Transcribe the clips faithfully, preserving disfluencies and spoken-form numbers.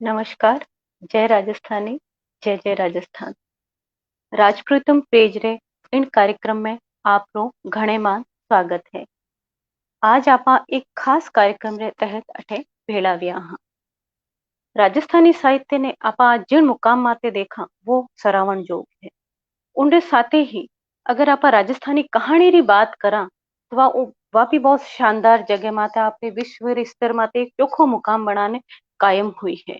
नमस्कार, जय राजस्थानी, जय जय राजस्थान। राजपुरुतम पेज रे इन कार्यक्रम में आप रो घणे मान स्वागत है। आज आपा एक खास कार्यक्रम रे तहत अठे भेळा व्या हां। राजस्थानी साहित्य ने आपा जिण मुकाम माते देखा, वो सरावण जोग है। उनरे साथे ही अगर आपा राजस्थानी कहाणी री बात करा, तो वा उ-, वा भी बहुत शानदार जगह माते आपने विश्व रे स्तर माते एक चोखो मुकाम बनाने कायम हुई है।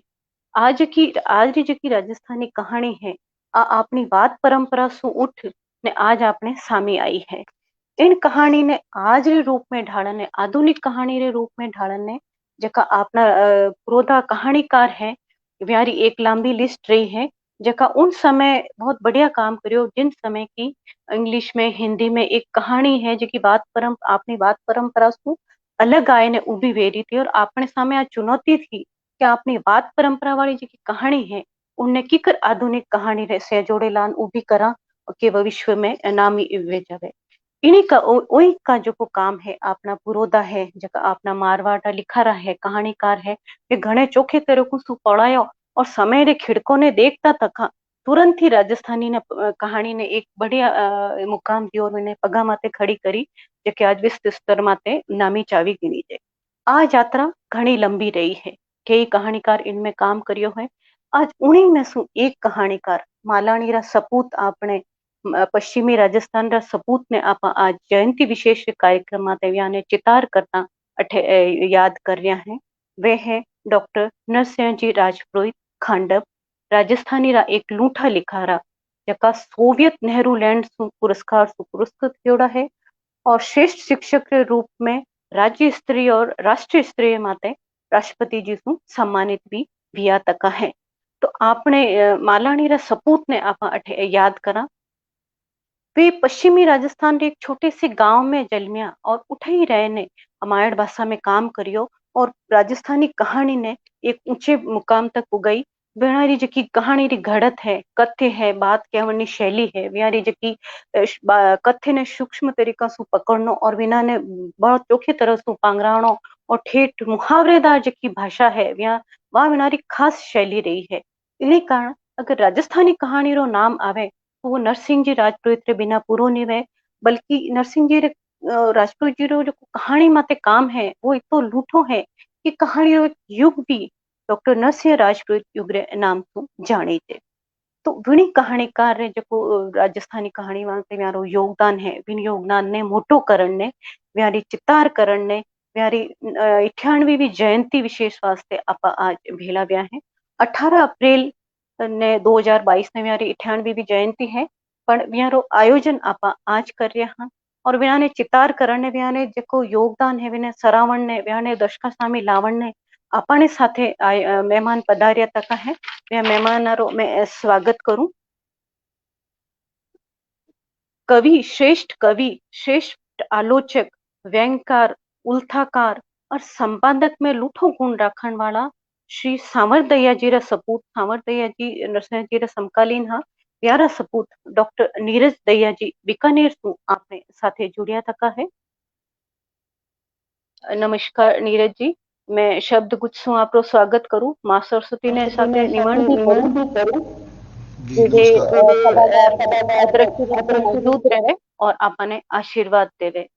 आज की, आज री जकी राजस्थानी कहाणी है, आ आपनी वात परंपरा सु उठ ने आज आपने सामी आई है। इन कहाणी ने आज रे रूप में ढालन ने, आधुनिक कहाणी रे रूप में ढालन ने, जका आपना, अ, पुरोधा कहाणीकार है, व्यारी एक लंबी list रही है, जका उन समय बहुत बढ़िया काम करियो, जिन समय की English में, हिंदी में एक कहाणी है, जेकी वात परम-, आपनी वात परंपरा सु अलग आए ने उभी वेरी थी और आपने सामने आ चुनौती थी कि आपनी वात परंपरा वाली जेकी कहाणी है, उनने किकर आधुनिक कहाणी रे से जोड़े लान उभी करा के व विश्व में नामी वे जावे। इनी का ओ-, ओई का जो को काम है, आपना पुरोधा है, जका आपना मारवाड़ रा लिखारा है, कहाणीकार है, वे घणे चोखे तरीको सु पढ़ायो और समय रे खिड़को ने देखता तका तुरंत ही राजस्थानी ने, अ, कहाणी ने एक बढ़िया, अ, मुकाम दियो और उन्हें पगा माते खड़ी करी, जके आज विश्व स्तर माते नामी चावी गिनी जे। आ यात्रा घणी लंबी रही है, कई कहाणीकार इनमें काम करियो है। आज उन्हीं में सु एक कहाणीकार मालानी रा सपूत आपने, अ, पश्चिमी राजस्थान रा सपूत ने आपा आज जयंती विशेष कार्यक्रम माते व्याने चितार करता अठे, अ, याद कर रिया है। वे है डॉक्टर नरसिंह जी राजपुरोहित खांडप, राजस्थानी रा एक लूठा लिखारा, जका सोवियत नेहरू लैंड सु पुरस्कार सु पुरस्कृत कियोड़ा है और श्रेष्ठ शिक्षक के रूप में राज्य स्तरीय और राष्ट्रीय स्तरीय माते राष्ट्रपति जी सु सम्मानित भी विया तका है। तो आपने, अ, मालानी रा सपूत ने आप अठे याद करा। वे पश्चिमी राजस्थान रे एक छोटे से गांव में जलमिया और उठे ही रहे ने अमायड़ भाषा में काम करियो और राजस्थानी कहानी ने एक ऊंचे मुकाम तक पुगाई। वेणारी जकी कहानी री घड़त है, कथ्य है, बात कहवण री शैली है, व्यारी जकी, अ, श-, बा-, कथ्य ने सूक्ष्म तरीका सु पकड़नो और विना ने बहुत चोखी तरह सु पांगराणो और ठेठ मुहावरेदार जकी भाषा है, व्या, वा विनारी खास शैली रही है। इनी कारण अगर राजस्थानी कहानी रो नाम आवे, तो वो नरसिंह जी राजपुरोहित रे बिना पूरो नी वे, बल्कि नरसिंह जी रे, अ, राजपुरोहित जी रो जो कहानी माते काम है, वो इतो लूठो है कि कहानी रो एक युग भी डॉक्टर नरसिंह राजपुरोहित युग रे नाम सु जानी जे। तो विणी कहानीकार रे जको, अ, राजस्थानी कहानी वास्ते व्यारो योगदान है, विण योगदान ने मोटो करण ने, व्यारी चितार करण ने, व्यारी, अ, अठानवी भी जयंती विशेष वास्ते आपा आज भेला व्या है। अठारह अप्रैल ने दो हज़ार बाईस ने व्यारी अठानवी भी जयंती है, पण व्यारो आयोजन आपा आज कर रिया हां। और व्याने चितार करण ने, व्याने जको योगदान है, व्याने सरावण ने, व्याने दर्शका सामी लावण ने, आपा ने साथे आय-, अ, मेहमान पधारिया तका है, व्या मेहमान रो मैं, अ, स्वागत करूं। कवि, श्रेष्ठ कवि, श्रेष्ठ आलोचक, व्यंगकार, उल्थाकार और संपादक में लूठो गुण राखण वाला श्री सांवर दया जी रा सपूत, सांवर दया जी नरसिंह जी रा समकालीन हा, व्यारा सपूत डॉक्टर नीरज दया जी बीकानेर सु आपने साथे जुड़िया तका है। नमस्कार नीरज जी, मैं शब्द गुच्छ सु आपरो स्वागत करूं। मां सरस्वती ने साथे निमण भी करूं। जी, जी, नमस्कार। अ, सभागार अध्यक्ष रूप में मौजूद रहे और आपने आशीर्वाद देवे।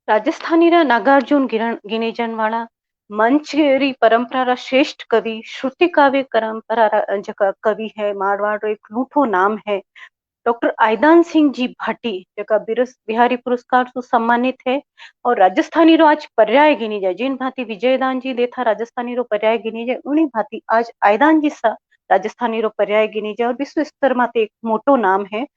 राजस्थानी रा नागार्जुन गिरण-, गिणीजण वाला मंच री परंपरा रा श्रेष्ठ कवि, श्रुति काव्य परंपरा रा जका कवि है, मारवाड़ रो एक लूठो नाम है, डॉक्टर आयदान सिंह जी भाटी, जका बिरस-, बिहारी पुरस्कार सु सम्मानित है और राजस्थानी रो आज पर्याय गिणी जाए। जिन भांति विजयदान जी देथा राजस्थानी रो पर्याय गिणी जाए, उनी भांति आज आयदान जी सा राजस्थानी रो पर्याय गिणी जाए और विश्व स्तर माते एक मोटो नाम है।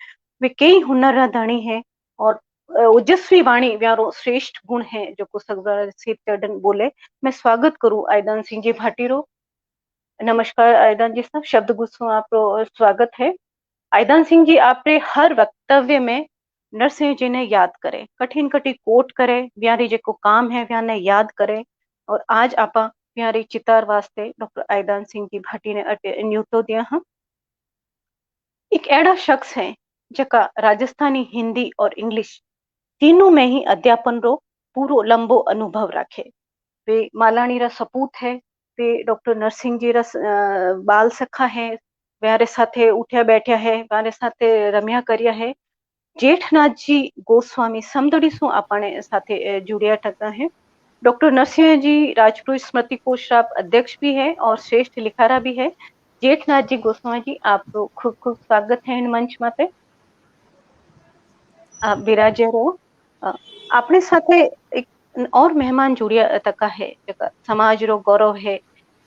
वे कई हुनर रा धणी है और, अ, ओजस्वी वाणी व्यारो श्रेष्ठ गुण है, जो को सगरा सिर चढ़न बोले। मैं स्वागत करूं आयदान सिंह जी भाटी रो। नमस्कार आयदान जी साहब, शब्द गुच्छ सु आपरो स्वागत है। आयदान सिंह जी आपरे हर वक्तव्य में नरसिंह जी ने याद करे, कठिन कठिन quote करे, व्यारी जेको काम है व्याने याद करे। और आज आपा व्यारी चितार वास्ते डॉक्टर आयदान सिंह जी भाटी ने अटे न्योतो दिया हां। एक एड़ा शख्स है जका राजस्थानी, हिंदी और English तीनों में ही अध्यापन रो पूरो लंबो अनुभव राखे। वे मालाणी रा सपूत है, वे डॉक्टर नरसिंह जी रा स-, अ, बाल सखा है, व्यारे साथे उठ्या बैठ्या है, व्यारे साथे रम्या करिया है। जेठनाथ जी गोस्वामी समदड़ी सु आपणे साथे, अ, जुड़िया टका है। डॉक्टर नरसिंह जी राजपुरोहित स्मृति कोष रा अध्यक्ष भी है और श्रेष्ठ लिखारा भी है। जेठनाथ जी गोस्वामी जी, आपको खूब खूब स्वागत है इन मंच माते। आप विराजे रहो। अ, आपणे साथे एक और मेहमान जुड़िया तका है, जेका समाज रो गौरव है,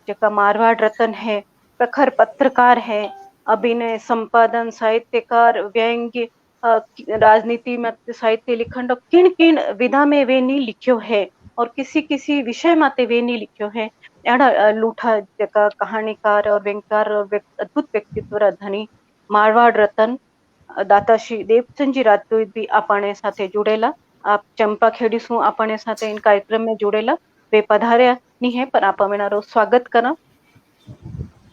जेका मारवाड़ रतन है, प्रखर पत्रकार है, अभिनय, संपादन, साहित्यकार, व्यंग्य, अ, राजनीति में साहित्य लिखण रो किण किण विधा में वे नी लिख्यो है और किसी किसी विषय माते वे नी लिख्यो है। एड़ा, अ, लूठा जेका कहानीकार और व्यंगकार और व्यक-, अद्भुत व्यक्तित्व रा धनी मारवाड़ रतन, अ, दाता श्री देवचंद जी राजपूत भी आपणे साथे जुड़ेला। आप चंपा खेड़ी सु आपणे साथे इन कार्यक्रम में जुड़ेला, वे पधारिया नी है, पर आपा वेना रो स्वागत करा।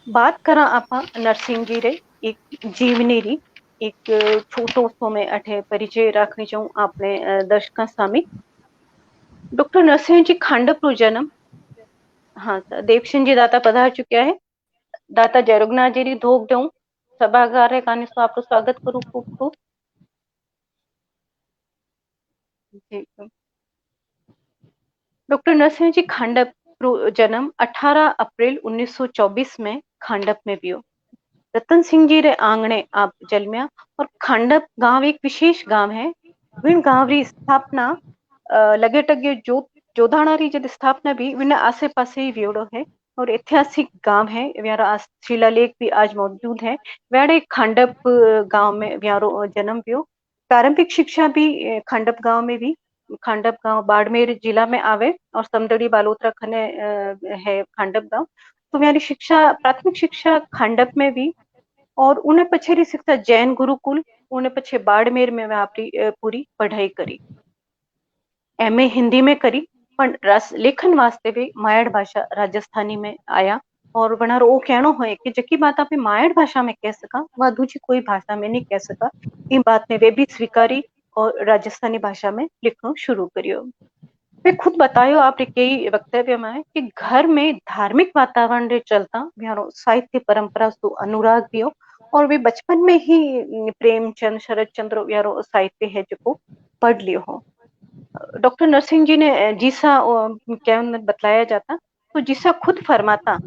बात करा आपा नरसिंह जी रे एक जीवनी री, एक छोटो सो में अठे परिचय राखनी चाहूँ आपणे, अ, दर्शकां सामी। डॉक्टर नरसिंह जी खांडप रो जन्म, हाँ, तो देवचंद जी दाता पधार चुक्या है। दाता जयरुगनाथ जी री धोक देऊं, सभागार रे कानी सो आपको स्वागत करूं खूब खूब। जी। डॉक्टर नरसिंह जी खांडप रो जन्म अठारह अप्रैल उन्नीस सौ चौबीस में खांडप में वियो। रतन सिंह जी रे आंगणे आप जलम्या और खांडप गांव एक विशेष गांव है। विण गांव री स्थापना, अ, लगे टगे जो-, जोधाणा री जद स्थापना भी विण आसे पासे ही वियोड़ो है और ऐतिहासिक गांव है। व्यारो आज शिलालेख भी आज मौजूद है। व्याड़े खांडप गांव में व्यारो जन्म वियो। प्रारंभिक शिक्षा भी, अ, खांडप गांव में भी, खांडप गांव बाड़मेर जिला में आवे और समदड़ी बालोतरा खने, अ, है खांडप गांव। तो म्यारी शिक्षा, प्राथमिक शिक्षा खांडप में भी और उन्हें पछे री शिक्षा जैन गुरुकुल, उन्हें पछे बाड़मेर में मैं आपरी, अ, पूरी पढ़ाई करी। एमए हिंदी में करी, पण रस लेखन वास्ते भी मायड़ भाषा राजस्थानी में आया। और वणारो ओ कहणो है कि जकी बात आपे मायड़ भाषा में कह सका, वह दूजी कोई भाषा में नहीं कह सका। इन बात ने वे भी स्वीकारी और राजस्थानी भाषा में लिखणो शुरू करियो। वे खुद बतायो आपरे कई वक्तव्य में कि घर में धार्मिक वातावरण रे चलता व्यारो साहित्य परंपरा सु अनुराग वियो और वे बचपन में ही, उम, प्रेमचंद, शरतचंद्र व्यारो साहित्य है जो पढ़ लियो हो। डॉक्टर नरसिंह जी ने, अ, जिसा, अ, क्या उन्हें बतलाया जाता, तो जिसा खुद फरमाता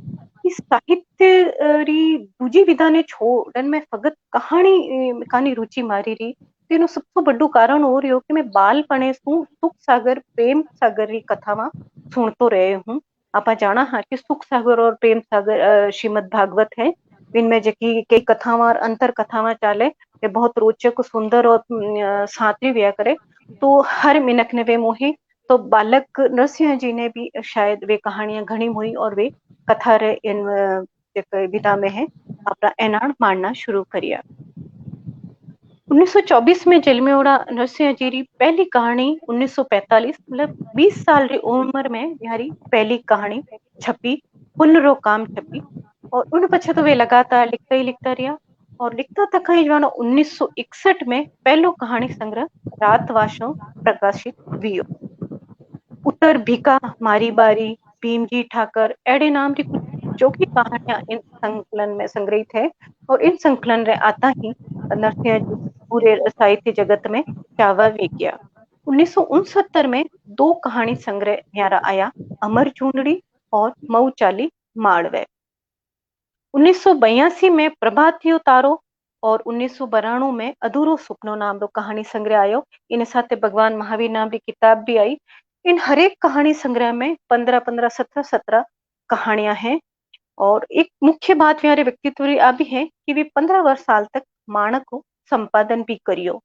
कि साहित्य, अ, री दूजी विधा ने छोड़न में फगत कहानी, अ, कानी रुचि मारी री। तो इनो सबसे बड़ो कारण हो रह्यो कि मैं बालपणे सु सुख सागर, प्रेम सागर री कथावां सुनतो रहे हूँ। आपा जाना हाँ कि सुख सागर और प्रेम सागर, अ, श्रीमद् भागवत है, इनमें जकी कई कथावां और अंतर कथावां चाले, ये बहुत रोचक, सुंदर और, अम, अ, सातरी व्या करे। तो हर मिनख ने वे मोही, तो बालक नरसिंह जी ने भी शायद वे कहानियां घणी मोही और वे कथा रे इन, अ, एक विधा में है, अपना एनाण मांडना शुरू करिया। उन्नीस सौ चौबीस में जलमेवड़ा नरसिंह जी री पहली कहानी उन्नीस सौ पैंतालीस, मतलब बीस साल री उम्र में यारी पहली कहानी छपी, पुन रो काम छपी। और उन पछे तो वे लगातार लिखता ही लिखता रहा। और लिखता तक ही जवानो उन्नीस सौ इकसठ में पहलो कहानी संग्रह रात वासो प्रकाशित वियो। उतर भिका मारी बारी, भीमजी ठाकर, एड़े नाम री कुछ चोखी कहानियां इन संकलन में संग्रहित है और इन संकलन रे आता ही नरसिंह जी पूरे साहित्य जगत में चावा वी गया। उन्नीस सौ उनसत्तर में दो कहानी संग्रह न्यारा आया, अमर चूंडड़ी और मऊ चाली मालवे। उन्नीस सौ बयासी में प्रभातियो तारो और उन्नीस सौ बाराणु में अधूरो सुपनो नाम रो कहानी संग्रह आयो। इन्हें साथे भगवान महावीर नाम री किताब भी आई। इन हर एक कहानी संग्रह में पन्द्रह पन्द्रह, सत्रह सत्रह कहानियां हैं। और एक मुख्य बात म्यारे व्यक्तित्व री आ भी है कि वे पन्द्रह वर्ष साल तक माणक को संपादन भी करियो।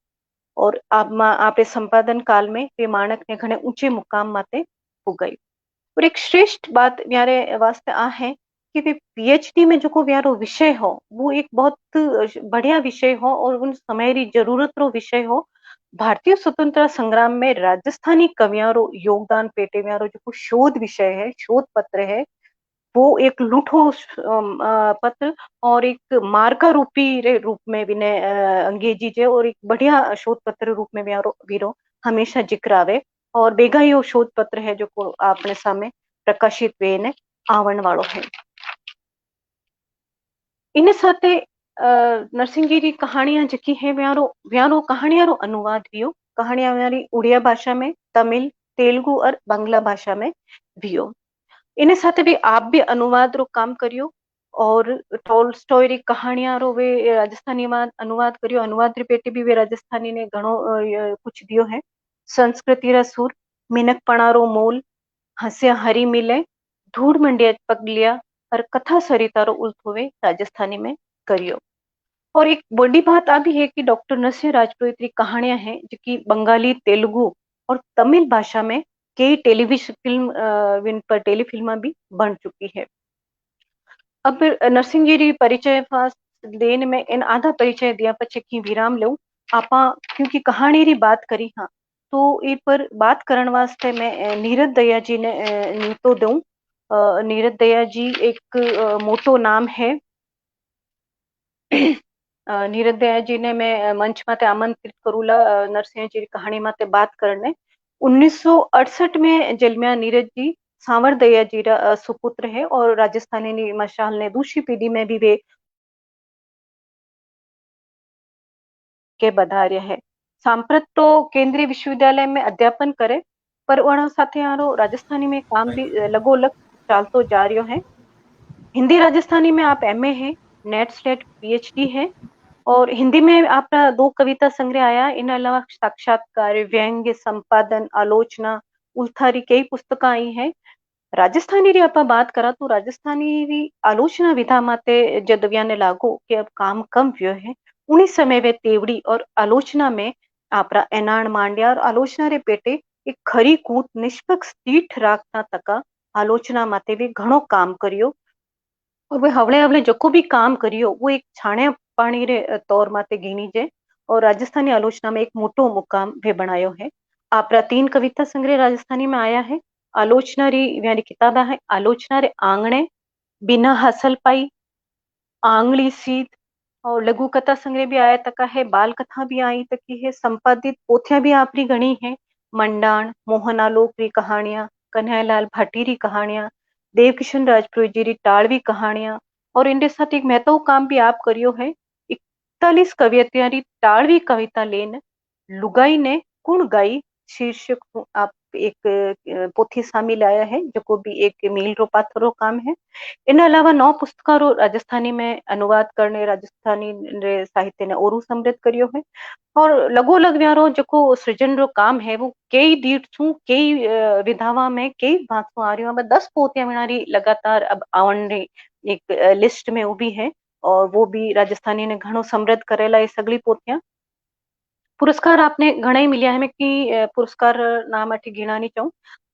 और आप मा-, आपरे संपादन काल में वे माणक ने घणे ऊंचे मुकाम माते पुगाई। और एक श्रेष्ठ बात म्यारे वास्ते आ है कि वे पीएचडी में जो को व्यारो विषय हो, वो एक बहुत बढ़िया विषय हो और उन समय री जरूरत रो विषय हो। भारतीय स्वतंत्रता संग्राम में राजस्थानी कवियां रो योगदान पेटे व्यारो जो को शोध विषय है, शोध पत्र है, वो एक लूठो, अम, अ, पत्र और एक मारका रूपी रे रूप में विने, अ, अंगेजी जे और एक बढ़िया शोध पत्र रूप में व्यारो, वीरो हमेशा जिक्र आवे। और बेगा ही वो शोध पत्र है जो को आपने सामने પ્રકાશિત વેને આવણ વાળો હૈ. ઇને સાથે, અ, નરસિંહ જી રી કહાણીયા જેકી હૈ વ્યારો વ્યારો કહાણીયા રો અનુવાદ વ્યો. કહાણીયા વ્યારી ઉડિયા ભાષા મેં, તમિલ, તેલુગુ અર બાંગ્લા ભાષા મેં વ્યો. ઇને સાથે ભી આપ ભી અનુવાદ રો કામ કર્યો. ઓર ટોલસ્ટોય રી કહાણીયા રો વે રાજસ્થાની માં અનુવાદ કર્યો. અનુવાદ રી પેટે ભી વે રાજસ્થાની ને ઘણો, અ, અ, કુછ દિયો હૈ. સંસ્કૃતિ રા સૂર, મિનકપણા રો મોલ, હસ્યા હરી મિલે, ધૂળ મંડિયા પગલિયા, અર કથા સરિતા રો ઉલ્થો વે રાજસ્થાની મેં કર્યો. और एक बड़ी बात आ भी है कि डॉक्टर नरसिंह राजपुरोहित री कहाणियां हैं जो कि बंगाली, तेलुगु और तमिल भाषा में कई टेलीविजन फिल्म, अ, विन पर टेलीफिल्मा भी बन चुकी है। अब नरसिंह जी री परिचय पास देन में इन आधा परिचय दिया पछे की विराम लऊं। आपा क्योंकि कहाणी री बात करी हां, तो इन पर बात करण वास्ते मैं, अ, नीरद दया जी ने, अ, नीतो दूं। अ, नीरद दया जी एक, अ, मोटो नाम है। अ, नीरद दया जी ने मैं, अ, मंच माते आमंत्रित करूला, अ, नरसिंह जी री कहाणी माते बात करने। उन्नीस सौ अड़सठ में जलम्या नीरद जी सांवर दया जी रा, अ, सुपुत्र है और राजस्थानी री मशाल ने दूसरी पीढ़ी में भी वे के बधार्या है। सांप्रत तो केंद्रीय विश्वविद्यालय में अध्यापन करे, पर वण साथे आरो राजस्थानी में काम भी, अ, लगोलग चालतो जा रह्यो है। हिंदी राजस्थानी में आप एमए है, नेट स्लेट पीएचडी है, और हिंदी में आपका दो कविता संग्रह आया, इन अलावा साक्षात्कार, व्यंग्य, संपादन, आलोचना, उल्था री कई पुस्तकां आई है। राजस्थानी री आपा बात करा तो राजस्थानी री आलोचना विधा माते जद व्याने लागो कि अब काम कम व्यो है, उनी समय वे तेवड़ी और आलोचना में आपरा एनाण मांड्या और आलोचना रे पेटे एक खरी कूट निष्पक्ष दीठ राखता तका आलोचना माते भी घणो काम करियो। और वे हवले हवले जको भी काम करियो, वो एक छाण्या पाणी रे, अ, तौर माते गिणी जे और राजस्थानी आलोचना में एक मोटो मुकाम वे बनायो है। आपरा तीन कविता संग्रह राजस्थानी में आया है। आलोचना री, व्यारी किताबा है, आलोचना रे आंगणे, बिना हासिल पाई, आंगली सीध, और लघु कथा संग्रह भी आया तका है, बाल कथा भी आई तकी है, संपादित पोथियां भी आपरी घणी है, मंडाण, मोहन आलोक री कहाणियां, कन्हैयालाल भाटी री कहाणियां, देवकिशन राजपुरोहित जी री टाळवी कहाणियां, और इनके साथ एक महत्व काम भी आप करियो है, इकतालीस कवियत्रियां री टाळवी कविता लेन लुगाई ने कुण गाई शीर्षक सु आप एक, अ, पोथी सामी लाया है, जको भी एक मील रो पाथर रो काम है। इन अलावा नौ पुस्तकां रो राजस्थानी में अनुवाद करने, राजस्थानी रे साहित्य ने ओरू समृद्ध करियो है। और लगोलग व्यारो जको सृजन रो काम है, वो कई दीठ सु, कई, अ, विधावां में, कई भाग सु आ रही हो। अब दस पोथियां विणारी लगातार अब आवण री एक, अ, लिस्ट में उभी है, और वो भी राजस्थानी ने घणो समृद्ध करेला ये सगली पोथियां। पुरस्कार आपने घणा ही मिलिया है, मैं की, अ, पुरस्कार नाम अठे गिणा नी चाहूँ।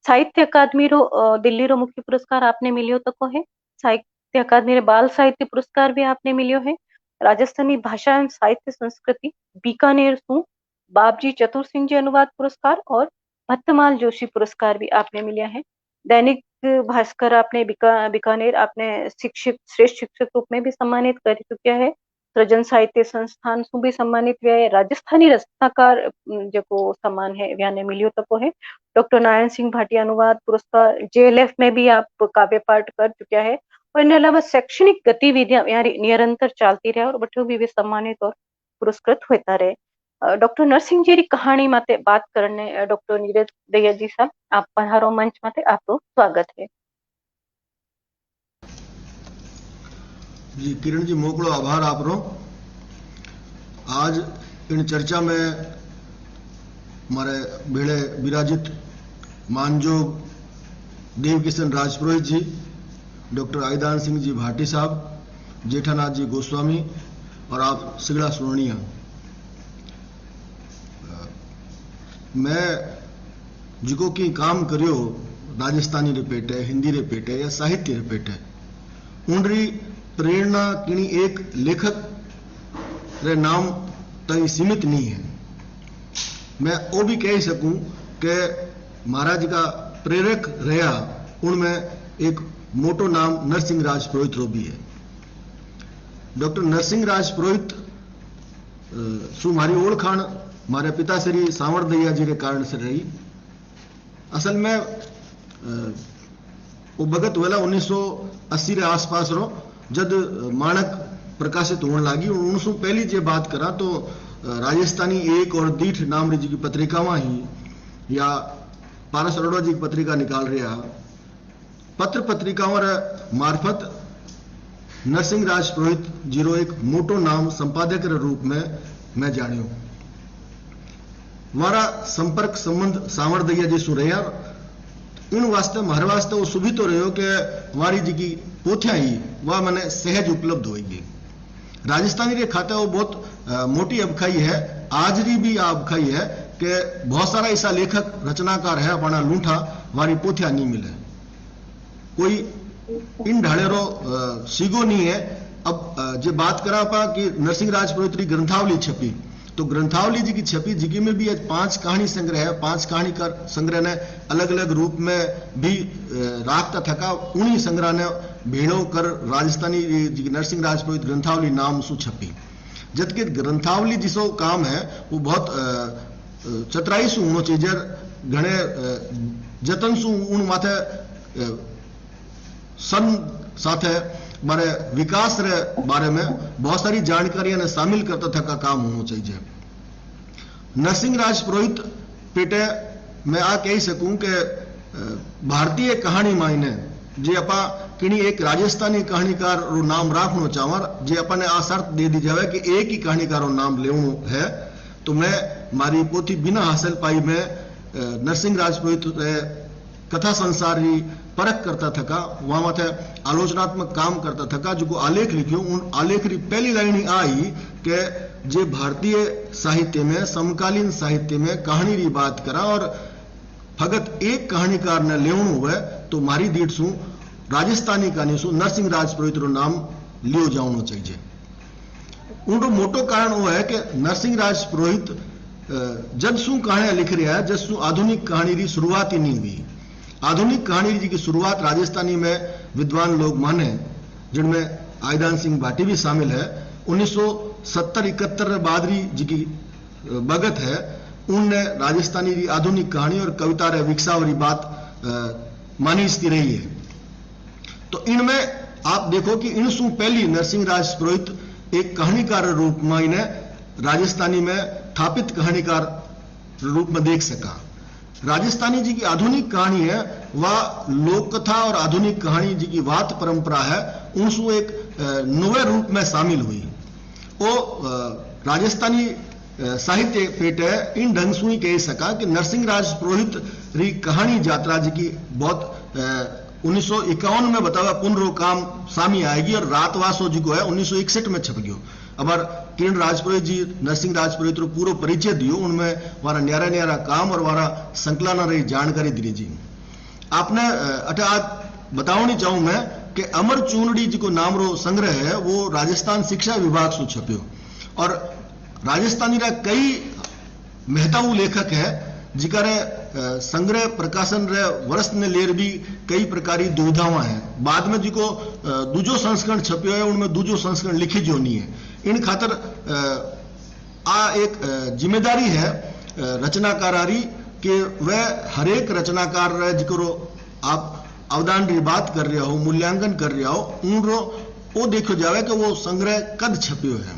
साहित्य अकादमी रो, अ, दिल्ली रो मुख्य पुरस्कार आपने मिलियो तको है। साहित्य अकादमी रे बाल साहित्य पुरस्कार भी आपने मिलियो है। राजस्थानी भाषा एवं साहित्य संस्कृति बीकानेर सु बाबजी चतुर सिंह जी अनुवाद पुरस्कार और भत्तमाल जोशी पुरस्कार भी आपने मिलिया है। दैनिक भास्कर आपने बीका-, बीकानेर आपने शिक्षक, श्रेष्ठ शिक्षक रूप में भी सम्मानित कर चुका है। सृजन साहित्य संस्थान सु भी सम्मानित हुआ है। राजस्थानी रचनाकार, उम, जेको सम्मान है, व्याने मिलियो तको है। डॉक्टर नारायण सिंह भाटी अनुवाद पुरस्कार, जेएलएफ में भी आप काव्य पाठ कर चुका है। और इनके अलावा शैक्षणिक गतिविधियां यानी निरंतर चलती रहे और बठे भी वे सम्मानित और पुरस्कृत होता रहे। अ, डॉक्टर नरसिंह जी री कहाणी माते बात करने, अ, डॉक्टर नीरज दहिया जी साहब, आप पधारो मंच माते, आपको स्वागत है। जी, किरण जी, मोकळो आभार आपरो। आज इन चर्चा में म्हारे भेळे विराजित मानजोग देवकिशन राजपुरोहित जी, डॉक्टर आईदान सिंह जी भाटी साहब, जेठानाथ जी गोस्वामी और आप सगळा सुणनिया। मैं जिको की काम करियो राजस्थानी रे पेटे, हिंदी रे पेटे या साहित्य रे पेटे, उनरी प्रेरणा किनी एक लेखक रे नाम ताई सीमित नहीं है। मैं ओ भी कह सकूं कि महाराज का प्रेरक रहा, उनमें एक मोटो नाम नरसिंह राज पुरोहित रो भी है। डॉक्टर नरसिंह राज पुरोहित, अ, सु म्हारी ओळखाण म्हारे पिता श्री सांवरदैया जी रे कारण से रही। असल में, अ, او بھگت ویلا انیس سو اسی رے آس پاس رو، جد، ا، مانک پرکاشت ہون لاگی۔ اور ان سوں پہلی جے بات کراں تو، ا، راجستھانی ایک اور دیٹھ نام ری جیکی پتریکاواں ہی، یا پارس اروڑا جی ایک پتریکا نکال رہیا، پتر پتریکاواں رے معرفت نرسنگھ راج پروہت جی رو ایک موٹو نام سمپادک رے روپ میں میں جانیو۔ وارا سمپرک سمبند سانوڑ دئیا جی سوں رہیا، ان واسطے، مہارے واسطے وہ سوبھیتو رہیو کہ واری جیکی پوتھیاں ہی، وا منے سہج اپلبدھ ہوئی گئی۔ راجستھانی رے کھاتے وہ بہت، ا، موٹی ابکھائی ہے، آج ری بھی آ ابکھائی ہے کہ بہت سارا ایسا لیکھک، رچناکار ہے، اپنا لونٹھا، واری پوتھیاں نہیں ملے۔ کوئی ان ڈھاڑے رو، ا، سیگو نہیں ہے۔ اب، ا، جے بات کراں پا کہ نرسنگھ راج پروہت ری گرنتھاولی چھپی، تو گرنتھاولی جیکی چھپی، جیکی میں بھی آج پانچ کہانی سنگرہ ہے، پانچ کہانی کر سنگرہ نے الگ الگ روپ میں بھی، ا، راکھتا تھکا، انہی سنگرہ نے بھیڑو کر راجستھانی جیکی نرسنگھ راج پروہت گرنتھاولی نام سوں چھپی۔ جد کہ گرنتھاولی جسو کام ہے، وہ بہت، ا، ا، چترائی سوں ہونو چاہیے، گھنے، ا، جتن سوں ان ماتے، ا، سن ساتھے مارے وکاس رے بارے میں بہت ساری جانکاریاں نے شامل کرتا تھکا کام ہونو چاہیے۔ نرسنگھ راج پروہت پیٹے میں آ کہی سکوں کہ، ا، بھارتی کہانی مائنے جے اپاں کنی ایک راجستھانی کہانیکار رو نام راکھنو چاہواں، جے اپاں نے آ شرط دے دی جاوے کہ ایک ہی کہانیکار رو نام لیونو ہے، تو میں ماری پوتھی بنا حاصل پائی میں، ا، نرسنگھ راج پروہت رے کتھا سنسار ری پرک کرتا تھکا، واں ماتے آلوچناتمک کام کرتا تھکا، جیکو آلیکھ لکھیو، ان آلیکھ ری پہلی لائن ہی آئی کہ جے بھارتی ساہتیہ میں، سمکالین ساہتیہ میں کہانی ری بات کراں اور فقط ایک کہانیکار نے لیونو ہوئے، تو ماری دیٹھ سوں راجستھانی کہانی سوں نرسنگھ راج پروہت رو نام لیو جاونو چاہیے۔ ان رو موٹو کارن وہ ہے کہ نرسنگھ راج پروہت، ا، جد سوں کہانیاں لکھ رہیا ہے، جد سوں آدھونک کہانی ری شروعات ہی نہیں ہوئی۔ آدھونک کہانی ری جیکی شروعات راجستھانی میں ودوان لوگ مانے، جن میں آئی دان سنگھ بھاٹی بھی شامل ہے، انیس سو ستر اکہتر رے بعد ری جیکی، ا، بھگت ہے، ان نے راجستھانی ری آدھونک کہانی اور کویتا رے وکساو ری بات، ا، مانی استی رہی ہے۔ تو ان میں آپ دیکھو کہ ان سوں پہلی نرسنگھ راج پروہت ایک کہانیکار روپ میں انہیں راجستھانی میں تھاپت کہانیکار روپ میں دیکھ سکا۔ راجستھانی جیکی آدھونک کہانی ہے، وہ لوک کتھا اور آدھونک کہانی جیکی وات پرمپرا ہے، ان سوں ایک، ا، نوے روپ میں شامل ہوئی۔ او، ا، راجستھانی، ا، ساہتیہ پیٹے ان ڈھنگ سوں ہی کہی سکا کہ نرسنگھ راج پروہت ری کہانی جاترا جیکی بہت، ا، انیس سو اکاون میں بتاوا پن رو کام سامی آئے گی اور رات واسو جیکو ہے انیس سو اکسٹھ میں چھپ گیو۔ ابر کرن راج پروہت جی نرسنگھ راج پروہت رو پورو پریچے دیو، ان میں وارا نیارا نیارا کام اور وارا سنکلن ری جانکاری دی جی۔ آپ نے، ا، اٹھے آج بتاونی چاہوں میں کہ امر چونڑی جیکو نام رو سنگرہ ہے، وہ راجستھان شکشا وبھاگ سوں چھپیو اور راجستھانی را کئی مہتاؤ لیکھک ہے، جکارے، ا، سنگرہ پرکاشن رے ورست نے لیر بھی کئی پرکاری دویدھاواں ہیں۔ بعد میں جیکو، ا، دوجو سنسکرن چھپیو ہے، ان میں دوجو سنسکرن لکھی جو نہیں ہے۔ ان خاطر، ا، آ ایک، ا، ذمہ داری ہے، ا، رچناکارا ری کہ وہ ہر ایک رچناکار رے جکرو آپ اودان ری بات کر رہیا ہو، مولانکن کر رہیا ہو، ان رو او دیکھو جاوے کہ وہ سنگرہ کد چھپیو ہے۔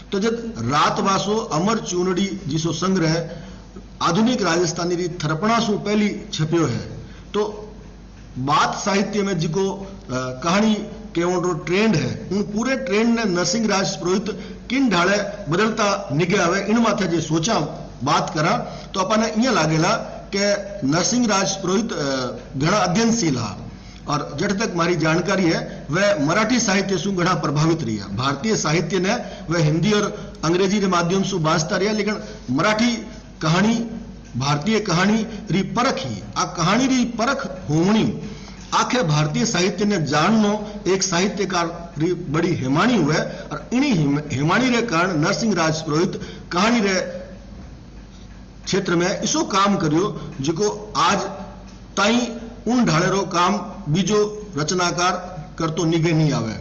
تو جد رات واسو امر چونڑی جسو سنگرہ آدھونک راجستھانی ری تھرپنا سوں پہلی چھپیو ہے، تو بات ساہتیہ میں جیکو، ا، کہانی کہون رو ٹرینڈ ہے، ان پورے ٹرینڈ نے نرسنگھ راج پروہت کن ڈھاڑے بدلتا نگے آوے، ان ماتھے جے سوچاں بات کراں، تو اپاں نے ایاں لاگے لا کہ نرسنگھ راج پروہت، ا، گھنا ادھین شیل ہا۔ اور جٹ تک ماری جانکاری ہے، وہ مراٹھی ساہتیہ سوں گھنا پربھاوت رہیا۔ بھارتی ساہتیہ نے وہ ہندی اور انگریزی کے مادھیم سوں بانچتا رہیا، لیکن مراٹھی کہانی، بھارتی کہانی ری پرکھ ہی، آ کہانی ری پرکھ ہوونی، آکھے بھارتی ساہتیہ نے جاننو ایک ساہتیہکار ری بڑی ہیمانی ہوئے، اور انہی ہیم-، ہیمانی رے کارن نرسنگھ راج پروہت کہانی رے چھیتر میں ایسو کام کریو، جکو آج تائیں ان ڈھاڑے رو کام بیجو رچناکار کرتو نگے نہیں آوے۔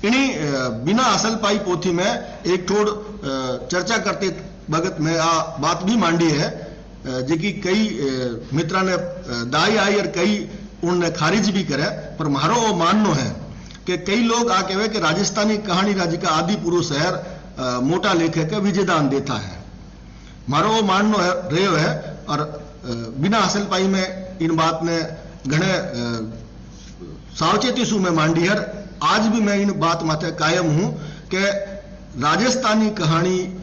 انہی، ا، بنا اصل پائی پوتھی میں ایک ٹھوڑ، ا، چرچا کرتے بگت میں آ بات بھی مانڈی ہے، ا، جیکی کئی، ا، مترا نے، ا، دائی آئی اور کئی उनने खारिज भी करे, पर म्हारो वो माननो है कि कई लोग आ कहवे कि राजस्थानी कहानी रा जिका आदि पुरुष है, अ, मोटा लेखक है, विजयदान देथा है। म्हारो वो माननो है, रह्यो है, और, अ, बिना हासिल पाई में इन बात ने घणे, अ, सावचेती सु मैं मांडी है। आज भी मैं इन बात माथे कायम हूँ कि राजस्थानी कहानी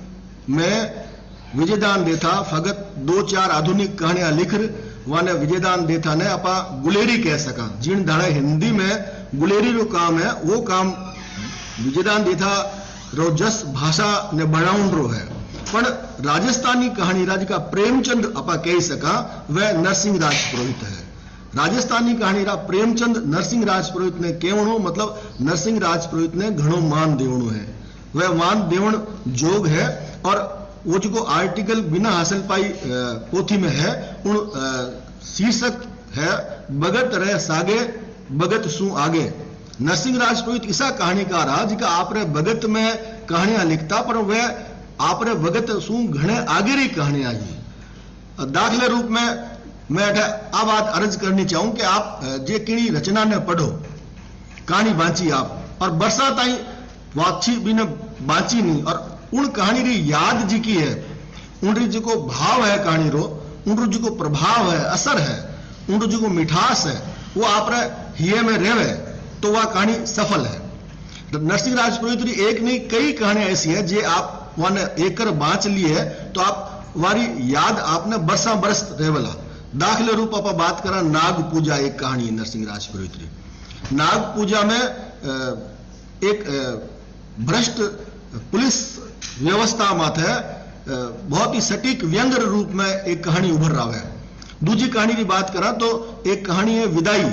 में विजयदान देथा फगत दो चार आधुनिक कहानियां लिखर, वाने विजयदान देथा ने आपा गुलेरी कह सका। जिन धाड़े हिंदी में गुलेरी रो काम है, वो काम विजयदान देथा रो जस भाषा ने बनाउन रो है। पण राजस्थानी कहानी रा जिका प्रेमचंद आपा कह सका, वह नरसिंह राजपुरोहित है। राजस्थानी कहानी रा प्रेमचंद नरसिंह राजपुरोहित ने केवणो, मतलब नरसिंह राजपुरोहित ने घणो मान देवणो है। वह मान देवण जोग है। और वो जो आर्टिकल बिना हासिल पाई, अ, पोथी में है, उन, अ, शीर्षक है, बगत रह सागे, बगत सु आगे। नरसिंह राजपुरोहित इसा कहानीकार हा जिका आपरे बगत में कहानियां लिखता, पर वह आपरे बगत सु घणे आगे री कहानियां ही। दाखले रूप में मैं अठे आ बात अर्ज करनी चाहूं कि आप, अ, जे किणी रचना ने पढ़ो, कहानी बांची आप, और बरसा ताई वाची भी ने बांची नहीं, और उन कहानी री याद जी की है, उन री जिको भाव है कहानी रो, उन रो जिको प्रभाव है, असर है, उन रो जिको मिठास है, वो आप रे हिये में रेवे, तो वह कहानी सफल है। नरसिंह राजपुरोहित री एक नहीं, कई कहानियां ऐसी है, जे आप वन एकर बांच लिए है, तो आप, वारी याद आपने बरसा बरस रेवला। दाखले रूप आप बात करा, नाग पूजा एक कहानी है नरसिंह राजपुरोहित री। नाग पूजा में, अ, एक, अ, भ्रष्ट पुलिस व्यवस्था माथे, अ, बहुत ही सटीक व्यंग रूप में एक कहानी उभर रहा है। दूजी कहानी की बात करा तो एक कहानी है विदाई।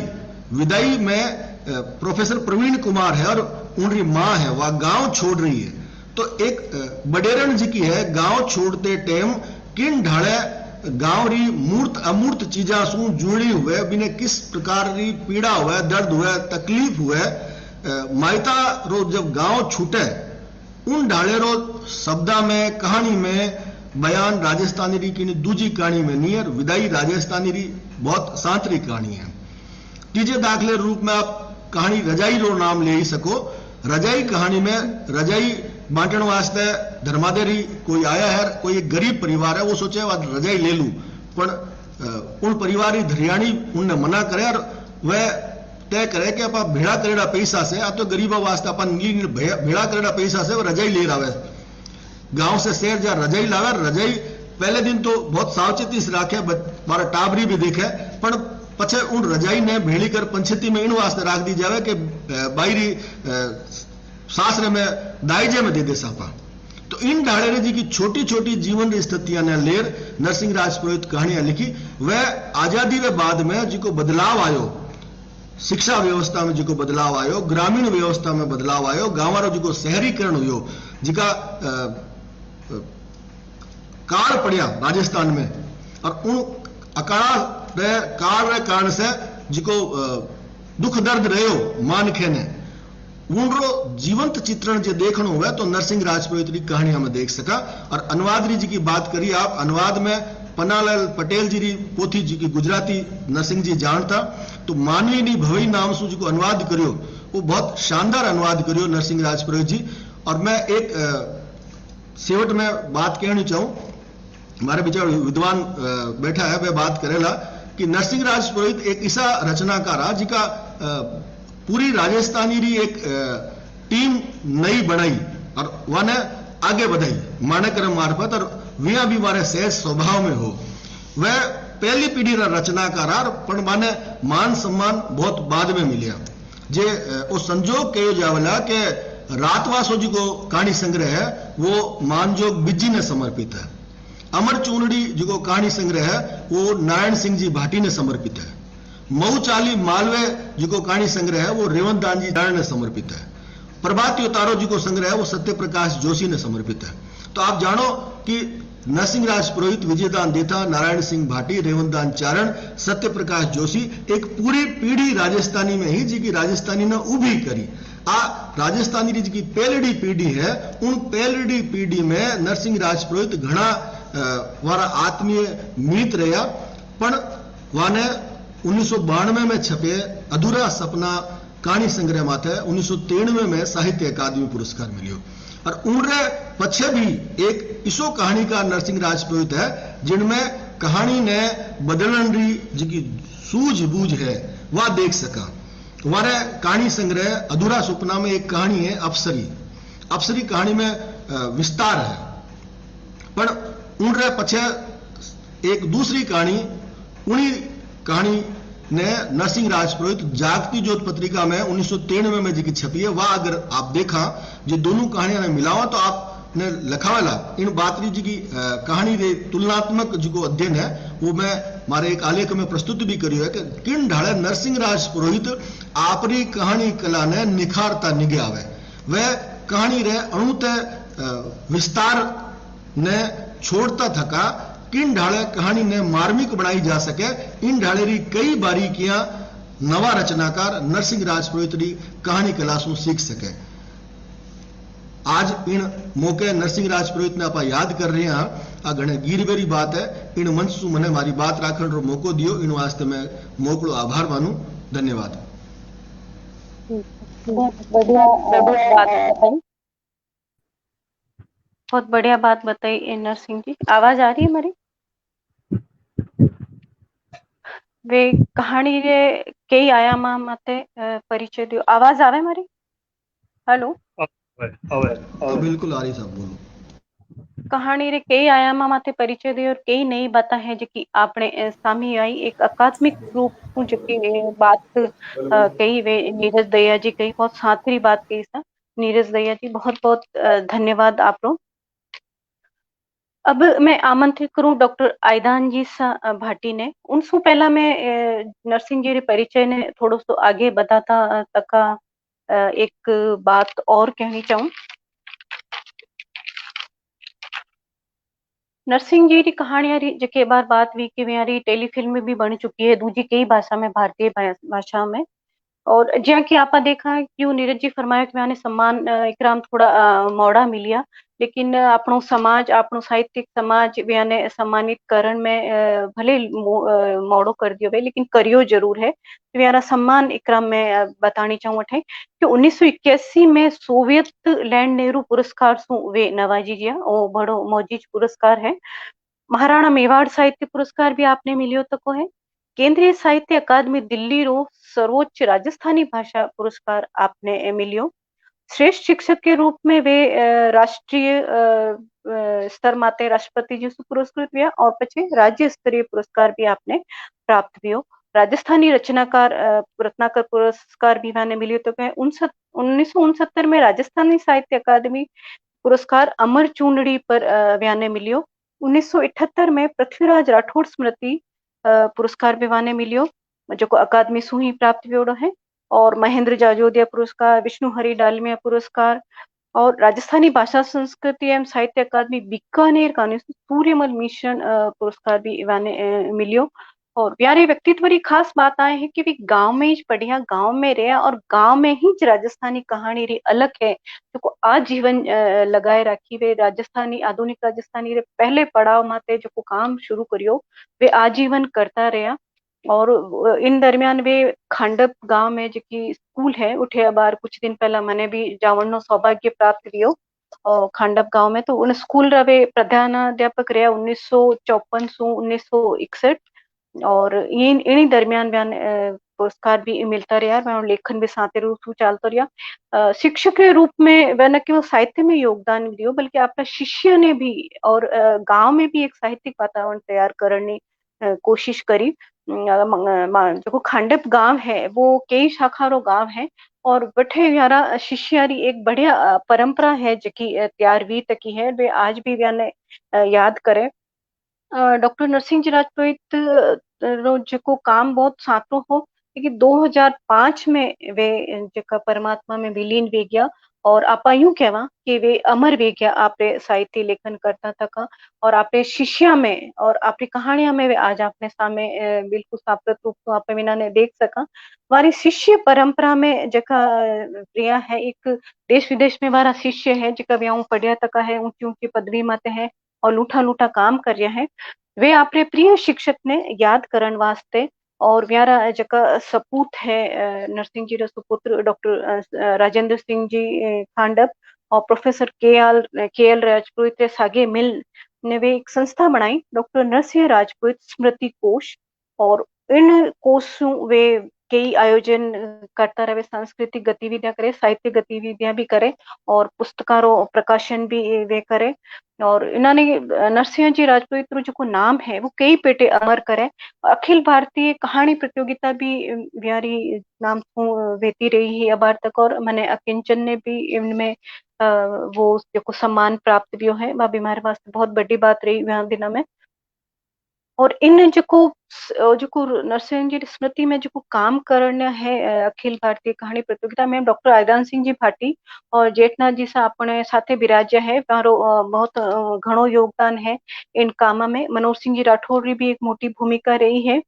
विदाई में, अ, प्रोफेसर प्रवीण कुमार है और उनरी माँ है, वह गांव छोड़ रही है। तो एक, अ, बडेरण जी की है, गांव छोड़ते टेम किन ढाले गांव री मूर्त अमूर्त चीजा सु जुड़ी हुए, बिने किस प्रकार री पीड़ा हुए, दर्द हुए, तकलीफ हुए, अ, मायता रो जब गांव छूटे, उन ढाले रो शब्दा में, कहानी में बयान राजस्थानी री किनी दूजी कहानी में नहीं है। विदाई राजस्थानी री बहुत सांत री कहानी है। तीजे दाखले रूप में आप कहानी रजाई रो नाम ले ही सको। रजाई कहानी में रजाई बांटण वास्ते धर्मादे री कोई आया है, कोई एक गरीब परिवार है, वो सोचे, "आज रजाई ले लूं।" पण, अ, उन परिवार री धरियाणी उनने मना करे और वह तय करे कि आपा भेड़ा करेड़ा पैसा से, आ तो गरीबा वास्ते आपा नीली नील भे-, भेड़ा करेड़ा पैसा से वो रजाई ले आवे। गांव से शहर जा रजाई लावे। रजाई पहले दिन तो बहुत सावचेती से राखे, बच-, मारा टाबरी भी देखे, पण पछे उन रजाई ने भेली कर पंछती में इन वास्ते राख दी जावे कि, अ, बाई री, अ, सासरे में दाईजे में दे दे सापा। तो इन ढाले रे जी की छोटी छोटी जीवन री स्थितियां ने लेर नरसिंह राजपुरोहित कहानियां लिखी। वह आजादी रे बाद में जी को बदलाव आयो, शिक्षा व्यवस्था में जिको बदलाव आयो, ग्रामीण व्यवस्था में बदलाव आयो, गांवा रो जिको शहरीकरण हुयो, जिका, अ, अ, काल पड़िया राजस्थान में, और उन अकाला रे काल रे कारण से जिको, अ, दुख दर्द रह्यो मानखे ने, उनरो जीवंत चित्रण जे देखणो हुए तो नरसिंह राजपुरोहित री कहानियां में देख सका। और अनुवाद री जी की बात करी आप, अनुवाद में पन्नालाल पटेल जी री पोथी जी की गुजराती नरसिंह जी जानता, तो मानवी नी भवई नाम सु जी को अनुवाद करियो, वो बहुत शानदार अनुवाद करियो नरसिंह राजपुरोहित जी। और मैं एक, अ, सेवट में बात कहनी चाहूँ, हमारे बीच विद्वान, अ, बैठा है, वह बात करेला कि नरसिंह राजपुरोहित एक ऐसा रचनाकार है जिका, अ, पूरी राजस्थानी री एक, अ, टीम नई बनाई और वाने आगे बढ़ाई माणक रे मार्फत, और विया भी मारे सहज स्वभाव में हो। वह पहली पीढ़ी रा रचनाकार है, पण माने मान सम्मान बहुत बाद में मिलिया। जे, अ, वो संजोग कहो जावेला के रातवासो जी को कहानी संग्रह है, वो मानजोग बिज्जी ने समर्पित है। अमर चूनड़ी जिको कहानी संग्रह है, वो नारायण सिंह जी भाटी ने समर्पित है। मऊ चाली मालवे जिको कहानी संग्रह है, वो रेवंत दान जी चारण ने समर्पित है। प्रभात उतारो जिको संग्रह है, वो सत्य प्रकाश जोशी ने समर्पित है। तो आप जानो कि नरसिंह राजपुरोहित, विजयदान देथा, नारायण सिंह भाटी, रेवंत दान चारण, सत्य प्रकाश जोशी, एक पूरी पीढ़ी राजस्थानी में ही जिकी राजस्थानी ने उभी करी। आ राजस्थानी री जिकी पहलड़ी पीढ़ी है, उन पहलड़ी पीढ़ी में नरसिंह राजपुरोहित घणा, अ, वारा आत्मीय मीत रह्या, पण वाने उन्नीस सौ बानवे में छपे अधूरा सपना कहानी संग्रह माथे उन्नीस सौ तिरानवे में साहित्य अकादमी पुरस्कार मिलियो। और उनरे पछे भी एक इसो कहानीकार नरसिंह राज पुरोहित है, जिनमें कहानी ने बदलन री जिकी सूझबूझ है, वा देख सका। वारे कहानी संग्रह अधूरा सपना में एक कहानी है अप्सरी। अप्सरी कहानी में, अ, विस्तार है। पण उनरे पछे एक दूसरी कहानी, उनी कहानी ने नरसिंह राज पुरोहित जागती जोत पत्रिका में उन्नीस सौ तिरानवे में जिकी छपी है, वा अगर आप देखा, जे दोनों कहानियां ने मिलावा तो आपने लखावेला इन बात री जिकी, अ, कहानी रे तुलनात्मक जिको अध्ययन है, वो मैं मारे एक आलेख में प्रस्तुत भी करियो है कि किन ढाले नरसिंह राज पुरोहित आपरी कहानी कला ने निखारता निगे आवे। वह कहानी रे अणु ते, अ, विस्तार ने छोड़ता थका किन ढाले कहानी ने मार्मिक बनाई जा सके, इन ढाले री कई बारीकियां नवा रचनाकार नरसिंह राज पुरोहित री कहानी कला सु सीख सके। आज इन मौके नरसिंह राज पुरोहित ने आपा याद कर रहे हैं, आ घणे गीरबे री बात है। इन मंच सु मने मारी बात राखण रो मौको दियो, इन वास्ते मैं मोकळो आभार मानू। धन्यवाद। बहुत बढ़िया, बहुत बढ़िया बात बताई। बहुत बढ़िया बात बताई, ए, नरसिंह जी। आवाज आ रही है मारी? वे कहानी रे कई आयामा माते, अ, परिचय दियो। आवाज आवे मारी? हेलो? आवे, आवे, हाँ, आवे। बिल्कुल आ रही साहब, बोलो। कहानी रे कई आयामा माते परिचय दियो और कई नई बातां है जेकी आपने, अ, सामी आई। एक अकादमिक रूप सु जेकी, अ, बात, अ, कही वे नीरज दहिया जी कही, बहुत सार्थक बात कही सा। नीरज दहिया जी, बहुत बहुत, अ, धन्यवाद आप रो। अब मैं आमंत्रित करूं डॉक्टर आइदान जी सा, अ, भाटी ने। उनसु पहला मैं, अ, नरसिंह जी रे परिचय ने थोड़ो सो आगे बताता, अ, तका, अ, एक बात और कहनी चाहूं। नरसिंह जी री कहानियां री जेके बार बात हुई कि व्यां री टेलीफिल्म भी बन चुकी है, दूजी कई भाषा में, भारतीय भा-, भाषा में। और ज्यां कि आपा देखा कि वो नीरज जी फरमाया कि व्यां ने सम्मान, अ, इकराम थोड़ा, अ, मोड़ा मिलिया, लेकिन, अ, आपणो समाज, आपणो साहित्यिक समाज व्यां ने सम्मानित करण में, अ, भले मो-, अ, मोड़ो कर दियो भाई, लेकिन करियो जरूर है। तो व्यां रा सम्मान इकराम में, अ, बतानी चाहूँ अठे कि उन्नीस सौ इक्यासी में सोवियत लैंड नेहरू पुरस्कार सु वे नवाजी गया। ओ बड़ो मोजिज पुरस्कार है। महाराणा मेवाड़ साहित्य पुरस्कार भी आपने मिलियो तको है। केंद्रीय साहित्य अकादमी दिल्ली रो सर्वोच्च राजस्थानी भाषा पुरस्कार आपने, ए, मिलियो। श्रेष्ठ शिक्षक के रूप में वे, अ, राष्ट्रीय, अ, अ, स्तर माते राष्ट्रपति जी से पुरस्कृत हुआ और पछे राज्य स्तरीय पुरस्कार भी आपने प्राप्त हुयो। राजस्थानी रचनाकार, अ, रत्नाकर पुरस्कार भी वाने मिलियो। तो वह उनसत-, उन्नीस सौ उनसत्तर में राजस्थानी साहित्य अकादमी पुरस्कार अमर चूंडड़ी पर, अ, वाने मिलियो। उन्नीस सौ अठहत्तर में पृथ्वीराज राठौड़ स्मृति, अ, पुरस्कार भी वाने मिलियो, जो को अकादमी सु ही प्राप्त हुयोड़ो है। और महेंद्र जाजोदिया पुरस्कार, विष्णु हरि डालमिया पुरस्कार और राजस्थानी भाषा संस्कृति एवं साहित्य अकादमी बीकानेर काने सूर्यमल मिशन, अ, पुरस्कार भी वाने, अ, मिलियो। और प्यारे व्यक्तित्व री खास बात आए है कि वे गांव में ही पढ़िया, गांव में रहा और गांव में ही राजस्थानी कहानी री अलख है, जो को आजीवन, अ, लगाए राखी। वे राजस्थानी, आधुनिक राजस्थानी रे पहले पड़ाव माते जो को काम शुरू करियो, वे आजीवन करता रहा। और, अ, इन दरमियान वे खांडप गांव में जेकी स्कूल है, उठे अबार कुछ दिन पहला मने भी जावण नो सौभाग्य प्राप्त हुयो, अ, खांडप गांव में। तो उन स्कूल रा वे प्रधानाध्यापक रहा उन्नीस सौ चौपन सु उन्नीस सौ इकसठ। और इन, इन्हीं दरमियान व्यान, अ, पुरस्कार भी मिलता रहा, व्यान लेखन भी साथे रूप से चलता रहा। अ, शिक्षक के रूप में वह न केवल साहित्य में योगदान दियो, बल्कि आपका शिष्य ने भी और, अ, गांव में भी एक साहित्यिक वातावरण तैयार करने अ, कोशिश करी। अ, म-, म-, जो खांडप गांव है, वो कई शाखा रो गांव है और बठे यारा शिष्या री एक बढ़िया, अ, परंपरा है, जेकी, अ, तैयार वी तकी है, वे आज भी व्याने, अ, याद करे। अ, डॉक्टर नरसिंह जी राजपुरोहित, अ, रो जेको काम बहुत साटो हो, लेकिन दो हज़ार पाँच में वे जेका परमात्मा में विलीन वे गया और आपा यूं कहवा कि वे अमर वे गया आपरे साहित्य लेखन करता तका और आपरे शिष्या में और आपरी कहानियां में वे आज आपने सामने, अ, बिल्कुल साप्रत रूप से आप विना ने देख सका। हमारी शिष्य परंपरा में जेका, अ, रिया है एक देश विदेश में हमारा शिष्य है जेका वे ऊं पढ़िया तका है, ऊंची ऊंची पदवी माते है और लूठा लूठा काम कर रिया है। वे आपरे प्रिय शिक्षक ने याद करण वास्ते और म्यारा जका सपूत है, अ, नरसिंह जी रा सुपुत्र डॉक्टर, अ, अ, राजेंद्र सिंह जी, अ, खांडप और प्रोफेसर के एल, के एल राजपुरोहित रे सागे मिल ने वे एक संस्था बनाई, डॉक्टर नरसिंह राजपुरोहित स्मृति कोष। और इन कोष सु वे कई आयोजन करता रहे, सांस्कृतिक गतिविधियां करे, साहित्य गतिविधियां भी करे और पुस्तकां रो प्रकाशन भी वे करे। और इन्होंने, अ, नरसिंह जी राजपुरोहित रो जो नाम है, वो कई पेटे अमर करे। अखिल भारतीय कहानी प्रतियोगिता भी, अ, व्यारी नाम सु, अ, वेती रही है अबार तक। और मने अकिंचन ने भी इनमें, अ, वो जो सम्मान प्राप्त भी है, वह भी हमारे वास्ते बहुत बड़ी बात रही वहाँ दिनों में। और इन जेको स-, अ, जेको नरसिंह जी री स्मृति में जेको काम करण है, अ, अखिल भारतीय कहानी प्रतियोगिता में डॉक्टर आयदान सिंह जी भाटी और जेठनाथ जी सा अपने साथे विराज्य है, तारो, अ, बहुत, अ, घणो योगदान है इन काम में। मनोज सिंह जी राठौर री भी एक मोटी भूमिका रही है।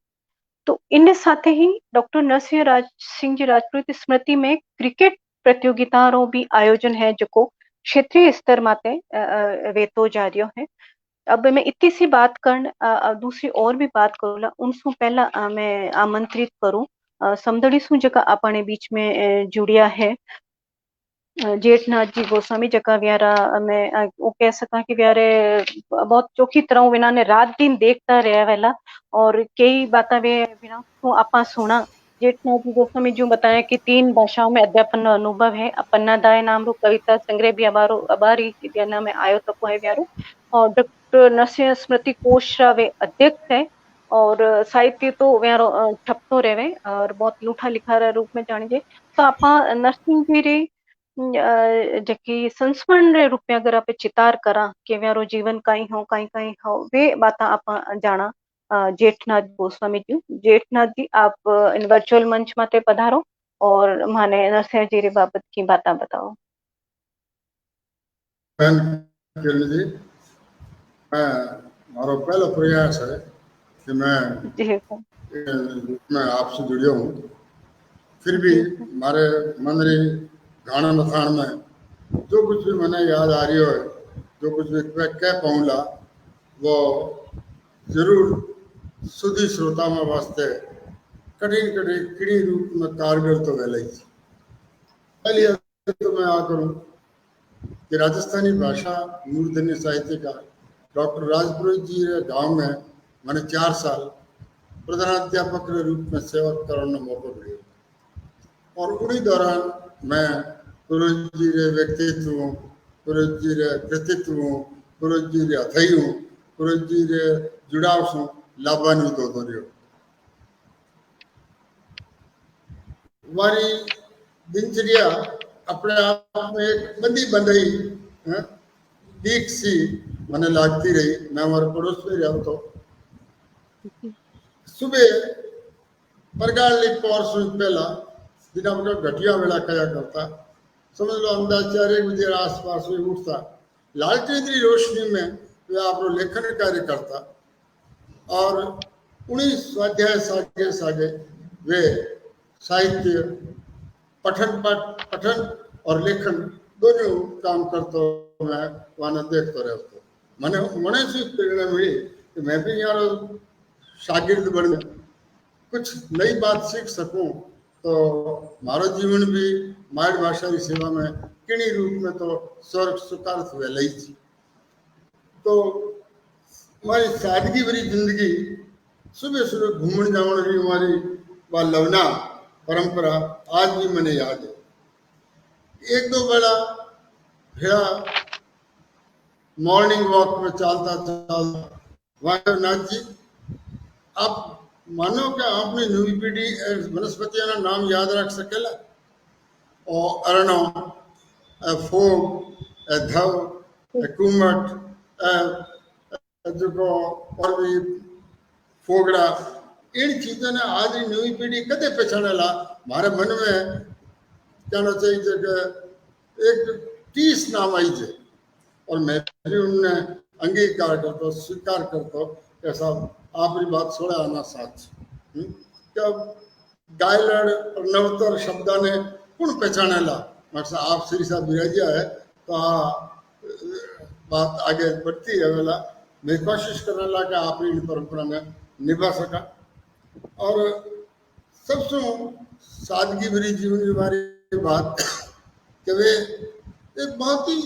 तो इन साथे ही डॉक्टर नरसिंह राज, सिंह जी राजपुरोहित स्मृति में क्रिकेट प्रतियोगिता रो भी आयोजन है, जेको क्षेत्रीय स्तर माते, अ, अ, वेतो जा रियो है। अब मैं इतनी सी बात करन, अ, अ, दूसरी और भी बात करूला, उनसु पहला, अ, मैं आमंत्रित करूं, अ, समदड़ी सु जका अपने बीच में, अ, जुड़िया है, अ, जेठनाथ जी गोस्वामी जका व्यारा, अ, मैं, अ, वो कह सका कि व्यारे बहुत चोखी तरह विना ने रात दिन देखता रहा वेला और कई बातें वे विना सु आपा सुना। जेठनाथ जी गोस्वामी जो बताया कि तीन भाषाओं में अध्यापन अनुभव है। पन्ना दाय नाम रो कविता संग्रह भी अबारो, अबारी दियाना में आयो तको है व्यारो। और डॉक्टर नरसिंह स्मृति कोष रा वे अध्यक्ष है और साहित्य तो व्यारो, अ, छपतो रहवे और बहुत लूठा लिखा रा रूप में जाने जे। तो आपा नरसिंह जी रे, अ, जकी संस्मरण रे रूप में अगर आपे चितार करा कि व्यारो जीवन काई हो, काई काई हो, वे बातें आपा जाना। अ, जेठनाथ गोस्वामी जी, जेठनाथ जी, आप, अ, इन वर्चुअल मंच माते पधारो और माने नरसिंह जी री बाबत की बातें बताओ। बहन किरण जी, मैं, म्हारो पहला प्रयास है कि मैं जी, sir। मैं आपसे जुड़ियो हूँ। फिर भी जी, sir। म्हारे मन री घाण मथाण में जो कुछ भी मने याद आ रही हो, जो कुछ भी मैं कह पाऊंगा, वो जरूर सुधी श्रोताओं वास्ते कठिन कठिन किणी रूप में कारगर तो वेला ही। पहली तो मैं आ करूं कि राजस्थानी भाषा मूर्धन्य साहित्य का डॉक्टर राजपुरोहित जी रे गांव में मैंने चार साल प्रधानाध्यापक के रूप में सेवा करने का मौका मिला। और उन्हीं दौरान मैं पुरोहित जी रे व्यक्तित्व, पुरोहित जी रे कृतित्व, पुरोहित जी रे अथई, पुरोहित जी रे जुड़ाव से लाभान्वित होतो रहो। हमारी दिनचर्या अपने आप में एक बंदी बंधई, हैं, दीख सी मने लागती रही। मैं हमारे पड़ोस में रहता तो सुबह परगाल ली पौर सुई पहला दिन आपका घटिया वेला कया करता, समझ लो अंदाज चार एक बजे आसपास में उठता। लालटेन री रोशनी में वे आपरो लेखन कार्य करता और उन्हीं स्वाध्याय सागे सागे वे साहित्य पठन पाठ, पठन और लेखन दोनों काम करतो मैं वाना देखतो रहतो। मने, मने से प्रेरणा मिली कि मैं भी यार शागिर्द बन कुछ नई बात सीख सकूं, तो म्हारो जीवन भी माइड भाषा की सेवा में किणी रूप में तो स्वर्ग सुकार हुए लई थी। तो हमारी सादगी भरी जिंदगी, सुबह सुबह घूमण जावण री हमारी वा लवना परंपरा आज भी मने याद है। एक दो बेला भेड़ा मॉर्निंग वॉक में चालता चालता वांगो नाथ जी, आप मानो कि आपनी नवी पीढ़ी ए वनस्पतियां ना नाम याद रख सकेला? और अरणो, ए फोग, ए धव, ए कुमट, ए, ए जो को और भी फोगड़ा, इन चीजों ने आज की नवी पीढ़ी कदे पहचानेला? हमारे मन में कहना चाहिए कि एक तीस नाम आई जे, और मैं भी उनने अंगीकार करतो, स्वीकार करतो कि साहब, आपरी बात सोड़ा आना साच। हम्म? जब गायलड़ और नवतर शब्दा ने कुण पहचानेला? मगर साहब, आप श्री साहब विराजिया है, तो आ बात आगे बढ़ती रहेला। मैं कोशिश करने ला कि आपरी इन परंपरा ने निभा सका। और सबसे सादगी भरी जीवन की हमारी बात कि वे एक बहुत ही,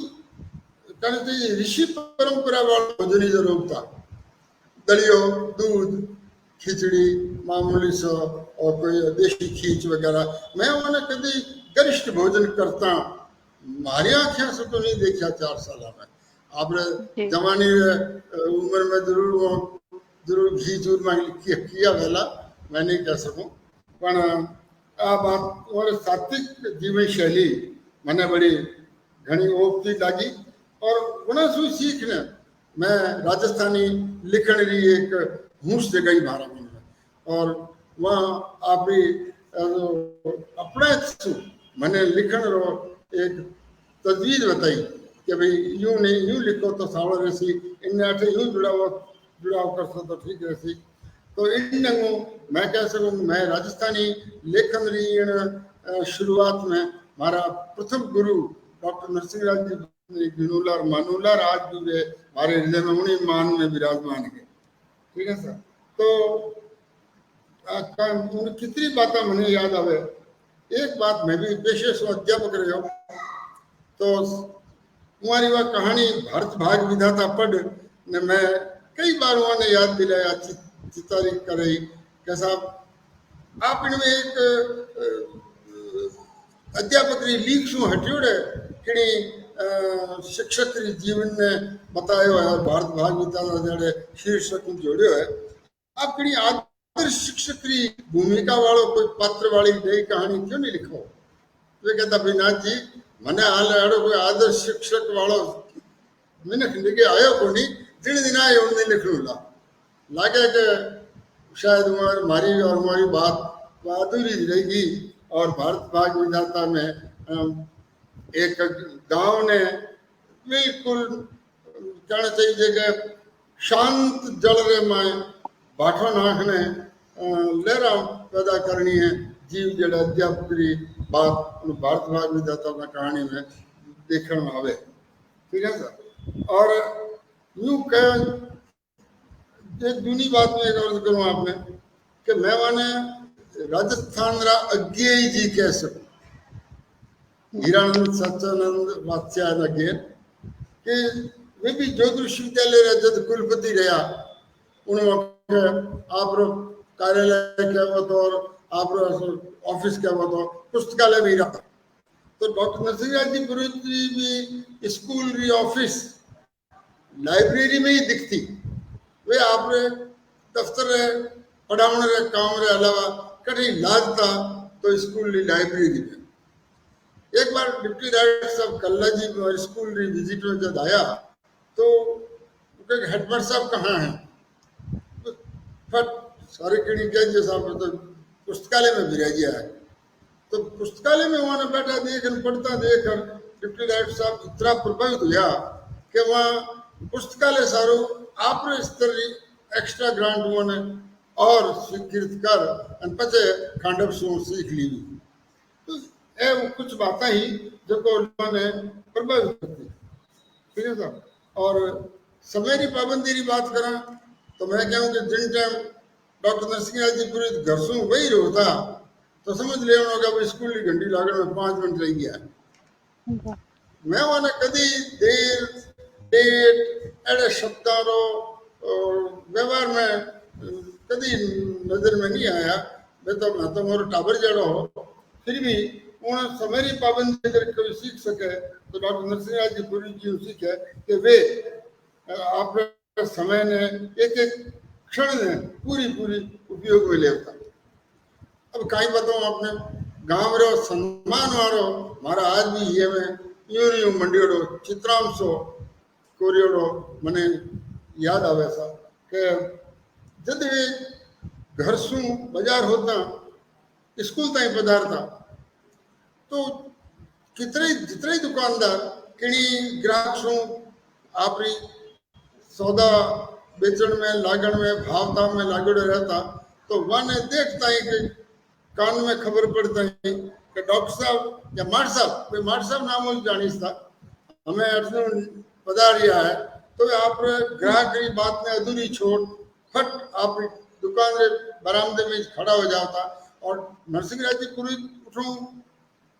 कहना चाहिए, ऋषि परंपरा वाला भोजन ही जरूर था। दलियो, दूध, खिचड़ी, मामूली सो, और कोई देसी खींच वगैरह। मैं उन्हें कभी गरिष्ठ भोजन करता, म्हारी आंखियां से तो नहीं देखा चार साल में। आपने जी। जवानी, अ, उम्र में जरूर वो, जरूर घी चूरमा किया, किया वेला, मैं नहीं कह सकूं। पण आ बात और सात्विक जीवन शैली मने बड़ी घणी ओपती लागी। और उन्हें सु सीखने मैं राजस्थानी लिखण री एक हूस जगाई म्हारा मन में। और वहाँ आप भी, अ, अपने सु मने लिखण रो एक तजवीज बताई कि भाई यूं नहीं, यूं लिखो तो सावल रहसी, इनने अठे यूं जुड़ाव, जुड़ाव करसो तो ठीक रहसी। तो इन नंगू मैं कह सकूं, मैं राजस्थानी लेखन री इन, अ, शुरुआत में म्हारा प्रथम गुरु डॉक्टर नरसिंह लाल जी गिणूलाल मानूलाल आज भी वे म्हारे हृदय में उन्हीं मान में विराजमान है। ठीक है सर, तो आ, का-, उन कितनी बातें मने याद आवे। एक बात, मैं भी पेशे से अध्यापक रह्यो, तो हमारी वह कहानी भारत भाग विधाता पढ़ ने मैं कई बार उन्हें याद दिलाया, चि-, चितारी करे, कैसा आप इनमें एक, अ, अध्यापक री लीक सु हटियोड़े किणी, अ, शिक्षक री जीवन ने बतायो है और भारत भाग विधाता जड़े शीर्षक जोड़ियो है। आप किणी आदर्श शिक्षक री भूमिका वालो कोई पात्र वाली नई कहानी क्यों नहीं लिखो? वे कहता, "विनाथ जी, मने हाल एड़ो कोई आदर्श शिक्षक वालो मिनख निके आयो कोनी, जिन दिन आयो उन दिन लिख लूला।" लागे के शायद हमारी, हमारी और हमारी बात वो अधूरी रहेगी और भारत भाग विधाता में, अम, एक गांव ने बिल्कुल कहना चाहिए कि शांत जल रे माय भाठो नाखने, अ, लहरा पैदा करनी है। जीव जड़ा अध्यापक री बात उन भारत भाग विधाता में कहानी में देखण में आवे। ठीक है सर? और यूं कह, एक दूनी बात में एक अर्ज करूं आपने कि मैं माने राजस्थान रा अज्ञे ही जी कह सकूं। हीरानंद सच्चानंद वात्स्यायन अज्ञे कि वे भी जोधपुर विश्वविद्यालय रा जद कुलपति रहा, उन वक्त आप रो कार्यालय कहवो तो और आप रो ऑफिस कहवो तो पुस्तकालय भी रहा। तो डॉक्टर नरसिंह राज जी पुरोहित जी भी स्कूल री ऑफिस लाइब्रेरी में ही दिखती। वे आप रे दफ्तर रे पढ़ावण रे काम रे अलावा कठे लाजता तो स्कूल री लाइब्रेरी में। एक बार डिप्टी डायरेक्टर साहब कल्ला जी हमारे स्कूल री विजिट में जद आया तो वो कहे, "हेडमास्टर साहब कहाँ हैं?" तो फट सारे किणी कह दिया, "साहब तो पुस्तकालय में विराजिया है।" तो पुस्तकालय में वहां बैठा देख, पढ़ता देख, डिप्टी डायरेक्टर साहब इतना प्रभावित हुआ कि वहां पुस्तकालय सारू आप रे स्तर री एक्स्ट्रा ग्रांट उन्होंने और स्वीकृत कर अन पचे खांडव सो सीख ली। तो ये वो कुछ बातें ही जो को लोगों ने प्रभावित करती। ठीक है साहब? और समय की पाबंदी की बात करा तो मैं कहूँ कि जिन टाइम डॉक्टर नरसिंह राज जी पुरोहित घर सू वही रहता तो समझ लेना होगा वो स्कूल की घंटी लागण में पांच मिनट रह गया। मैं उन्हें कदी देर, डेट, एड़े शब्दां रो, अ, व्यवहार में, अ, कदी नजर में नहीं आया। मैं तो, मैं तो मोर टाबर जड़ो हो, फिर भी उन समय री पाबंदी अगर कोई सीख सके तो डॉक्टर नरसिंह राज जी पुरोहित जी सीखे कि वे, अ, आप समय ने, एक एक क्षण ने पूरी पूरी उपयोग में लेता। अब काई बताऊं आपने, गांव रो सम्मान वारो महाराज भी ये में यूं यूं मंडियोड़ो चित्रांशो कोरियोड़ो मने याद आवे सा कि जद वे घर सू बाजार होता, स्कूल ताई पधारता, तो कितरे, जितरे ही दुकानदार किणी ग्राहक सू आपरी सौदा बेचण में, लागण में, भाव ताव में लागेड़ो रहता, तो वाने देखता ही कि कान में खबर पड़ता ही कि डॉक्टर साहब या माट साहब, कोई माट साहब नाम उस जानिस था, हमें अर्जुन पधारिया है, तो आप ग्राहक की बात में अधूरी छोड़, फट आप दुकान रे बरामदे में खड़ा हो जावता। और नरसिंह राज जी पुरोहित उठो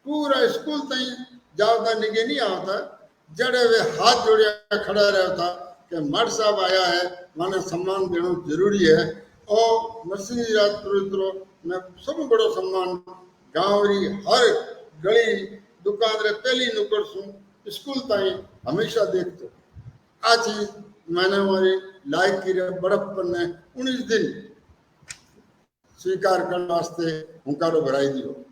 पूरा स्कूल ताई जावता, निगे नहीं आवता, जड़े वे हाथ जोड़िया खड़ा रहता कि मठ साहब आया है, माने सम्मान देना जरूरी है। और नरसिंह राज पुरोहित रो मैं सब बड़ो सम्मान, गांव री हर गली, दुकान रे पहली नुक्कड़ सु स्कूल ताई हमेशा देखतो। आ चीज मैंने हमारी लायक की रे बड़प्पन ने उन्नीस दिन स्वीकार करने वास्ते हुंकारो भराई दियो।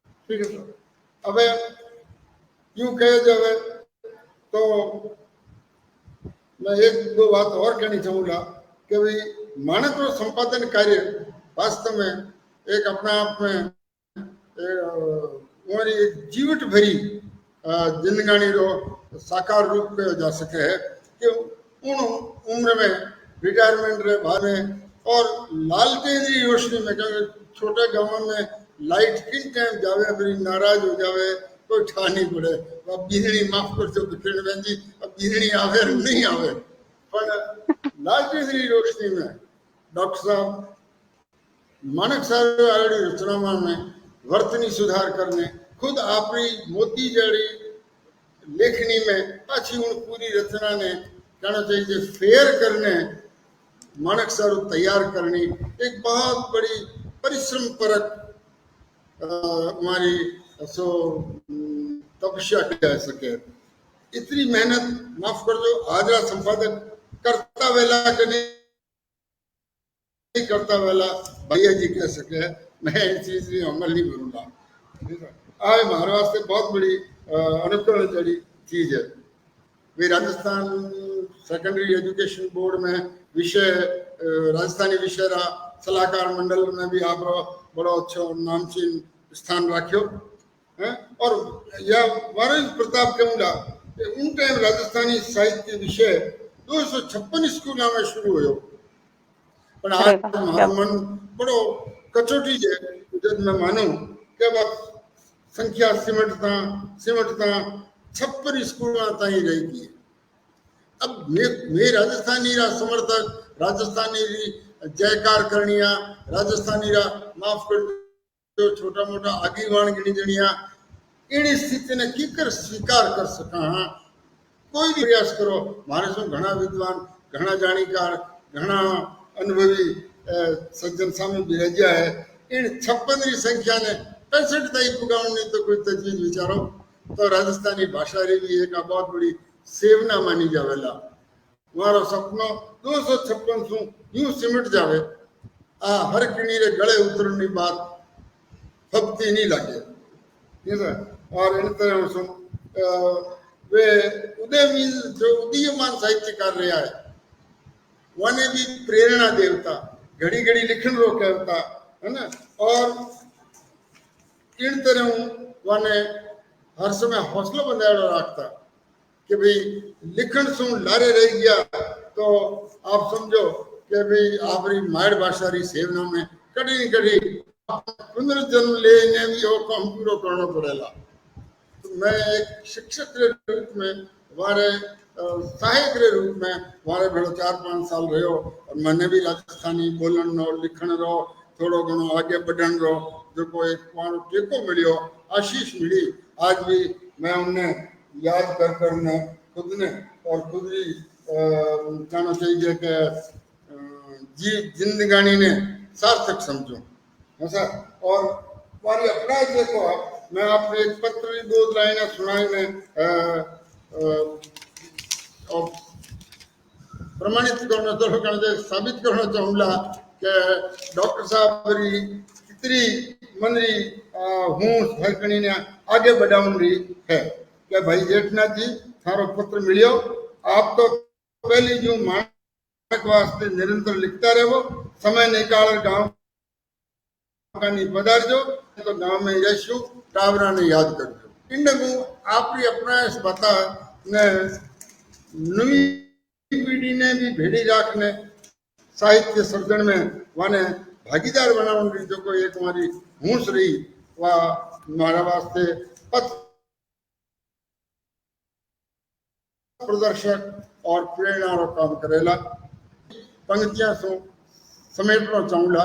ठीक है सर। अबे यूं कहे जावे तो मैं एक दो बात और कहनी चाहूंगा कि भाई मानक रो संपादन कार्य वास्तव में एक अपने आप में, ए, अ, हमारी एक जीवट भरी, अ, जिंदगानी रो साकार रूप कहो जा सके है कि उन उम्र में रिटायरमेंट रे बाद में और लालटेन री रोशनी में, क्योंकि छोटे गांव में लाइट किन टाइम जावे, फिर नाराज हो जावे, कोई ठा नहीं पड़े। अब बिजली माफ कर दो, तो किरण बहन जी, अब बिजली आवे नहीं आवे, पर लालटेन री रोशनी में डॉक्टर साहब माणक साहब आयोड़ी रचनावां में वर्तनी सुधार करने, खुद आपरी मोती जड़ी लेखनी में पाछी उन पूरी रचना ने कहना चाहिए फेर करने माणक साहब तैयार करनी एक बहुत बड़ी परिश्रम परक, अ, हमारी सो, उम, तपस्या कह सके। इतनी मेहनत, माफ कर दो, आज रा संपादक करता वेला के नहीं करता वेला भैया जी कह सके, मैं इस चीज में अमल नहीं करूंगा। ठीक है? आ हमारे वास्ते बहुत बड़ी, अ, अनुकरण जड़ी चीज है। वे राजस्थान सेकेंडरी एजुकेशन बोर्ड में विषय, अ, राजस्थानी विषय रा सलाहकार मंडल में भी आप रो बड़ो अच्छो नामचीन स्थान राख्यो। हैं? और या वारंग प्रताप कहूंगा कि उन टाइम राजस्थानी साहित्य विषय दो सौ छप्पन स्कूल में शुरू हुयो। पण आज अरे वाह, म्हारो क्या मन बड़ो कचोटी है, जब मैं मानूं कि अब संख्या सिमटता, सिमटता छप्पन स्कूल ताई रह गई। अब मैं, मैं राजस्थानी रा समर्थक, राजस्थानी री जयकार करनिया, राजस्थानी रा माफ कर जो छोटा मोटा आगीवान गिणी जणिया इणी स्थिति ने किकर स्वीकार कर सका हां। कोई भी प्रयास करो, म्हारे सो घणा विद्वान, घणा जाणीकार, घणा अनुभवी, अ, सज्जन सामने बिराजिया है। इण छप्पन री संख्या ने पैंसठ ताई पुगावण री तो कोई तजवीज विचारो, तो राजस्थानी भाषा री भी एक बहुत बड़ी सेवना मानी जावेला। म्हारो सपनो दो सौ छप्पन सू यूं सिमट जावे, आ हर किणी रे गले उतरण री बात फबती नहीं लगे। ठीक है? और इन तरह सू, अ, वे उदय मिल जो उदीयमान साहित्यकार रहा है, वने भी प्रेरणा देवता, घड़ी घड़ी लिखण रो कहता, है ना? और इन तरह वने हर समय हौसलो बंधायेड़ो राखता। कि भाई लिखण सू लारे रह गया तो आप समझो कि भाई आपरी मायड़ भाषा री सेवना में कदी न कदी पुनर्जन्म लेने भी वो काम पूरो करना पड़ेला। तो मैं एक शिक्षक के रूप में हमारे, अ, सहायक के रूप में हमारे भेड़ो चार पांच साल रह्यो और मैंने भी राजस्थानी बोलण रो, लिखण रो, थोड़ो घणो आगे बढ़ण रो जो को एक मारो टेको मिलियो, आशीष मिली। आज भी मैं उन्हें याद कर कर ने खुद ने और खुद ही, अ, कहना चाहिए कि, अ, जी, जिंदगानी ने सार्थक समझूं। हाँ सर, और हमारी अपना ही देखो आप, मैं आपने एक पत्र री दो लाइना सुनाई ने, अ, अ, और प्रमाणित करना चाहूँ, कहना चाहिए, साबित करना चाहूँगा कि डॉक्टर साहब री कितनी मन री, आ, हूँ हर कणी ने आगे बढ़ाउन री है। कि भाई जेठनाथ जी, थारो पत्र मिलियो, आप तो पहली जो मानक वास्ते निरंतर लिखता रहो, समय निकाल गांव का नहीं पधार जो, तो गांव में यशु टावरा ने याद कर जो। इन को आपरी अपना इस बता ने नवी पीढ़ी ने भी भेड़ी राखने साहित्य सर्जन में वाने भागीदार बनावन री जो कोई एक हमारी हूंस रही, वा हमारा वास्ते पथ प्रदर्शक और प्रेरणा रो काम करेला। पंक्तियां सो समेटना चाहूंगा।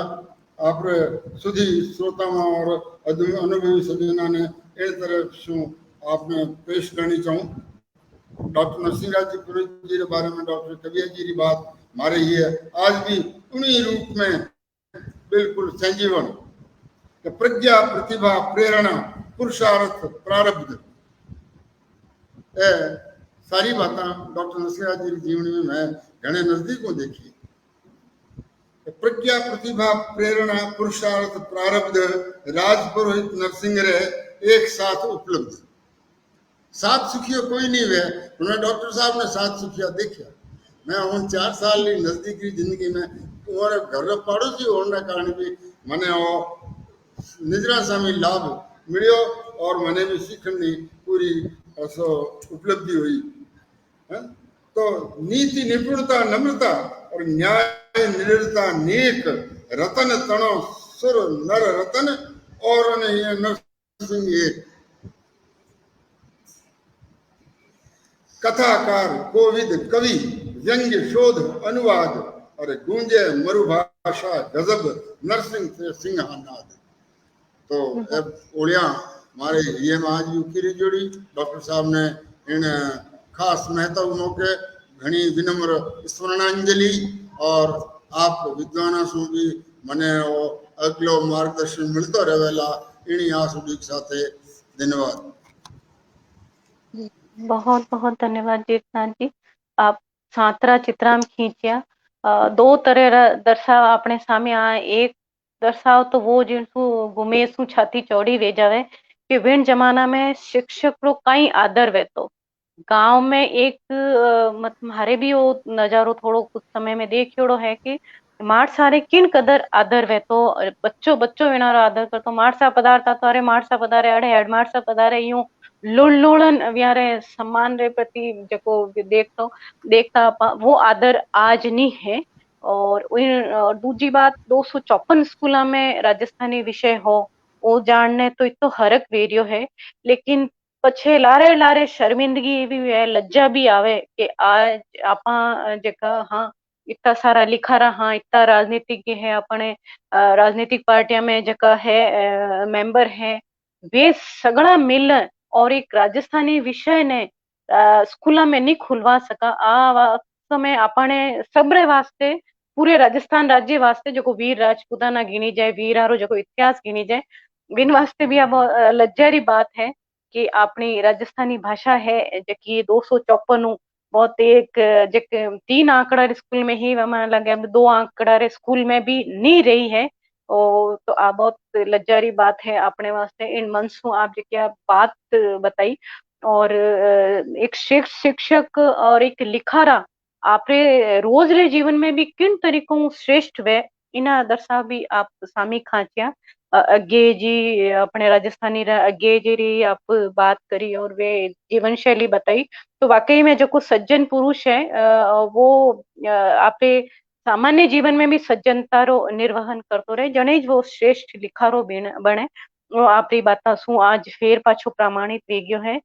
आप सभी श्रोताओं और अनुभवी सज्जनों ने इस तरह से आपने पेश करनी चाहूँ। डॉक्टर नरसिंह राज जी पुरोहित जी के बारे में डॉक्टर कविया जी की बात मारे ही है। आज भी उन्हीं रूप में बिल्कुल संजीवन। तो प्रज्ञा, प्रतिभा, प्रेरणा, पुरुषार्थ, प्रारब्ध, ए सारी बातें डॉक्टर नरसिंह राज जी के जीवन में मैं घणे नजदीकों देखी। तो प्रज्ञा, प्रतिभा, प्रेरणा, पुरुषार्थ, प्रारब्ध राजपुरोहित नरसिंह रे एक साथ उपलब्ध। साथ सुखियो कोई नहीं हुए। उन्होंने डॉक्टर साहब ने साथ सुखिया देखा। मैं उन चार साल की नजदीकी जिंदगी में और घर रो पड़ोसी होने का कारण भी मने वो निजरा स्वामी लाभ मिलियो और मने भी सीखने की पूरी असो उपलब्धि हुई। हैं? तो नीति निपुणता नम्रता और न्याय निडरता नेक रतन तणो सुर नर रतन और नहीं नर सिंह एक। कथाकार, कोविद, कवि, व्यंग्य, शोध, अनुवाद, और गूंजे मरुभाषा गजब नरसिंह से सिंहानाद। तो अब ओलिया हमारे ये आज यूं की जोड़ी डॉक्टर साहब ने इन खास महत्व मौके घणी विनम्र स्मरणांजलि और आप विद्वाना सु भी मने वो अगलो मार्गदर्शन मिलतो रहेला। इणी आस उम्मीद के साथ धन्यवाद। बहुत बहुत धन्यवाद जीतनाथ जी। आप सातरा चित्राम खींचिया, अ, दो तरह रा दर्शाव आपने सामने आया। एक दर्शाव तो वो जिनसु गुमे सु छाती चौड़ी वे जावे कि विण जमाना में शिक्षक रो कई आदर वेतो। गांव में एक, अ, मत-, म्हारे भी वो नजारो थोड़ो कुछ समय में देखियोड़ो है कि मारसा रे किण कदर आदर वेतो, अ, बच्चो, बच्चो विणारो आदर करतो। मारसा पधारता तो अरे मारसा पधारे, अरे हेड मारसा पधारे, यूं लुण लुणन व्यारे सम्मान रे प्रति जको देखतो, देखता आपा, वो आदर आज नी है। और उन, और दूजी बात, दो सौ चौपन स्कूला में राजस्थानी विषय हो, वो जानने तो इतो हरक वेरियो है, लेकिन पछे लारे लारे शर्मिंदगी भी है, लज्जा भी आवे कि आज आपा, अ, जेका, हाँ, इतना सारा लिखा रहा, हाँ, इतना राजनीतिज्ञ है, अपने, अ, राजनीतिक पार्टियां में जेका है, अ, मेंबर है, वे सगळा मिल और एक राजस्थानी विषय ने, अ, स्कूला में नी खुलवा सका। आ वा-, समय आपणे सबरे वास्ते, पूरे राजस्थान राज्य वास्ते, जो को वीर राजपूताना गिणी जाए, वीरा रो जो को इतिहास गिणी जाए, विन वास्ते भी अब, अ, लज्जा री बात है। कि आपणी राजस्थानी भाषा है, जकी दो सौ चौपन ऊ बहुत एक, जक तीन आंकड़ा रे स्कूल में ही वे माने लगे, अब दो आंकड़ा रे स्कूल में भी नी रही है। ओ, तो आ बहुत लज्जा री बात है आपणे वास्ते। इन मन सु आप जकी आ बात बताई और, अ, एक शिक-, शिक्षक और एक लिखारा आपरे रोज रे जीवन में भी किन तरीको हूँ श्रेष्ठ वे, इना दर्शा भी आप सामी खांचिया। अ, अगे जी, अपने राजस्थानी रा अगे जी री आप बात करी और वे जीवन शैली बताई, तो वाकई में जो को सज्जन पुरुष है, अ, वो, अ, आपे सामान्य जीवन में भी सज्जनता रो निर्वहन करतो रहे, जने ज वो श्रेष्ठ लिखारो बिन-, बने। वो आपरी बातां सु आज फेर पाछो प्रमाणित वे गयो है।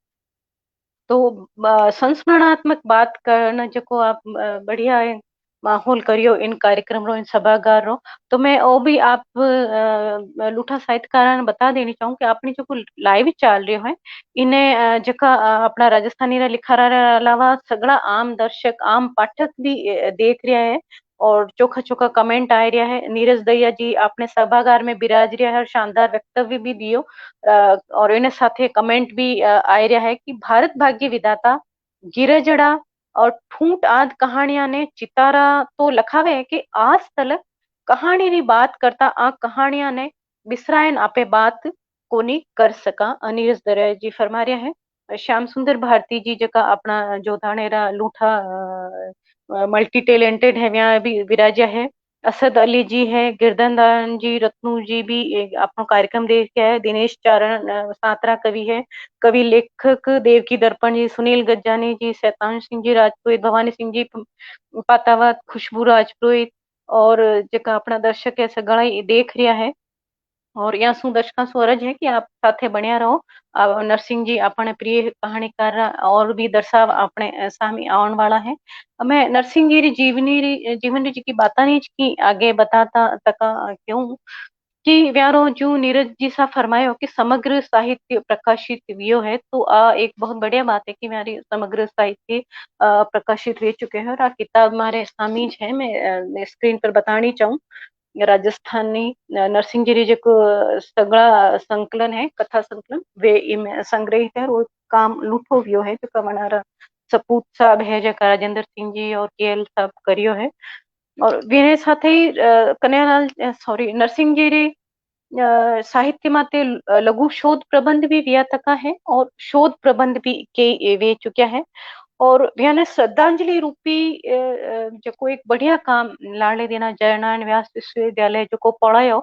तो, अ, संस्मरणात्मक बात करना जको आप, अ, बढ़िया है, माहौल करियो इन कार्यक्रम रो, इन सभागार रो। तो मैं ओ भी आप, अ, लूठा साहित्यकारा ने बता देनी चाहूँ कि आपने जो को live चाल रह्यो है, इन्हें, अ, जका, अ, अपना राजस्थानी रा लिखारा रे अलावा सगळा आम दर्शक, आम पाठक भी, अ, देख रहा है। और चोखा चोखा comment आय रिया है। नीरज दहिया जी आपने सभागार में बिराज रिया है और शानदार वक्तव्य भी दियो। अ, और इन्हें साथे comment भी, अ, आय रिया है कि भारत भाग्य विधाता गिरजड़ा और ठूंठ आद कहानियां ने चितारा तो लखावे है कि आज तलक कहानी री बात करता आ कहानियां ने बिसरायन आपे बात कोनी कर सका। अ, नीरज दहिया जी फरमा रिया है। श्याम सुंदर भारती जी जका अपना जोधाणे रा लूठा, अ, अ, multi talented है, व्यां भी विराज्या है। असद अली जी है, गिरधन दान जी, रतनू जी भी, ए, अपनो कार्यक्रम देख के है। दिनेश चारण, अ, सातरा कवि है, कवि लेखक देवकी दर्पण जी, सुनील गज्जानी जी, शैतान सिंह जी राजपुरोहित, भवानी सिंह जी प-, पातावत, खुशबू राजपुरोहित और जका अपना दर्शक है सगळा ही देख रिया है। और यहाँ सु दर्शकों से अर्ज है कि आप साथे बने रहो। नरसिंह जी अपने प्रिय कहानीकार और भी दर्शाव अपने सामने आने वाला है। मैं नरसिंह जी री जीवनी री जीवन री जी की बाता नहीं की आगे बताता तका क्यों कि व्यारो जो नीरज जी सा फरमायो कि समग्र साहित्य प्रकाशित वियो है, तो आ एक बहुत बढ़िया बात है कि म्यारी समग्र साहित्य प्रकाशित हो चुके हैं। और आ किताब मारे सामीज है, मैं स्क्रीन पर बतानी चाहूँ। राजस्थानी नरसिंह जी री जो सगला संकलन है, कथा संकलन, वे इमे संग्रहित है। और काम लूठो वियो है जो कमनारा सपूत साहब है, जो राजेंद्र सिंह जी और केएल साहब करियो है। और विने साथे ही कन्हैयालाल, सॉरी, नरसिंह जी रे साहित्य माते लघु शोध प्रबंध भी विया तका है और शोध प्रबंध भी के वे चुक्या है। और व्याने श्रद्धांजलि रूपी जो को एक बढ़िया काम लाड़े देना जयनारायण व्यास विश्वविद्यालय जो को पढ़ायो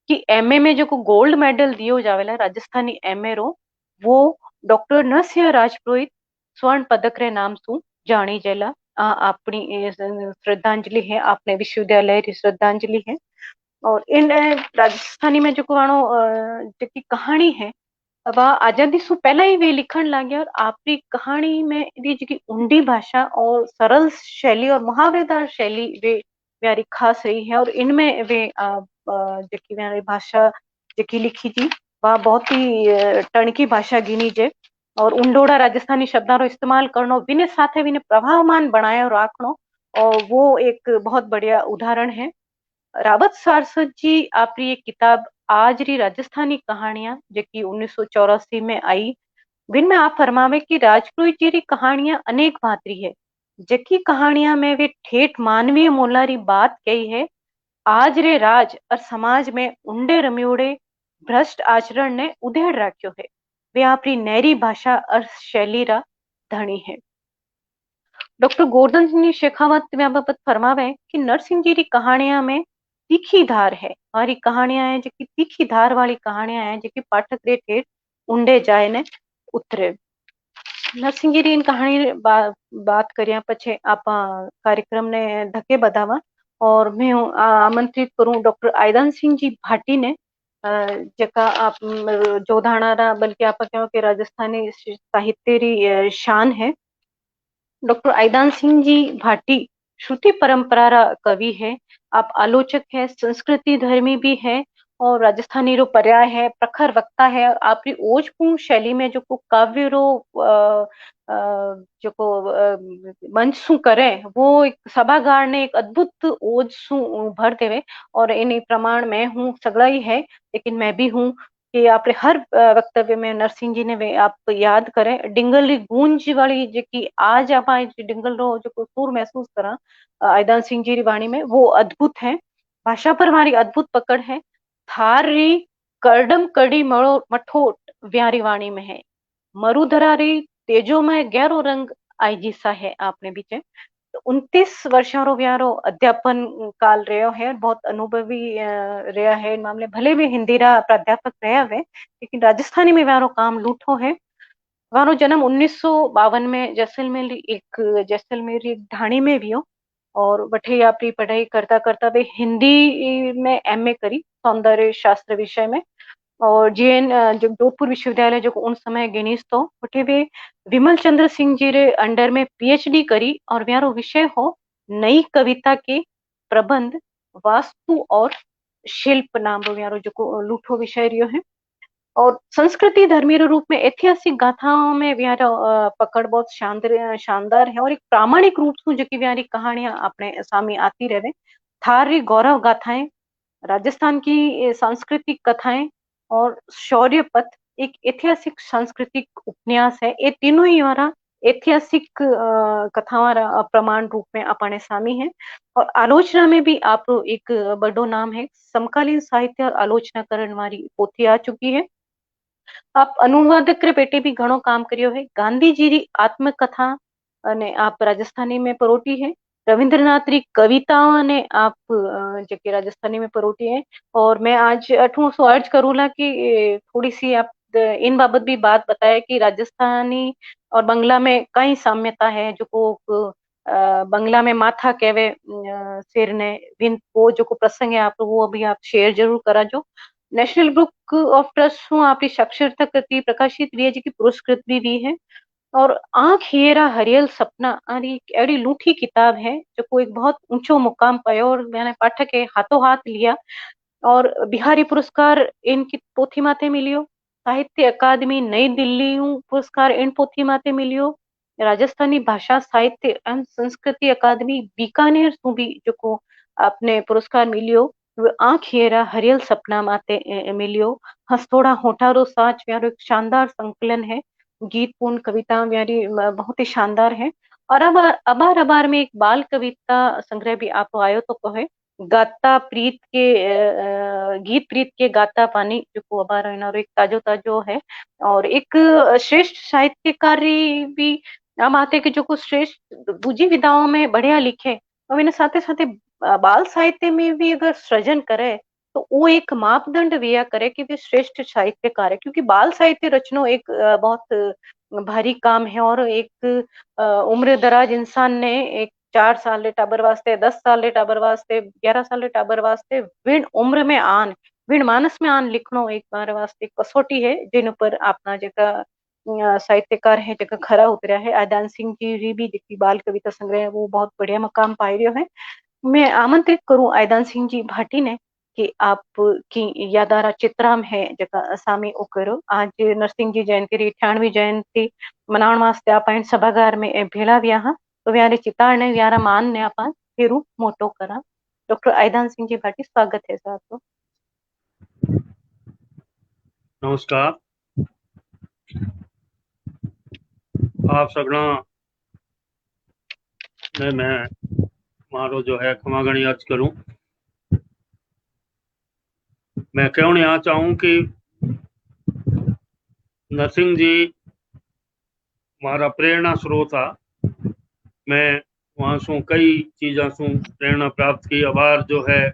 कि एमए में जो को गोल्ड मेडल दियो जावेला राजस्थानी एमए रो, वो डॉक्टर नरसिंह राजपुरोहित स्वर्ण पदक रे नाम सु जानी जेला। आ, अपनी श्रद्धांजलि है, अपने विश्वविद्यालय री श्रद्धांजलि है। और इन राजस्थानी में जो पुराणो जो की कहानी है, वह आजादी सु पहला ही वे लिखण लगे। और आपरी कहानी में री जो की ऊंडी भाषा और सरल शैली और मुहावरेदार शैली वे व्यारी खास रही है। और इनमें वे जो की व्यारी भाषा जो की लिखी जी, वह बहुत ही टणकी भाषा गिनी जे। और उंडोड़ा राजस्थानी शब्दां रो इस्तेमाल करनो, विने साथे विने प्रभावमान बनायो राखनो, और वो एक बहुत बढ़िया उदाहरण है। रावत सारस्वत जी आपरी एक किताब आज री राजस्थानी कहानियां, जो कि उन्नीस सौ चौरासी में आई, विनमें आप फरमावे कि राजपुरोहित जी री कहानियां अनेक भांत री है, जकी कहानियां में वे ठेठ मानवीय मोला री बात कही है, आज रे राज और समाज में उंडे रम्योड़े भ्रष्ट आचरण ने उधेड़ राख्यो है। वे आपरी नैरी भाषा और शैली रा धनी है। डॉक्टर गोवर्धन सिंह जी शेखावत में बाबत फरमावे कि नरसिंह जी री कहानियां में तीखी धार है। हमारी कहानियां है जो कि तीखी धार वाली कहानियां है, जो कि पाठक रे ठेठ उंडे जाए ने उतरे। नरसिंह जी री इन कहानी बा-, बात करिया पछे आपा कार्यक्रम ने धके बधावा। और मैं हूँ, आ, आमंत्रित करूँ डॉक्टर आयदान सिंह जी भाटी ने, अ, जेका आप, म, जोधाणा रा, बल्कि आप कहो कि राजस्थानी साहित्य री, अ, शान है। डॉक्टर आयदान सिंह जी भाटी श्रुति परंपरा रा कवि है, आप आलोचक है, संस्कृति धर्मी भी है और राजस्थानी रो पर्याय है, प्रखर वक्ता है। और आपरी ओजपूर्ण शैली में जो को काव्य रो, अ, अ, जो को, अ, मंच सु करे, वो एक सभागार ने एक अद्भुत ओज सु भर देवे। और इनी प्रमाण मैं हूँ, सगला ही है, लेकिन मैं भी हूँ कि आपरे हर, अ, वक्तव्य में नरसिंह जी ने वे आप याद करें। डिंगल री गूंज वाली जो कि आज आप आज डिंगल रो जो को सुर महसूस करा, अ, आयदान सिंह जी री वाणी में, वो अद्भुत है। भाषा पर हमारी अद्भुत पकड़ है। थार री करडम कड़ी मठो, मठोट व्यारी वाणी में है। मरुधरा री तेजो में गहरो रंग आई जी सा है आपने बीचे। तो उनतीस वर्षों रो व्यारो अध्यापन काल रह्यो है, बहुत अनुभवी, अ, रह्या है इन मामले। भले भी हिंदी रा प्राध्यापक रह्या हुए, लेकिन राजस्थानी में व्यारो काम लूठो है। व्यारो जन्म उन्नीस सौ बावन में जैसलमेर री एक, जैसलमेर री ढाणी में वियो। और वठे आपरी पढ़ाई करता करता वे हिंदी में एमए करी, सौंदर्य शास्त्र विषय में। और जीएन, अ, जो जोधपुर विश्वविद्यालय जो उन समय गिनीज थो, वठे वे विमल चंद्र सिंह जी रे under में पीएचडी करी और व्यारो विषय हो नई कविता के प्रबंध, वास्तु और शिल्प नाम रो व्यारो जो को लूठो विषय रियो है। और संस्कृति धर्मी रो रूप में ऐतिहासिक गाथाओं में व्यारो, अ, पकड़ बहुत शानदार, शानदार है और एक प्रामाणिक रूप से जो कि व्यारी कहानियां अपने सामने आती रहे। थार री गौरव गाथाएं, राजस्थान की, ए, सांस्कृतिक कथाएं और शौर्य पथ एक ऐतिहासिक सांस्कृतिक उपन्यास है। ये तीनों ही हमारा ऐतिहासिक, अ, कथावां रा, अ, प्रमाण रूप में अपने सामी है। और आलोचना में भी आप एक बड़ो नाम है, समकालीन साहित्य और आलोचना करण वाली पोथी आ चुकी है। आप अनुवादक रे पेटे भी घणो काम करियो है। गांधी जी री आत्मकथा अने आप राजस्थानी में परोटी है। रविंद्रनाथ री कविताओं ने आप, अ, जेके राजस्थानी में परोटी है। और मैं आज अठू सो अर्ज करूला कि, ए, थोड़ी सी आप, अ, इन बाबत भी बात बताए कि राजस्थानी और बंगला में कई साम्यता है, जो को, अ, बंगला में माथा कहवे, अ, सिर ने, विन-, वो जो को प्रसंग है आप, वो अभी आप share जरूर करा जो। नेशनल बुक ऑफ ट्रस्ट सूं आपणी साक्षरता कृति प्रकाशित हुई है, जिकी पुरस्कृत भी हुई है। और आंख हीरा हरियल सपना अड़ी, अड़ी लूठी किताब है, जो को एक बहुत ऊंचो मुकाम पायो और मैंने पाठक के हाथों हाथ लिया। और बिहारी पुरस्कार इनकी पोथी माते मिलियो, साहित्य अकादमी नई दिल्ली ऊं पुरस्कार इन पोथी माते मिलियो, राजस्थानी भाषा साहित्य एवं संस्कृति अकादमी बीकानेर सूं भी जो को आपने पुरस्कार मिलियो, वो आंख हीरा हरियल सपना माते, ए, ए, मिलियो। हंसतोड़ा होठा रो साच व्यारो एक शानदार संकलन है, गीतपूर्ण कविता व्यारी, म, बहुत ही शानदार है। और अब अबार अबार में एक बाल कविता संग्रह भी आप आयो तो को है, गाता प्रीत के, अ, अ, गीत प्रीत के गाता पानी, जो को अबार इनारो एक ताजो ताजो है। और एक, अ, श्रेष्ठ साहित्यकार भी हम आते कि जो को श्रेष्ठ दूजी विधाओं में बढ़िया लिखे, और इन्हें साथे साथे, अ, बाल साहित्य में भी अगर सृजन करे, तो वो एक मापदंड विया करे कि वे श्रेष्ठ साहित्यकार है, क्योंकि बाल साहित्य रचनो एक, अ, बहुत भारी काम है और एक, अ, उम्र दराज इंसान ने एक चार साल रे टाबर वास्ते, दस साल रे टाबर वास्ते, ग्यारह साल रे टाबर वास्ते, विण उम्र में आन, विण मानस में आन लिखणो एक बार वास्ते कसौटी है, जिन ऊपर आपना जेका, अ, साहित्यकार है, जेका खरा उतरया है। आयदान सिंह जी री भी जेकी बाल कविता संग्रह है, वो बहुत बढ़िया मकाम पाई रह्यो है। मैं आमंत्रित करूं आयदान सिंह जी भाटी ने कि आप की यादारा चित्राम है जेका सामी उकरो। आज नरसिंह जी जयंती री अठाणवी जयंती मनावण वास्ते आप इन सभागार में भेळा व्या हां। तो व्यारे चितार ने, व्यारा मान ने आपा फेरू मोटो करा। डॉक्टर आयदान सिंह जी भाटी, स्वागत है सर आपको। नमस्कार। आप सगळा ने मैं मारो जो है खमागणी अर्ज करूं। मैं कहने आ चाहूं कि नरसिंह जी हमारा प्रेरणा स्रोत था। मैं वहां सु कई चीजा सु प्रेरणा प्राप्त की। अबार जो है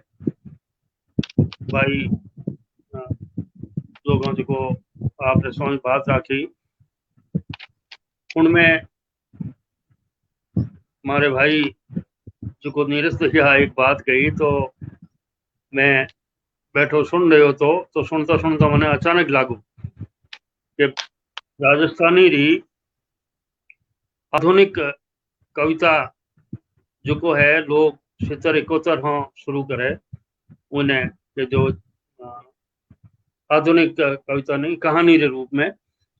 भाई, अ, लोगों जी को आपने समझ बात रखी। उनमें हमारे भाई जो को नीरज दहिया एक बात कही, तो मैं बैठो सुन रह्यो तो, तो सुनता सुनता मने अचानक लागू कि राजस्थानी री आधुनिक कविता जो को है, लोग सितर इकोतर हों शुरू करे, उन्हें के जो, अ, आधुनिक कविता नहीं, कहानी रे रूप में।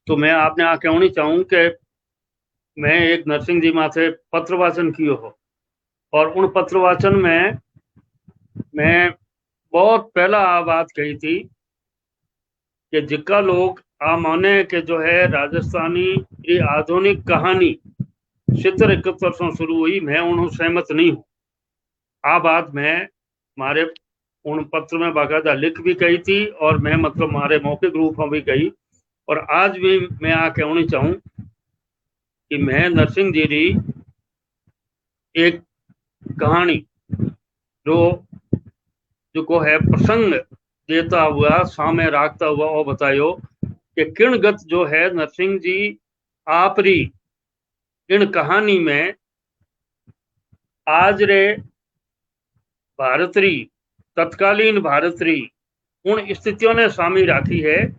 तो मैं आपने आ कहनी चाहूं कि मैं एक नरसिंह जी माथे पत्र वाचन कियो हो, और उन पत्र वाचन में मैं बहुत पहला आ बात कही थी कि जिक्का लोग आ माने कि जो है राजस्थानी री आधुनिक कहानी सितर इकहत्तर सौ शुरू हुई, मैं उन्हों सहमत नहीं हूं। आ बात मैं मारे उन पत्र में बाकायदा लिख भी कही थी, और मैं मतलब मारे मौखिक रूप में भी कही, और आज भी मैं आ कहनी चाहूं कि मैं नरसिंह जी री एक कहानी जो, जो को है प्रसंग देता हुआ, सामने रखता हुआ वो बतायो कि किण गत जो है नरसिंह जी आप री इन कहानी में आज रे भारत री, तत्कालीन भारत री उन स्थितियों ने सामी राखी है।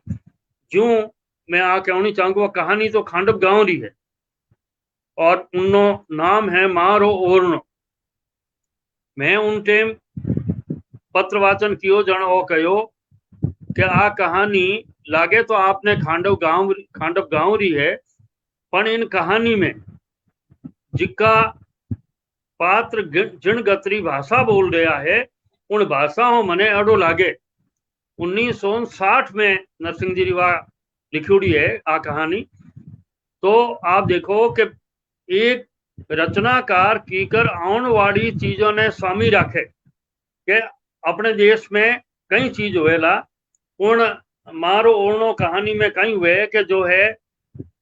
जो मैं आ कहनी चाहूंगा, वो कहानी तो खांडव गांव री है और उन्नो नाम है मारो ओरणो। मैं उन टाइम पत्र वाचन कियो जण ओ कहो कि आ कहानी लागे तो आपने खांडव गांव, खांडव गांव री है, पण इन कहानी में जिका पात्र गि-, जिण गत री भाषा बोल रहा है, उन भाषा हो मने अडो लागे। उन्नीस सौ साठ में नरसिंह जी री वा लिखियोड़ी है आ कहानी। तो आप देखो कि एक रचनाकार कीकर आने वाली चीजों ने सामी रखे कि अपने देश में कई चीज होवेला, उन मारो ओरणो कहानी में कई हुए कि जो है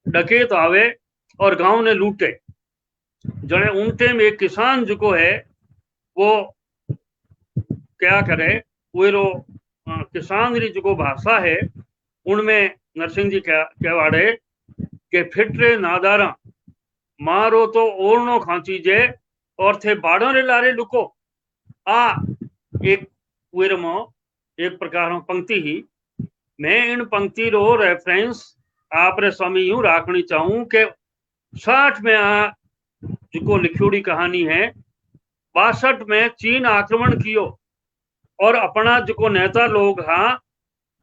डकैत आवे और गांव ने लूटे। जणे उन टाइम एक किसान जो को है, वो क्या करे, वो रो, अ, किसान री जो को भाषा है, उनमें नरसिंह जी कह-, कहवाड़े कि फिट रे नादारा, मारो तो ओरणो खांची जे, और थे बाड़ों रे लारे लुको। आ एक वेरमो एक प्रकार पंक्ति ही। मैं इन पंक्ति रो रेफरेंस आप रे स्वामी यूं राखनी चाहूं कि साठ में आ जिको लिखियोड़ी कहानी है, बासठ में चीन आक्रमण कियो और अपना जिको नेता लोग हा,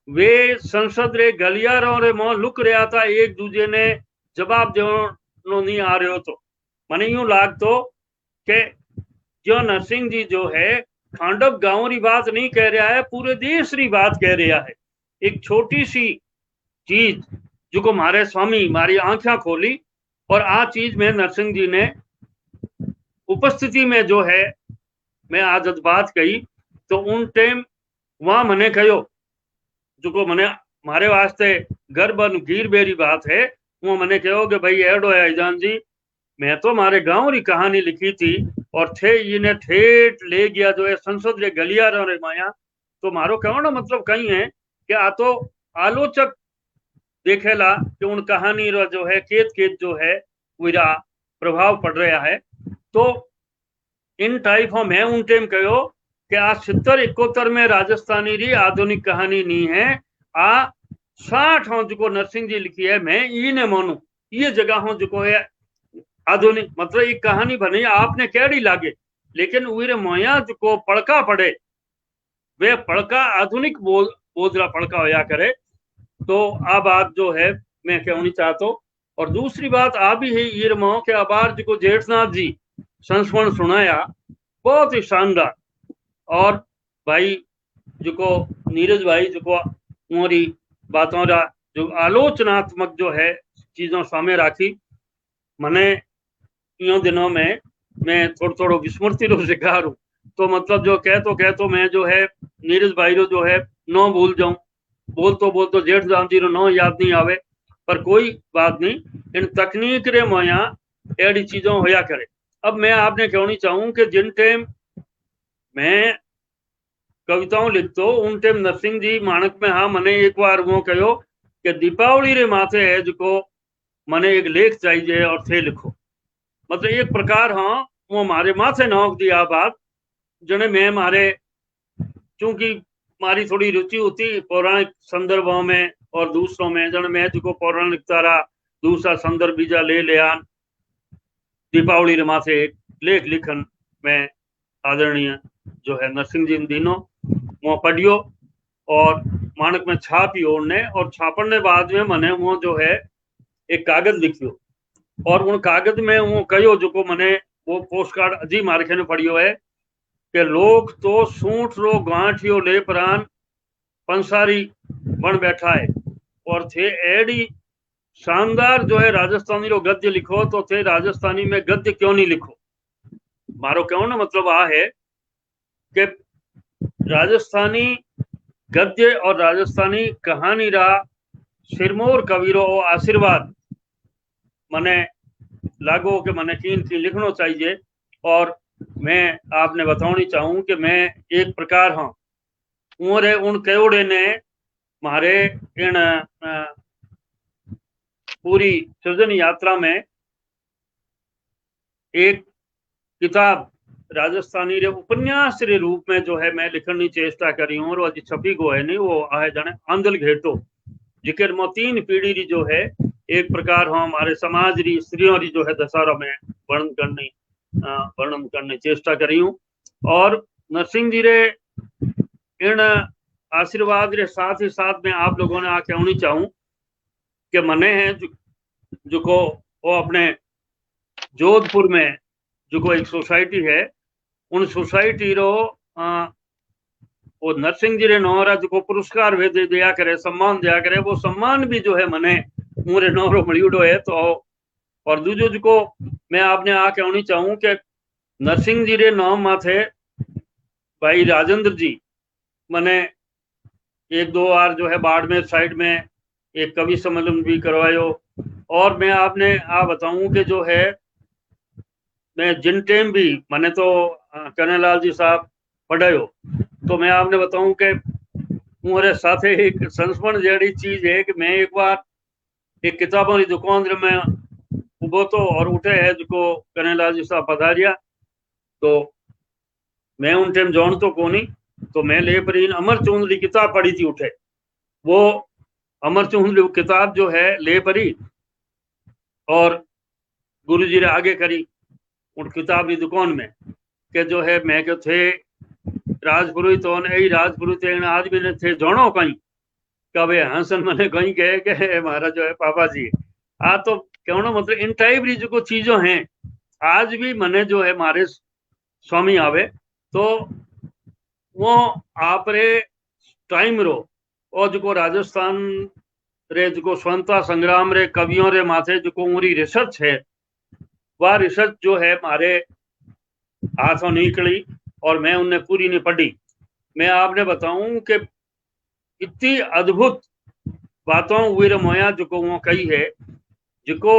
वे संसद रे गलियारों रे मो लुक रहा था, एक दूजे ने जवाब देनो नहीं आ रहे हो। तो मने यूं लागतो कि जो नरसिंह जी जो है, खांडव गांव री बात नहीं कह रहा है, पूरे देश री बात कह रहा है। एक छोटी सी चीज जिको म्हारे स्वामी म्हारी आंख्या खोली और आ चीज में नरसिंह जी ने उपस्थिति में जो है, मैं आज जद बात कही, तो उन टाइम वहां मने कहो, जिको मने म्हारे वास्ते गर्व अन गीर बेरी बात है, वो मने कहो कि भाई एडो है अजान जी, मैं तो म्हारे गांव री कहानी लिखी थी और थे इने ठेठ ले गया जो है संसद रे गलियारा रे माया। तो म्हारो कहने मतलब कहीं है कि आ तो आलोचक देखेला कि उन कहानी रो जो है केत केत जो है वीरा प्रभाव पड़ रहा है। तो इन टाइप हो मैं उन टाइम कहो कि आ सित्तर इकोत्तर में राजस्थानी री आधुनिक कहानी नहीं है, आ साठ हो जिको नरसिंह जी लिखी है, मैं ई ने मानू, ये जगह हो जिको है आधुनिक, मतलब एक कहानी बनी आपने कैडी लागे, लेकिन उरे मोया जिको पड़का पड़े, वे पड़का आधुनिक बोध, बोध रा पड़का होया करे। तो आ बात जो है मैं कहनी चाहतो। और दूसरी बात आ भी है ये रमाओ कि अबार जिको जेठनाथ जी संस्मरण सुनाया, बहुत ही शानदार। और भाई जिको नीरज भाई जिको उनरी बातों रा जो आलोचनात्मक जो है चीजों सामने राखी, मने इयों दिनों में मैं थोड़ो थोड़ो विस्मृति रो शिकार हूँ। तो मतलब जो कहतो कहतो मैं जो है नीरज भाई रो जो है नौ भूल जाऊं, बोलतो बोलतो जेठ जान जी रो नौ याद नहीं आवे, पर कोई बात नहीं। इन तकनीक रे मोया एडी चीजों होया करे। अब मैं आपने कहनी चाहूं कि जिन टाइम मैं कविताओं लिखतो, उन टाइम नरसिंह जी माणक में, हाँ, मने एक बार वो कहो कि दीपावली रे माथे है जिको मने एक लेख चाहिए और थे लिखो। मतलब एक प्रकार, हाँ, वो मारे माथे नौक दिया बात, जने मैं मारे, चूंकि मारी थोड़ी रुचि होती पौराणिक संदर्भों में और दूसरों में, जने मैं जिको पौराणिकता रा दूसरा संदर्भ बीजा ले ले आन, दीपावली रे माथे एक लेख लिखन में आदरणीय जो है नरसिंह जी दीनो वो पढ़ियो और माणक में छापियो उनने, और छापण ने बाद में मने वो जो है एक कागज लिखियो और उन कागज में वो कहो जो को मने वो पोस्ट कार्ड अजी मारखे ने पढ़ियो है कि लोग तो सूंठ रो गांठियो ले परान पंसारी बन बैठा है और थे एडी शानदार जो है राजस्थानी रो गद्य लिखो, तो थे राजस्थानी में गद्य क्यों नहीं लिखो? मारो कहने मतलब आ है कि राजस्थानी गद्य और राजस्थानी कहानी रा सिरमौर कवि रो आशीर्वाद मने लागो कि मने कीन की लिखनो चाहिए। और मैं आपने बतानी चाहूँ कि मैं एक प्रकार हाँ उरे उन केवड़े ने म्हारे इन, अ, पूरी सृजन यात्रा में एक किताब राजस्थानी रे उपन्यास रे रूप में जो है मैं लिखण री चेष्टा करी हूँ, और अज छपी गो है नहीं, वो आहे जाने आंदल घेटो, जिकर में तीन पीढ़ी री जो है एक प्रकार हो हमारे समाज री स्त्रियों री जो है दशा रो मैं वर्णन करनी, अ, वर्णन करनी चेष्टा करी हूँ। और नरसिंह जी रे इन आशीर्वाद रे साथ ही साथ मैं आप लोगों ने आ कहनी चाहूँ कि मने है जो, जो को वो अपने जोधपुर में जो को एक सोसाइटी है, उन सोसाइटी रो, अ, वो नरसिंह जी रे नौ रा जो को पुरस्कार वे दे दिया करे, सम्मान दिया करे, वो सम्मान भी जो है मने उरे नौ रो मलियोड़ो है। तो और दूजो जो को मैं आपने आ कहनी चाहूँ कि नरसिंह जी रे नाम माथे भाई राजेंद्र जी मने एक दो बार जो है बाड़मेर साइड में एक कवि सम्मेलन भी करवायो। और मैं आपने आ बताऊं कि जो है मैं जिन टाइम भी मने तो, अ, कन्हैयालाल जी साहब पढ़ायो, तो मैं आपने बताऊं कि उनरे साथे एक संस्मरण जैसी चीज है कि मैं एक बार एक किताबों की दुकान रे मैं उबो तो और उठे है जो को कन्हैयालाल जी साहब पधारिया। तो मैं उन टाइम जान तो कोनी, तो मैं ले परी इन अमर चौंध री किताब पढ़ी थी उठे। वो अमर चौंध री किताब जो है ले परी और गुरु जी रे आगे करी उन किताब री दुकान में के जो है मैं के थे राजपुरोहित होन, यही राजपुरोहित है, इन आदमी ने थे जानो कहीं। कबे हंसन मने कहीं कहे के हमारा जो है पापा जी। आ तो कहना मतलब इन टाइप री जो को चीजों हैं, आज भी मने जो है हमारे स्वामी आवे तो वो आप रे टाइम रो और जो को राजस्थान रे जो को स्वतंत्रता संग्राम रे कवियों रे माथे जो को उरी रिसर्च है, वह रिसर्च जो है हमारे हाथों निकली और मैं उनने पूरी नहीं पढ़ी। मैं आपने बताऊं कि इतनी अद्भुत बातों उई रे मोया जो को वो कही है, जो को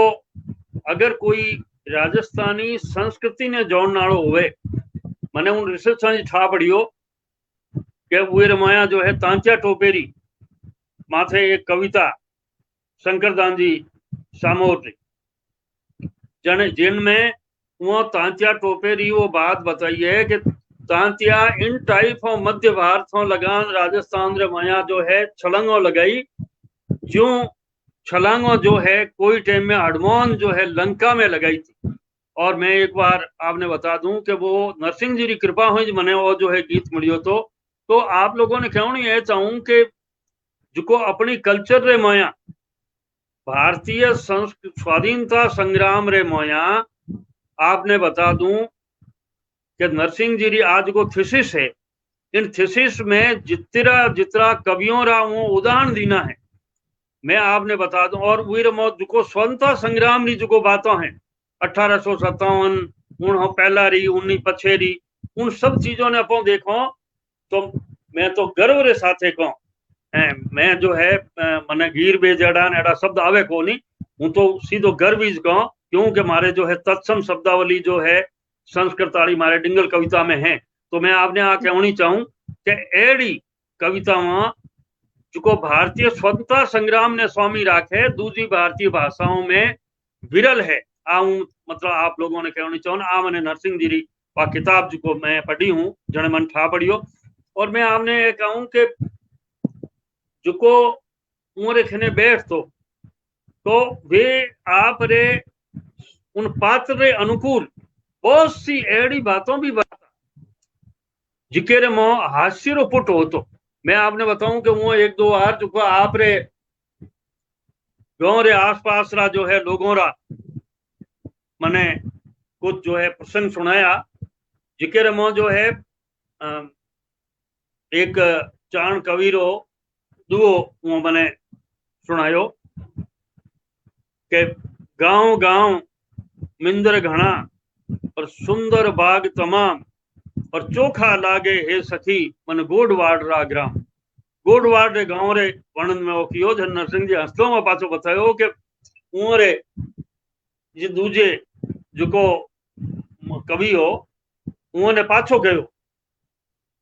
अगर कोई राजस्थानी संस्कृति ने जोड़ने वालो हुए, मैंने उन रिसर्च ने ठा पढ़ियो कि उई रे मोया जो है तांत्या टोपे री माथे एक कविता शंकरदान जी सामोर री, जन जिनमें वो तांत्या टोपे री वो बात बताई है कि तांत्या इन टाइप ऑफ मध्य भारत हों लगान राजस्थान रे माया जो है छलंगो लगाई, जो छलांगो जो है कोई टाइम में हनुमान जो है लंका में लगाई थी। और मैं एक बार आपने बता दूं कि वो नरसिंह जी की कृपा हुई जो मने वो जो है गीत मिलियो तो, तो आप लोगों ने कहूँ ये चाहूँ कि जो को अपनी कल्चर रे माया भारतीय संस्कृ-, स्वाधीनता संग्राम रे मोया आपने बता दूं कि नरसिंह जी री आज को थीसिस है, इन थीसिस में जितरा, जितरा कवियों रा वो उदाहरण दीना है, मैं आपने बता दूं। और वीर मौत जो को स्वतंत्रता संग्राम री जो को बातों है, अठारह सौ सत्तावन, उन पहला री, उन्नीस पछे री, उन सब चीजों ने अपन देखो तो मैं तो गर्व रे साथे कहूँ, हैं, मैं जो है, अ, मने गीर बेजड़ा ने एड़ा शब्द आवे कोनी, हूँ तो सीधो गर्व ही कहूँ, क्योंकि मारे जो है तत्सम शब्दावली जो है संस्कृत वाली मारे डिंगल कविता में है। तो मैं आपने आ कहनी चाहूँ कि एड़ी कवितावां जो को भारतीय स्वतंत्रता संग्राम ने स्वामी राखे, दूसरी भारतीय भाषाओं में विरल है। आ हूँ, मतलब, आप लोगों ने कहनी चाहूँ, आ मैंने नरसिंह जी री वा किताब जो को मैं पढ़ी हूँ, जने मन ठा पढ़ियो। और मैं आपने ये कहूँ कि जो को उमरे खने बैठ तो, तो वे आप रे उन पात्र रे अनुकूल बहुत सी एड़ी बातों भी बता, जिके रे मो हास्य रो पुट होतो। मैं आपने बताऊं कि वो एक दो बार जो को आप रे गांव रे आसपास रा जो है लोगों रा मने कुछ जो है प्रसंग सुनाया, जिके रे मो जो है, अ, एक चाण कवि रो दुओ वो मने सुनायो कि गांव गांव मिंदर घणा और सुंदर बाग तमाम और चोखा लागे हे सखी मन गोडवाड़ रा ग्राम। गोडवाड़ रे गांव रे वर्णन में वो कियो। जन नरसिंह जी हंसलो में पाछो बतायो कि उंवरे जे दूजे जो को कवि हो, उन्होंने पाछो कहो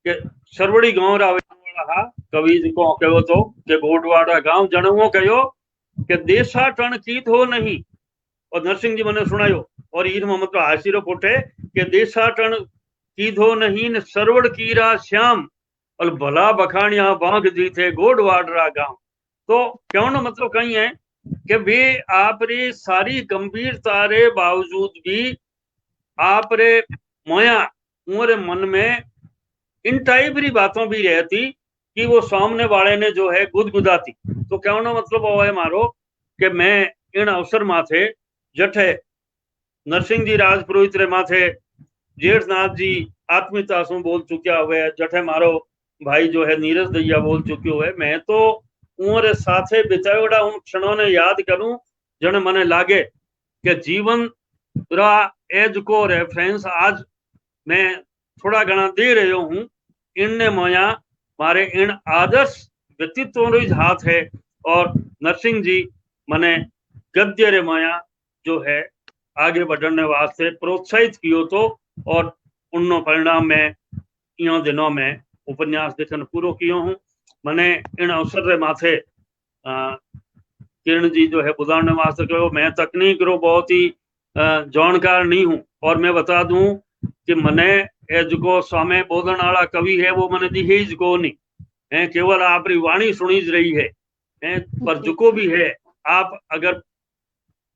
कि सरवड़ी गांव रा आवे वाला हा कवि जी को कहो तो कि गोडवाड़ा गांव जण वो कहो कि देसा टण कीधो नहीं। और नरसिंह जी मने सुनायो और ईर में मतलब हासी रो पुटे कि देसा टण कीधो नहीं न सरवड़ कीरा श्याम और भला बखानिया बांग जी थे गोडवाड़ रा गांव। तो कहने मतलब कई है कि वे आप री सारी गंभीरता रे बावजूद भी आप रे मोया उंवरे मन में इन टाइप री बातों भी रहती कि वो सामने वाले ने जो है गुदगुदाती। तो कहने मतलब वो है मारो कि मैं इन अवसर माथे जठे नरसिंह जी राजपुरोहित रे माथे जेठनाथ जी आत्मीयता सु बोल चुकिया हुए, जठे मारो भाई जो है नीरज दैया बोल चुकियो है, मैं तो उंवरे साथे बितायोड़ा उन क्षणों ने याद करूं, जण मने लागे कि जीवन रा एज को रेफरेंस आज मैं थोड़ा घणा दे रह्यो हूं। इनने माया मारे इन आदर्श व्यक्तित्वों रो ही हाथ है और नरसिंह जी मने गद्य रे माया जो है आगे बढ़ने वास्ते प्रोत्साहित कियो तो और उन्नो परिणाम में इं दिनों में उपन्यास लिखन पूरो कियो हूँ। मने इन अवसर रे माथे, अ, किरण जी जो है बुलाने वास्ते कहो। मैं तकनीक रो बहुत ही, अ, जानकार नहीं हूँ और मैं बता दूं कि मने ਇਹ ਜੋ ਕੋ ਸਾਹਮਣੇ ਬੋਲਣ ਵਾਲਾ ਕਵੀ ਹੈ, ਉਹ ਮਨ ਦੀ ਹੈ ਹੀ ਕੋ ਨਹੀਂ ਹੈ, ਕੇਵਲ ਆਪਣੀ ਬਾਣੀ ਸੁਣੀ ਜ ਰਹੀ ਹੈ, ਹੈ। ਪਰ ਜੋ ਕੋ ਵੀ ਹੈ, ਆਪ ਅਗਰ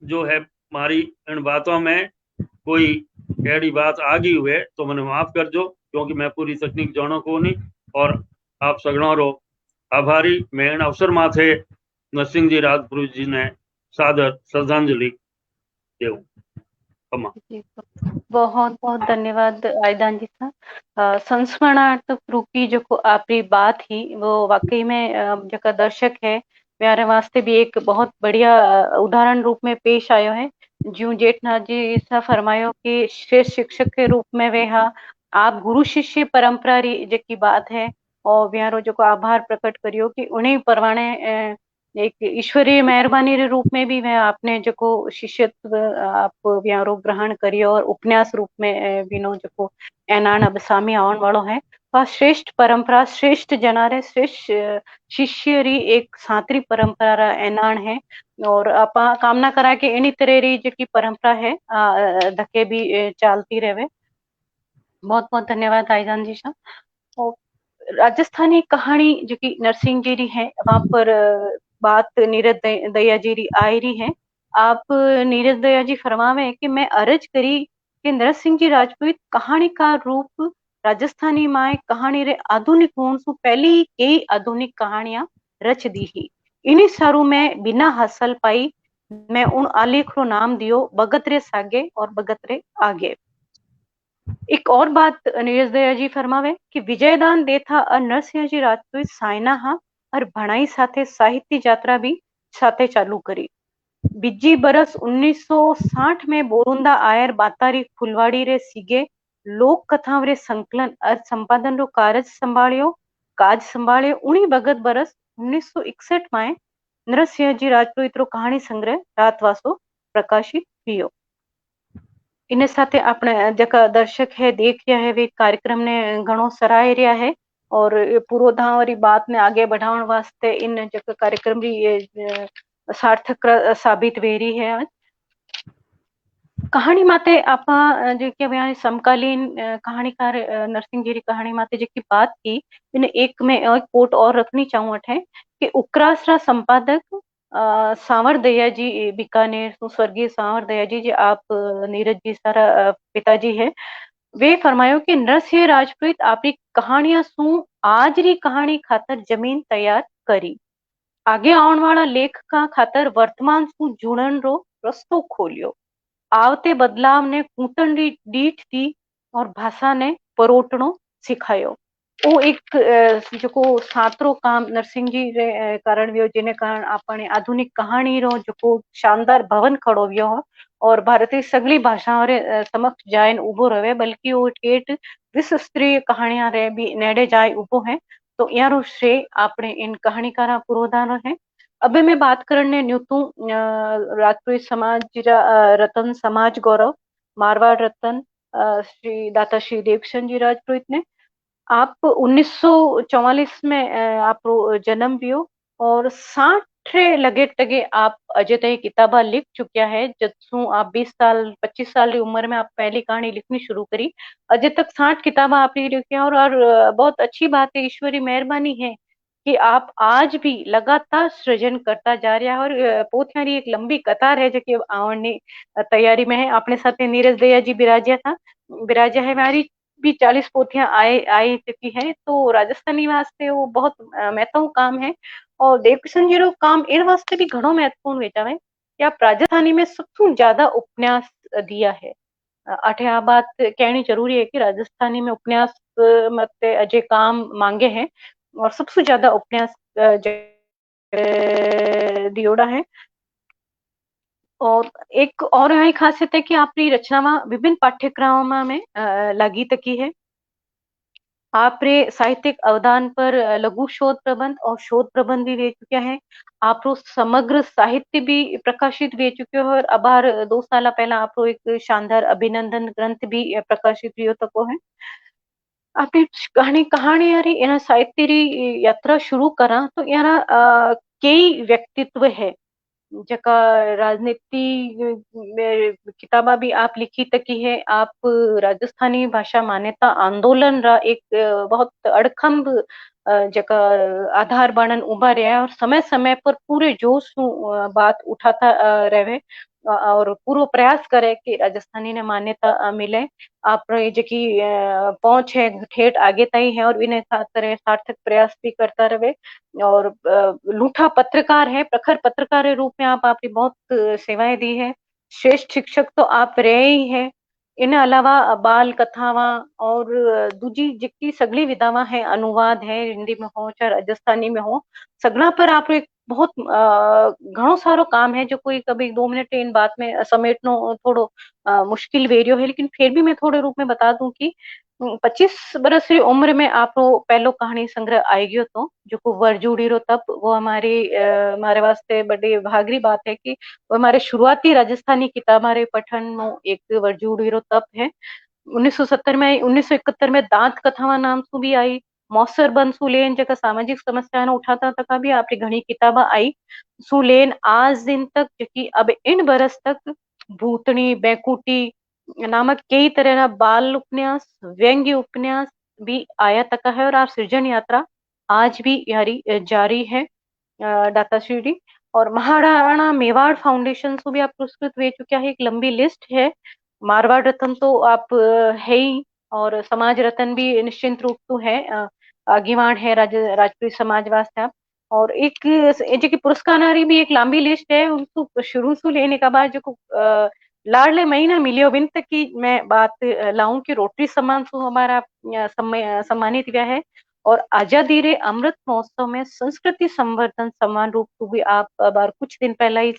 ਜੋ ਹੈ, ਹਮਾਰੀ ਇਨ ਬਾਤੋਂ ਮੇਂ ਕੋਈ ਐੜੀ ਬਾਤ ਆ ਗਈ ਹੋਏ ਤੋ ਮਨੇ ਮਾਫ ਕਰ ਜੋ, ਕਿਉਂਕਿ ਮੈਂ ਪੂਰੀ ਤਕਨੀਕ ਜਾਣੋ ਕੋ ਨਹੀਂ। ਔਰ ਆਪ ਸਗਣਾ ਰੋ ਆભારી। મેં અવસર માથે નરસિંહ જી રાજપૂત જી ને સાદર શ્રદ્ધાંજલિ દેઉં. કમા. जी, बहुत बहुत धन्यवाद आयदान जी सा। अ, संस्मरणार्थ रूपी जो को आपरी बात ही, वो वाकई में, अ, जो का दर्शक है, म्यारे वास्ते भी एक बहुत बढ़िया, अ, उदाहरण रूप में पेश आयो है। ज्यूं जेठनाथ जी सा फरमायो कि श्रेष्ठ शिक्षक के रूप में वे हा, आप गुरु शिष्य परंपरा री जेकी बात है, और म्यारो जो को आभार प्रकट करियो कि उन्हीं परवाने, अ, एक ईश्वरीय मेहरबानी रे रूप में भी मैं आपने जो को शिष्यत्व आप व्यारो ग्रहण करियो और उपन्यास रूप में, अ, विनो जो को एनान अब सामी आवन वालो है। तो आ श्रेष्ठ परंपरा, श्रेष्ठ जना रे, श्रेष्ठ, अ, शिष्य री एक सातरी परंपरा रा एनान है। और आपा कामना करा के इनी तरह री जो की परंपरा है, आ, अ, धके भी, अ, चालती रहे। बहुत बहुत धन्यवाद आयदान जी सा। और राजस्थानी कहानी जो कि नरसिंह जी री है, वहां पर, अ, बात नीरज दय-, दया जी री आई री है। आप, अ, नीरज दया जी फरमावे कि मैं अरज करी कि नरसिंह जी राजपूत कहानी का रूप राजस्थानी माय कहानी रे आधुनिक होण सु पहले ही कई आधुनिक कहानियां रच दी ही। इनी सारू में बिना हासिल पाई, मैं उन आलेख रो नाम दियो बगत रे सागे और बगत रे आगे। एक और बात नीरज दया जी फरमावे कि विजयदान देथा अर नरसिंह जी राजपूत सायना हा अर भणाई साथे साहित्य यात्रा भी साथे चालू करी। बीजी बरस उन्नीस सौ साठ में बोरुंदा आयर बातारी फुलवाड़ी रे सीगे लोक कथाओं रे संकलन अर संपादन रो कारज संभालियो, काज संभालियो। उणी बगत बरस उन्नीस सौ इकसठ में नरसिंह जी राजपूत रो कहानी संग्रह रातवासो प्रकाशित हुयो। इने साथे अपने जका दर्शक है, देख रिया है, वे कार्यक्रम ने घणो सराह रिया है और ये पूरो धाम री बात ने आगे बढ़ावन वास्ते इन जका कार्यक्रम री ये, अ, सार्थक र-, साबित वे री है। आज कहानी माते आपा, अ, जो कि अभी समकालीन, अ, कहानीकार, अ, नरसिंह जी री कहानी माते जो की बात की, इन्हें एक में एक कोट और रखनी चाहूँ अठे कि उक्रास रा संपादक अ, सांवर दया जी, बीकानेर सु स्वर्गीय सांवर दया जी, जे आप, अ, नीरज जी सारा, अ, पिताजी है, वे फरमायो कि नरसिंह राजपूत आपरी कहानियां सु आज री कहानी खातर जमीन तैयार करी। आगे आवन वाला लेखकां खातर वर्तमान सु जुड़न रो रस्तो खोलियो। आवते बदलाव ने कूटन री डीठ दी और भाषा ने परोटणो सिखायो। ओ एक, अ, जको सातरो काम नरसिंह जी रे, अ, कारण व्यो, जेने कारण आपणे आधुनिक कहानी रो जको शानदार भवन खड़ो व्यो हो और भारत री सगली भाषाओं रे, अ, समक्ष जायन उबो रहे, बल्कि ओ ठेठ विश्व स्तरीय कहानियां रे भी नेड़े जाय उबो है। तो यारो श्रेय आपणे इन कहानीकारा पुरोधा रो है। अबे मैं बात करने न्यूतू, अ, राजपूत समाज जी रा, अ, रतन समाज गौरव, मारवाड़ रतन, अ, श्री दाता श्री देवकिशन जी राजपुरोहित ने। आप उन्नीस सौ चौवालीस में, अ, आपरो जन्म वियो और साठ रे लगे टगे आप अजे ताई किताबा लिख चुकिया है। जद सु आप बीस साल, पच्चीस साल की उम्र में आप पहली कहानी लिखनी शुरू करी। अजे तक साठ किताबा आपने लिखी है और, और, अ, बहुत अच्छी बात है, ईश्वर री मेहरबानी है कि आप आज भी लगातार सृजन करता जा रहा है और, अ, पोथियां री एक लंबी कतार है जो कि आवण री, अ, तैयारी में है। आपणे साथे नीरज दया जी बिराजिया था, बिराजिया है, म्हारी भी चालीस पोथियां आए, आई चुकी है। तो राजस्थानी वास्ते वो बहुत, अ, महत्वपूर्ण काम है और देवकिशन जी रो काम इन वास्ते भी घणो महत्वपूर्ण हो जावे कि आप राजस्थानी में सबसे ज्यादा उपन्यास दिया है। अ, अठे आ बात कहनी जरूरी है कि राजस्थानी में उपन्यास, अ, मते अजे काम मांगे हैं और सबसे ज्यादा उपन्यास, अ, ज-, अ, दियोड़ा है। और एक और यहाँ खासियत है कि आपरी रचनावां विभिन्न पाठ्यक्रमों में, अ, लागी तकी है। आपरे साहित्यिक अवदान पर, अ, लघु शोध प्रबंध और शोध प्रबंध भी वे चुक्या है। आपरो समग्र साहित्य भी प्रकाशित वे चुक्यो है और अबार दो साल पहला आपरो एक शानदार अभिनंदन ग्रंथ भी, अ, प्रकाशित हुयो तको है। आपरी कहानी, कहानी यारी इना साहित्य री यात्रा शुरू करा तो यारा, अ, कई व्यक्तित्व है। जेका राजनीति में किताबा भी आप लिखी तकी है, आप राजस्थानी भाषा मान्यता आंदोलन रा एक, अ, बहुत अड़खंभ, अ, जेका आधार बनन उभा रहा है और समय समय पर पूरे जोश सु, अ, बात उठाता, अ, रहे, अ, और पूरो प्रयास करे कि राजस्थानी ने मान्यता, अ, मिले। आप रे जेकी, अ, पहुंच है ठेठ आगे ताई है और इन्हें खातिर सार्थक प्रयास भी करता रहे। और, अ, लूठा पत्रकार है, प्रखर पत्रकार रे रूप में आप आपकी बहुत, अ, सेवाएं दी है। श्रेष्ठ शिक्षक तो आप रहे ही है। इन्हें अलावा, अ, बाल कथावां और, अ, दूजी जितनी सगली विधावां है, अनुवाद है, हिंदी में हो चाहे राजस्थानी में हो, सगला पर आप एक बहुत, अ, घणो सारो काम है जो कोई कभी दो मिनट इन बात में समेटनो थोड़ो, अ, मुश्किल वेरियो है, लेकिन फिर भी मैं थोड़े रूप में बता दूं कि, उम, पच्चीस बरस री उम्र में आपरो पहलो कहानी संग्रह आई गयो तो, जो को वरजूड़ी रो तप, वो हमारी, अ, हमारे वास्ते बड़ी भाग री बात है कि वो हमारे शुरुआती राजस्थानी किताबां रे पठन में एक वरजूड़ी रो तप है। उन्नीस सौ सत्तर में, उन्नीस सौ इकहत्तर में दांत कथावां नाम सु भी आई, मौसर बंद सु लेन जका सामाजिक समस्या ने उठाता तका भी आपरी घणी किताबा आई। सु लेन आज दिन तक जकी अब इन बरस तक भूतनी, बैकुटी नामक कई तरह ना बाल उपन्यास, व्यंग्य उपन्यास भी आया तका है और आप सृजन यात्रा आज भी यारी, अ, जारी है, अ, दाताश्री री। और महाराणा मेवाड़ फाउंडेशन सु भी आप पुरस्कृत हुए चुका है, एक लंबी लिस्ट है। मारवाड़ रत्न तो आप, अ, है ही, और समाज रत्न भी निश्चित रूप से है, अ, आगेवान है राज-, राजपूत समाज वास्ते आप। और एक स-, ए जो कि पुरस्कार री भी एक लंबी लिस्ट है, उनको शुरू से लेने के बाद जो को, अ, लाडले महीना मिलियो बिन तक की मैं बात, अ, लाऊं कि रोटरी सम्मान से हमारा, अ, सम्मा-, अ, सम्मानित हुआ है। और आजादी रे अमृत महोत्सव में संस्कृति संवर्धन सम्मान रूप को भी आप, अ, बार कुछ दिन पहला ही, अ,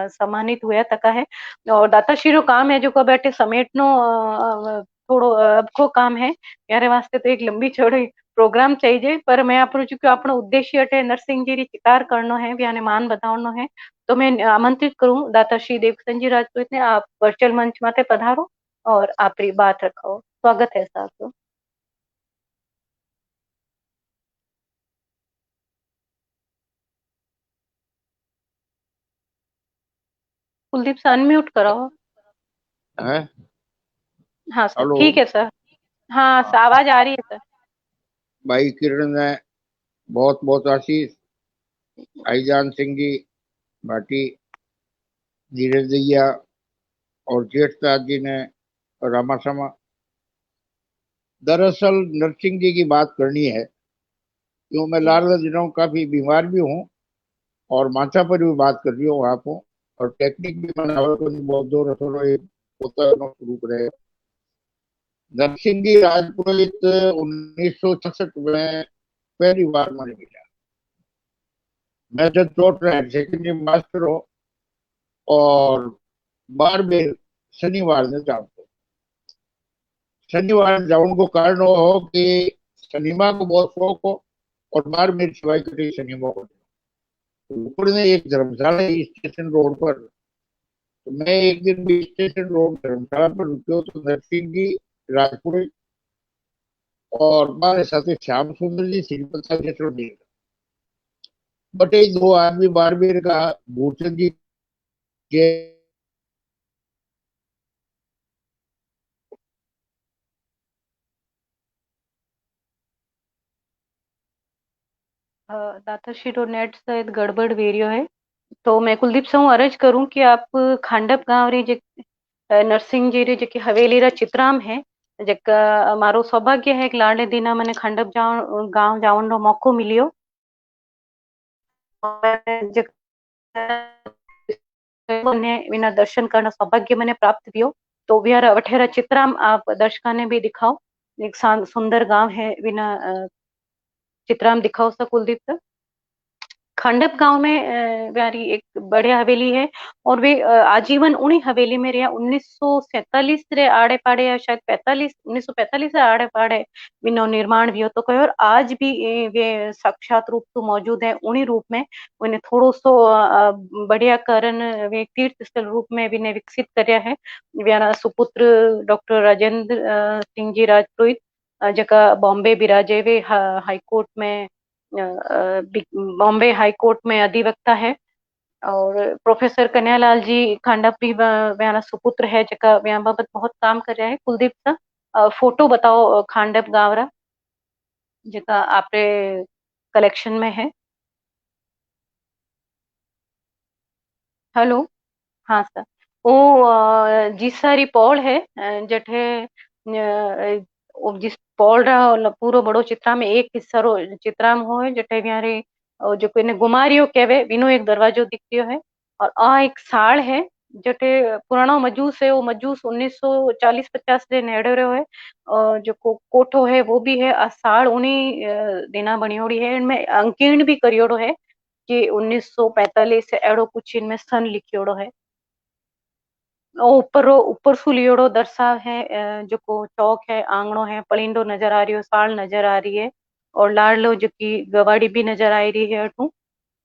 सम्मानित हुआ तका है। और दाताश्री रो काम है जो को बैठे समेटनो, अ, अ, थोड़ो, अ, अबको काम है, यारे वास्ते तो एक लंबी चौड़ी प्रोग्राम चाहिए, पर मैं आपरो चूंकि आपणो उद्देश्य अटे नरसिंह जी री चितार करनो है, भी आने मान बतावनो है, तो मैं आमंत्रित करूं दाताश्री देवकिशन जी राजपूत ने, आप वर्चुअल मंच माते पधारो और आपरी बात रखाओ। स्वागत है सर आपरो। कुलदीप सर, अनम्यूट कराओ। हैं? हाँ सर, हेलो। ठीक है सर। हाँ सर, हाँ। आवाज आ रही है सर। भाई किरण ने बहुत बहुत आशीष, भाईजान सिंह जी भाटी, धीरज दैया और जेठदास जी ने रामासामा। दरअसल नरसिंह जी की बात करनी है, क्यों मैं लाडला दिनों काफी बीमार भी हूँ और माचा पर भी बात कर रही हूँ आप, और टेक्निक भी बनावे को नहीं, बहुत जोर थोड़ा ये होता है, शुरू करे। नरसिंह जी राजपुरोहित उन्नीस सौ छियासठ में पहली बार मैंने मिला। मैं जब चोट रहे सेकंडरी मास्टर हो और बार बार शनिवार ने जाऊँ तो शनिवार जाऊँ को कारण वो हो कि शनिमा को बहुत शौक हो और बार मेरी सिवाय कटी शनिमा को। तो ऊपर ने एक धर्मशाला है स्टेशन रोड पर, तो मैं एक दिन भी स्टेशन रोड धर्मशाला पर रुक्यो तो नरसिंह जी राजपुरी और हमारे साथी श्याम सुंदर जी, श्रीपद सागर जी, बट एक दो आदमी बार बार का भूषण जी के अ, दाताश्री रो नेट शायद गड़बड़ वेरियो है। तो मैं कुलदीप से हूँ अर्ज करूँ कि आप खांडप गांव री जे, अ, नरसिंह जी री जेकी हवेली रा चित्राम है, जेका, अ, मारो सौभाग्य है कि लाडले दिना मने खांडप जाव-, गांव जावण रो मौको मिलियो। और जे-, मने विना दर्शन करना सौभाग्य मने प्राप्त वियो। तो विहार वठेरा चित्राम आप दर्शका ने भी दिखाओ। एक शान-, सुंदर गांव है विना, अ, चित्राम दिखाओ सा कुलदीप सर। खांडप गांव में, अ, व्यारी एक बढ़िया हवेली है और वे, अ, आजीवन उन्हीं हवेली में रहा। उन्नीस सौ सैंतालीस रे आड़े पाड़े या शायद पैंतालीस, उन्नीस सौ पैंतालीस रे आड़े पाड़े विनो निर्माण भी होतो कहो और आज भी, अ, वे साक्षात रूप से मौजूद है। उन्हीं रूप में उन्हें थोड़ो सो, अ, अ, बढ़िया करण वे तीर्थ स्थल रूप में भी ने विकसित करया है। व्यारा सुपुत्र डॉक्टर राजेंद्र, अ, सिंह जी राजपुरोहित, अ, जेका बॉम्बे बिराजे वे हा-, हाई कोर्ट में, अ, अ, बि-, बॉम्बे हाई कोर्ट में अधिवक्ता है। और प्रोफेसर कन्हैयालाल जी खांडप भी ब-, म्हारा सुपुत्र है, जेका म्हारा बाबत बहुत काम कर रहा है। कुलदीप सा, अ, फोटो बताओ, अ, खांडप गांव रा, जेका आपरे कलेक्शन में है। हेलो, हाँ सर। ओ, अ, जीसा री पौल है, अ, जठे, अ, ओ जिस पौल रा ल-, पूरो बड़ो चित्राम एक हिस्सा रो चित्राम होय, जठे म्हारे, अ, जो कोई ने गुमारियो केवे, बिनो एक दरवाजो दिख रियो है। और आ एक साल है, जठे पुराणो मजूस है, वो मजूस उन्नीस सौ चालीस पचास रे नेड़े रह्यो है। अ, जो को-, कोठो है, वो भी है, आ साल उनी, अ, दिना बनियोड़ी है। इनमें अंकीर्ण भी करियोड़ो है कि उन्नीस सौ पैंतालीस से एड़ो कुछ इनमें सन लिखियोड़ो है। ओ ऊपर रो, ऊपर सु लियोड़ो दर्शाव है, अ, जो को चौक है, आंगणो है, पलिंडो नजर आ रियो, साल नजर आ री है, और लाडलो जो की गवाड़ी भी नजर आ री है अठू।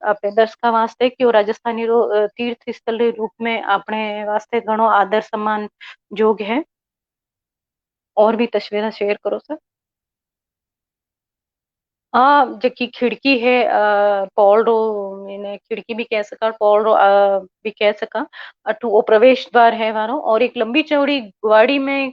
अपने दर्शका वास्ते कि वो राजस्थानी रो, अ, तीर्थ स्थल रे रूप में अपने वास्ते घणो आदर सम्मान जोग है। और भी तस्वीरां शेयर करो सर। आ, जकी खिड़की है, अ, पौल रो, मैंने खिड़की भी कह सका, पौल रो, अ, भी कह सका। अठू वो प्रवेश द्वार है वारो, और एक लंबी चौड़ी गुवाड़ी में, अ,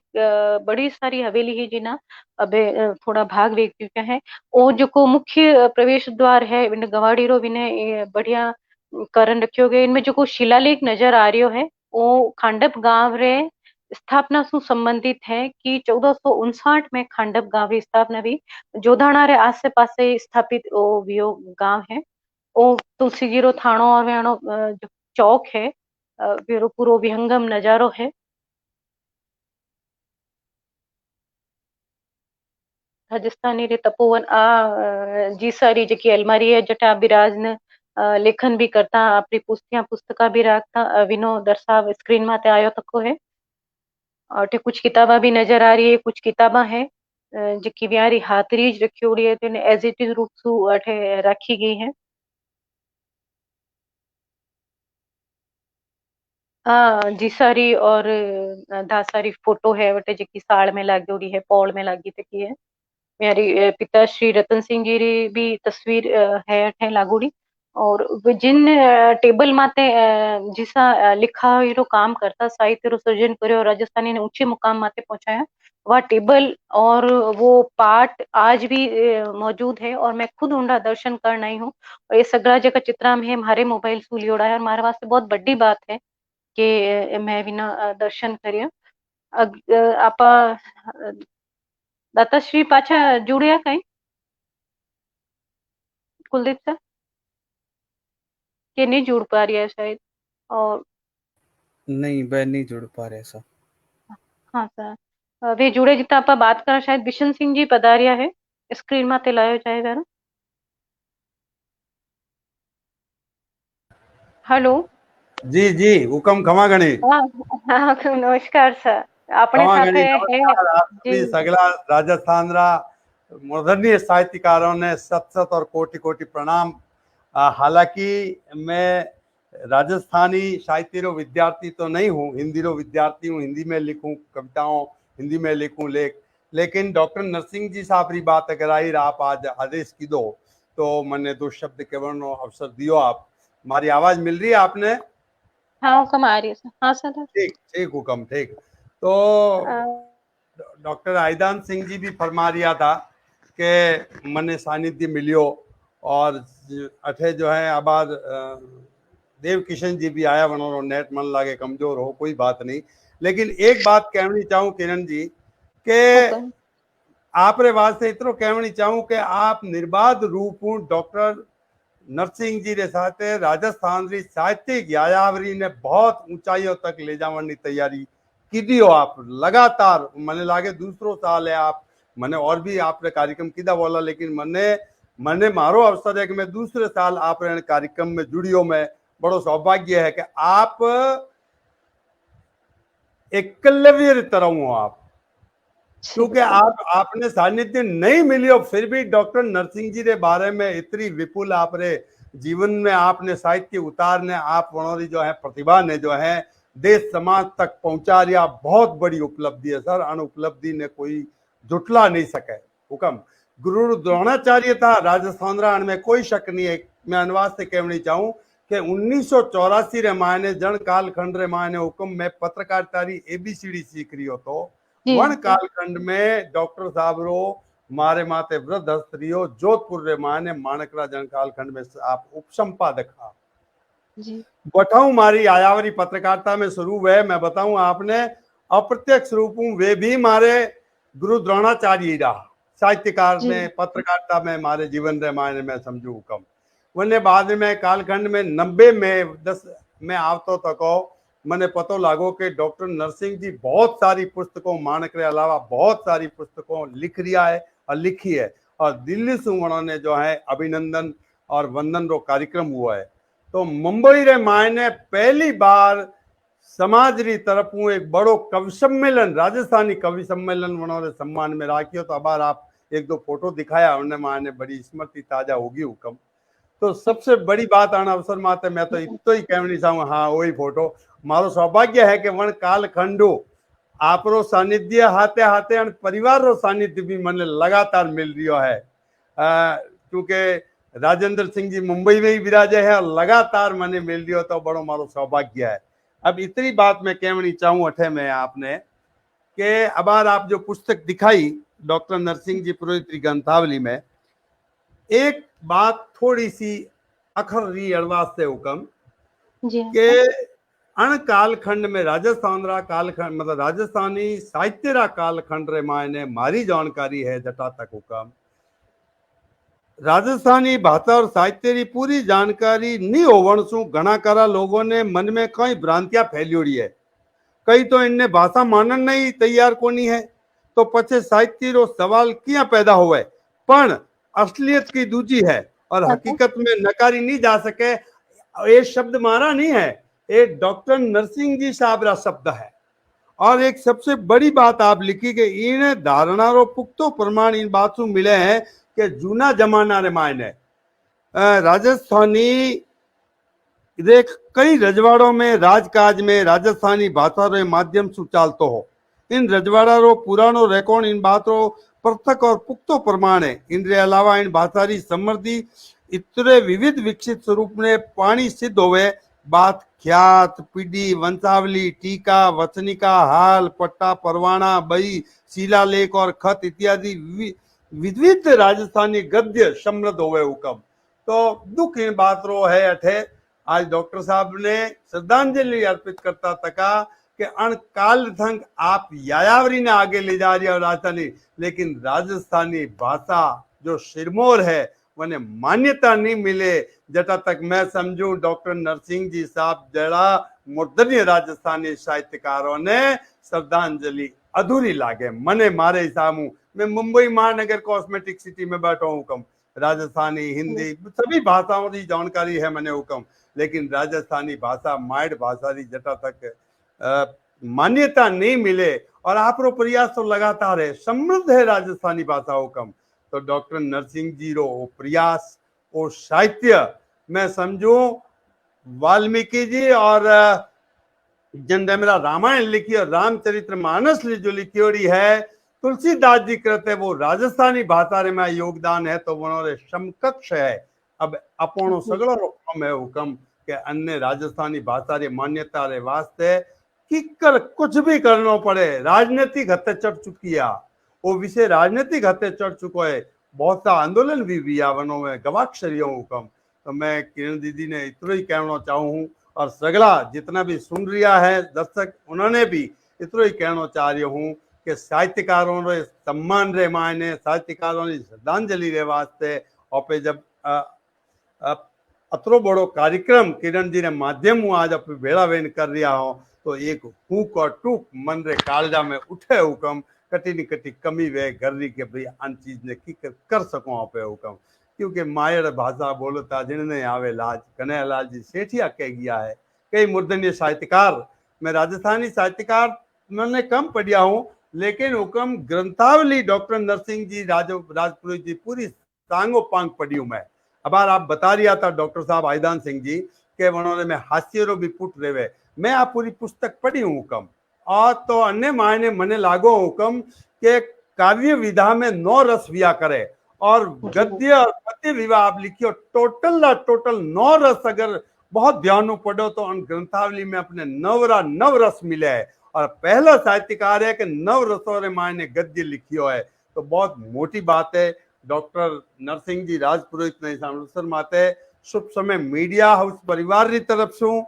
बड़ी सारी हवेली है जिना अबे, अ, थोड़ा भाग वेग चुका है। ओ जको मुख्य प्रवेश द्वार है, विने गवाड़ी रो विने, ए, बढ़िया कारण रखियो गयो। इनमें जको शिलालेख नजर आ रियो है, ओ खांडप गांव रे स्थापना सु संबंधित है कि चौदह सौ उनसठ में खांडप गांव री स्थापना हुई। जोधाणा रे आसे पासे स्थापित ओ वियो गांव है। ओ तुलसी जी रो थाणो और व्याणो, अ, जो चौक है, अ, वेरो पूरो विहंगम नजारो है। राजस्थानी रे तपोवन आ, अ, जीसा री जकी अलमारी है, जटा विराज न, अ, लेखन भी करता, आपरी पुस्तियां, पुस्तका भी राखता, अ, विनो दर्शाव स्क्रीन माते आयो तको है। और थे कुछ किताबा भी नजर आ री है, कुछ किताबा है, अ, जकी व्यारी हातरीज रखी हुई है, तो इन्हें as it is रूप सु अठे राखी गई है। हाँ, जीसा री और, अ, दासा री फोटो है, वटे जेकी साल में लागोड़ी है, पौल में लागी तकी है। म्यारी, अ, पिता श्री रतन सिंह जी री भी तस्वीर, अ, है, अठे लागोड़ी। और वे जिन, अ, टेबल माते, अ, जीसा, अ, लिखा रो काम करता, साहित्य रो सृजन कर्यो, राजस्थानी ने ऊंचे मुकाम माते पहुंचाया, वा टेबल और वो पाट आज भी, अ, मौजूद है और मैं खुद उंडा दर्शन करन आई हूँ। और ये सगळा जका चित्राम है, म्हारे मोबाइल सु लियोड़ा है और म्हारे वास्ते बहुत बड़ी बात है कि, अ, मैं विना, अ, दर्शन करिया। अग-, अ, आपा, अ, दाता श्री पाछा जुड़िया कई? कुलदीप सर? के नहीं जुड़ पा रही है शायद। और नहीं, वह नहीं जुड़ पा रहे सर। हाँ सर। अ, वे जुड़े जितना आपा बात करा, शायद बिशन सिंह जी पधारिया है। स्क्रीन माते लायो जाएगा ना। हेलो। जी, जी, हुकम खमा घणी। हाँ, हाँ, नमस्कार सर। आपने खमा घणी, साथे है। नमस्कार। आप सभी जी। सगला राजस्थान रा मूर्धन्य साहित्यकारों ने शत शत और कोटि कोटि प्रणाम। आ, हालांकि मैं राजस्थानी साहित्य रो विद्यार्थी तो नहीं हूँ, हिंदी रो विद्यार्थी हूँ, हिंदी में लिखूँ कविताओं, हिंदी में लिखूँ लेख, लेकिन डॉक्टर नरसिंह जी साहब री बात अगर आई, आप आज आदेश की दो, तो मने दो शब्द केवण रो अवसर दियो आप। मारी आवाज मिल रही है आपने? हाँ, हुकम आ रही है सर। हाँ सर। ठीक, ठीक हुकम, ठीक। तो अ, डॉक्टर आईदान सिंह जी भी फरमा रिया था कि मने सानिध्य मिलियो और अठे जो है आबाद, अ, देव किशन जी भी आया, वणोरो नेट मन लागे कमजोर हो, कोई बात नहीं, लेकिन एक बात कहनी चाहूँ किरण जी के हुकम। आप रे वास्ते इतरो कहनी चाहूँ कि आप निर्बाध रूप हूँ डॉक्टर नरसिंह जी रे साथे राजस्थान री साहित्यिक यायावरी ने बहुत ऊंचाइयों तक ले जावण री तैयारी कीधी हो आप लगातार। मने लागे दूसरो साल है आप, मने और भी आप रे कार्यक्रम कीधा बोला, लेकिन मने, मने मारो अवसर है कि मैं दूसरे साल आप रे कार्यक्रम में जुड़ियो, मैं बड़ो सौभाग्य है कि आप एकलव्य री तरह हो आप, क्योंकि आप, आपने सानिध्य नहीं मिलियो, फिर भी डॉक्टर नरसिंह जी रे बारे में इतनी विपुल आप रे जीवन में आपने साहित्य उतार ने आप वणोरी जो है प्रतिभा ने जो है देश समाज तक पहुंचा रिया, बहुत बड़ी उपलब्धि है सर। अन उपलब्धि ने कोई जुटला नहीं सके। हुकम गुरु द्रोणाचार्य था राजस्थान रा, अन में कोई शक नहीं है। मैं अन वास्ते कहनी चाहूँ کہ انیس سو چوراسی رے ماہنے جن کالکھنڈ رے ماہنے حکم میں پترکارتا ری اے بی سی ڈی سیکھ رہی ہو تو، جی، ون کالکھنڈ میں ڈاکٹر صاحب رو مارے ماتے ورد ہست رہی ہو، جودھ پور رے ماہنے مانکڑا جن کالکھنڈ میں آپ اپ سمپادک ہا۔ جی۔ بٹھاؤں ماری آیاوری پترکارتا میں شروع ہوئے، میں بتاؤں آپ نے اپرتیکش روپ ہوں، وے بھی مارے گرو دروناچاریہ رہا، ساہتیہکار جی۔ میں، پترکارتا میں، مارے جیون رے ماہنے میں سمجھوں حکم۔ ونے بعد میں کالکھنڈ میں نبے میں دس میں آوتو تکو، منے پتو لاگو کہ ڈاکٹر نرسنگھ جی بہت ساری پستکوں، مانک رے علاوہ بہت ساری پستکوں لکھ رہا ہے اور لکھی ہے، اور دلی سے انہوں نے جو ہے ابھینندن اور وندن رو کاریکرم ہوا ہے۔ تو ممبئی رے ماہنے پہلی بار سماج ری طرف ہوں ایک بڑو کوی سمیلن، راجستھانی کوی سمیلن انہوں نے سمان میں راکھیو۔ تو ابار آپ ایک دو فوٹو دکھایا، انہیں ماہنے بڑی اسمرتی تازہ ہوگی حکم۔ تو سب سے بڑی بات آنا اوسر ماتے میں تو اتو ہی کہنی چاہوں، ہاں، وہی فوٹو۔ مارو سوبھاگیہ ہے کہ ون کالکھنڈو آپ رو سانیدھیہ ہاتے ہاتے ان پریوار رو سانیدھیہ بھی منے لگاتار مل رہیو ہے۔ آ، کیونکہ راجندر سنگھ جی ممبئی میں ہی براجے ہیں اور لگاتار منے مل رہیو، تو بڑو مارو سوبھاگیہ ہے۔ اب اتنی بات میں کہنی چاہوں اٹھے میں آپ نے کہ ابار آپ جو پستک دکھائی ڈاکٹر نرسنگھ جی پروہت ری گرنتھاولی میں، ایک بات تھوڑی سی اکھر ری اڑواس سے حکم جی۔ کہ اڻ ڪالڪنڊ ۾ راجسٿان را ڪالڪنڊ، مطلب، راجسٿاني ساهتيه را ڪالڪنڊ ري معنيٰ ماري جاڻڪاري هي جٽا تڪ حڪم. راجسٿاني ڀاشا اور ساهتيه ري پوري جاڻڪاري ني هوڻ سون گهڻا ڪارا لوگون ني من ۾ ڪئي ڀرانتيا ڦهليوڙي هي. ڪئي تو ان ني ڀاشا ماڻڻ ني ئي تيار ڪونهي هي، تو پڇي ساهتيه رو سوال ڪيئن پيدا هوئي؟ پڻ اصليت ڪي دوجي هي اور حقيقت ۾ نڪاري ني جا سڪي. اي شبد مارا ني هي، اي ڊاڪٽر نرسنگ جي صاحب را شبد هي. اور ايڪ سڀ سي بڙي بات آپ لکي ڪي ان ڌارڻا رو پختو پرماڻ ان بات سون ملي هي ڪي جهونا زمانا ري معنيٰ، ا، راجسٿاني ري ڪئي رجواڙو ۾ راجڪاج ۾ راجسٿاني ڀاشا ري ماڌيم سون چالتو هو. ان رجواڙا رو پراڻو ريڪارڊ ان بات رو پرٿڪ اور پختو پرماڻ هي. ان ري علاوه ان ڀاشا ري سمردي اتري ووڌ وڪسيت سوروپ ني پاڻي سڌ هوئي. بات کيات، پڊي، ونساولي، ٽيڪا، وچنيڪا، حال، پٽا، پرواڻا، ٻئي، شيلا ليک اور خط اتيادي وي-، ووڌ راجسٿاني گدي سمرڌ هوئي حڪم. تو ڏک ان بات رو هي اٺي آج ڊاڪٽر صاحب ني شردانجلي ارپت ڪرتا تڪا ڪي اڻ ڪال ٿنگ آپ ياياوري ني آگي لي جا ريا هو راجسٿاني، ليڪن راجسٿاني ڀاشا جو شرمور هي، ونه مانيتا ني ملي. جٽا تڪ مين سمجهون، ڊاڪٽر نرسنگ جي صاحب جهڙا مردني راجسٿاني ساهتيڪارو ني شردانجلي اڌوري لاگي. مني ماري حساب مون، مين ممبئي مهانگر ڪاسميٽڪ سٽي ۾ ٻيٺو هون ڪم. راجسٿاني، هندي، سڀي ڀاشائون ري جاڻڪاري هي مني حڪم، ليڪن راجسٿاني ڀاشا، مائٽ ڀاشا ري جٽا تڪ، ا، مانيتا ني ملي. اور آپ رو پرياس تو لگاتار هي، سمرڌ هي راجسٿاني ڀاشا حڪم. تو ڊاڪٽر نرسنگ جي رو او پرياس، او ساهتيه، مين سمجهون، والميڪي جي اور، ا، جن ٽيم را رامائڻ لکي اور رام چريتر مانس لي جو لکيوڙي هي، تلسي داس جي ڪرت هي، وو راجسٿاني ڀاشا ري ۾ يوگدان هي، تو وڻو ري سمڪش هي. اب اپوڻو سڳڙو رو ڪم هي حڪم ڪي ان راجسٿاني ڀاشا ري مانيتا ري واسطي ڪيڪر ڪجهه به ڪرڻو پڙي، راجنيتڪ هٿ چڙ چڪي آ. او وشي راجنيتڪ هٿ چڙ چڪو هي، بهت سا آندولن به ويا ونو ۾ گواڪشريون حڪم. تو مين ڪرڻ ديدي ني اترو ئي ڪهڻو چاهون هون، اور سگلا جتنا به سڻ ريا هي درشڪ، انهون ني به اترو ئي ڪهڻو چاهه ريو هون ڪي ساهتيڪارون ري سمان ري معنيٰ، ساهتيڪارون ري شردانجلي ري واسطي آپي جب، ا، ا، اترو بڙو ڪاريڪرم ڪرڻ جي ري ماڌيم هون آج آپي ڀيڙا وين ڪر ريا هون، تو ايڪ هوڪ اور ٽوڪ من ري ڪالجا ۾ اٺي حڪم، ڪٽي ني ڪٽي ڪمي وي گهر ري ڪي ڀئي ان چيز ني ڪي ڪر، ڪر سڪون آپي حڪم. ڪيونڪه مائڙ ڀاشا ٻولتا جڻ ني آوي لاج، ڪنهن لال جي سيٺيا ڪهي گيا هي. ڪئي مردني ساهتيڪار، مين راجسٿاني ساهتيڪار مين ني ڪم پڙهيا هون، ليڪن حڪم گرنٿاولي ڊاڪٽر نرسنگ جي راجو، راجپوري جي پوري سانگو پانگ پڙهي هون مين. ابار آپ بتا ريا تا ڊاڪٽر صاحب آئيدان سنگهه جي ڪي ونو ري ۾ هاسيي رو به پٽ رهوي. مين آ پوري پستڪ پڙهي هون حڪم. آ تو اني معنيٰ مني لاڳو حڪم ڪي ڪاويه وڌا ۾ نو رس ويا ڪري، اور گديه اور پديه ويوا آپ لکيو، ٽوٽل را ٽوٽل نو رس اگر बहुत ध्यान नु पढ़ो तो अन ग्रंथावली में अपने नव रा नव रस मिले है। और पहला साहित्यकार है कि नव रसों रे मायने गद्य लिखियो है। तो बहुत मोटी बात है। डॉक्टर नरसिंह जी राजपुरोहित ने इस अवसर माते शुभ समय मीडिया हाउस परिवार री तरफ से हूँ